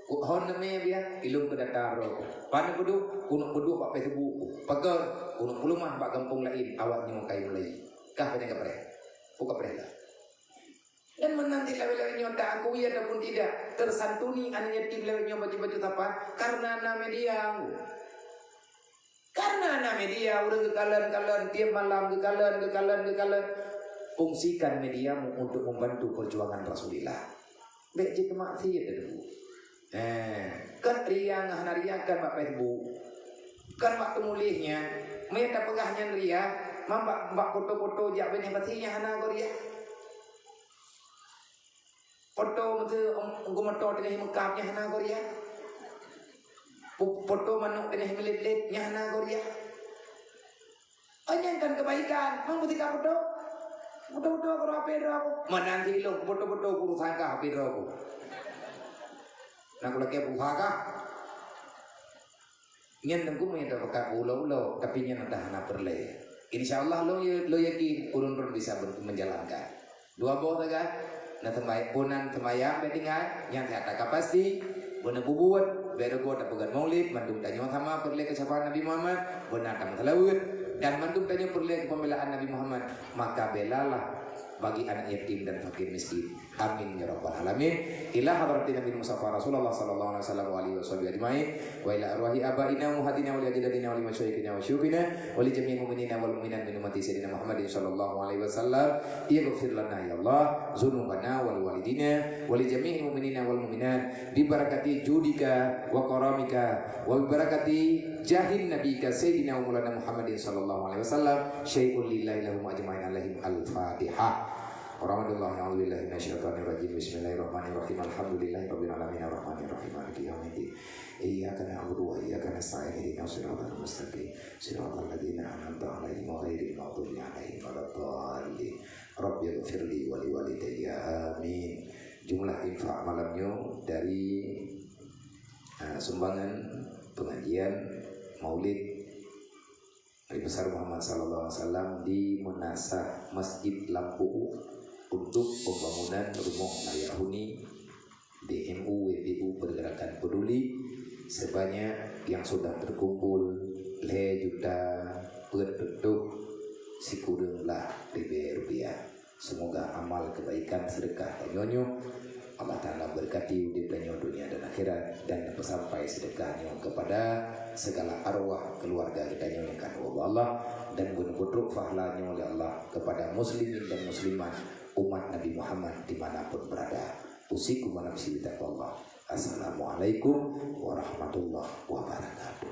keu hon neumé biya, ilôn keu data droe. Pan neupeuduek, keuneuk peuduek bak Facebook. Pakon, keuneuk peuleumah bak gampông laén, awak nyoe kai mulai. Kah panyang kapreh. Peue kapreh lah. Dan meunan di lawét-lawét nyoe, taakui ataupun tidak, tersantuni aneuk yatim lawét nyoe bacut-bacut sapat karena na media. Karena na media, ureuëng geukalon-kalon, tiep malam geukalon, geukalon, geukalon. Fungsikan mediamu untuk membantu perjuangan Rasulullah. Bék jeuet maksiat dulu. Eh, kan ria ngon hana ria kan bak Facebook. Kan bak teumuléh nyan. Meunyoe tapeugah nyan ria, man bak, bak foto-foto jak beuneh pasti nyan hana goe ria. Foto meuseu, em, geumoto teungoh meukab nyan hana goe ria. Pu-, foto manok teungoh meulét-lét nyan hana goe ria. Oh, nyan kan kebaikan. Mang meutika foto. Foto-foto keu HP droe ku. Meunan silong foto-foto keu urusan kah HP droe ku. Nak kulakée berusaha kah? Nyan teungku meunyoe tapeugah ulo-ulo, tapi nyan dah hana peureulée. Insya Allah, lôn ya-, lôn yakin ureuëng droe bisa ben-, menjalankan. Dua boh sagai, na teumbayang, punan teumbayang bék tinggai, nyang that ka pasti, beuna peubuet, bék rugoe tapeugét maulid, mandum tanyoe sama peureulée keu syafaat Nabi Muhammad, beuna tameuseulaweuet, dan mandum tanyoe peureulée keu pembelaan Nabi Muhammad, maka belalah bagi anak yatim dan fakir miskin. Amin ya rabbal alamin. Ila hadratin Nabi Mustafa Rasulullah sallallahu alaihi wasallam wa alihi washabihi ajmain. Wa ila arwahi abaina wa ummahatina wa li ajdadina wa li masyayikhina wa syuyukhina wa li jami'il mu'minina wal mu'minat min ummati Sayyidina Muhammadin sallallahu alaihi wasallam. Ighfir lana ya Allah dzunubana wa li walidina wa li jami'il mu'minina wal mu'minat bi barakati judika wa karamika wa bi barakati jahin nabika Sayyidina wa Maulana Muhammadin sallallahu alaihi wasallam. Syai'un lillahi lahum ajmain alaihim. Al-Fatihah. Warahmatullahi, a'udzubillahi minasyaitonirrajim. Bismillahirrahmanirrahim. Alhamdulillahi rabbil alamin, arrahmanirrahim, maliki yaumiddin. Iyyaka na'budu wa iyyaka nasta'in. Ihdinas siratal mustaqim. Siratal ladzina an'amta alaihim ghairil maghdubi alaihim waladdallin. Rabbighfirli wa liwalidayya. Amin. Jumlah infak malam nyoe dari, ah, sumbangan pengajian Maulid Nabi Besar Muhammad sallallahu alaihi wasallam di Meunasah Masjid Lampu untuk pembangunan rumoh layak huni B M U W P U Pergerakan Peduli sebanyak yang sudah terkumpul lhèe juta peuet reutôh sikureueng blah ribèe rupiah. Semoga amal kebaikan sedekah tanyoe nyoe Allah Ta'ala berkati udép tanyoe dunia dan akhirat, dan peusampai sedekah nyoe kepada segala arwah keluarga geutanyoe nyang ka neuwoe bak Allah, dan geupeutrok pahala nyoe lé Allah kepada muslimin dan muslimat umat Nabi Muhammad di mana pun berada. Usikum wa nafsi bitaqwallah. Assalamualaikum warahmatullahi wabarakatuh.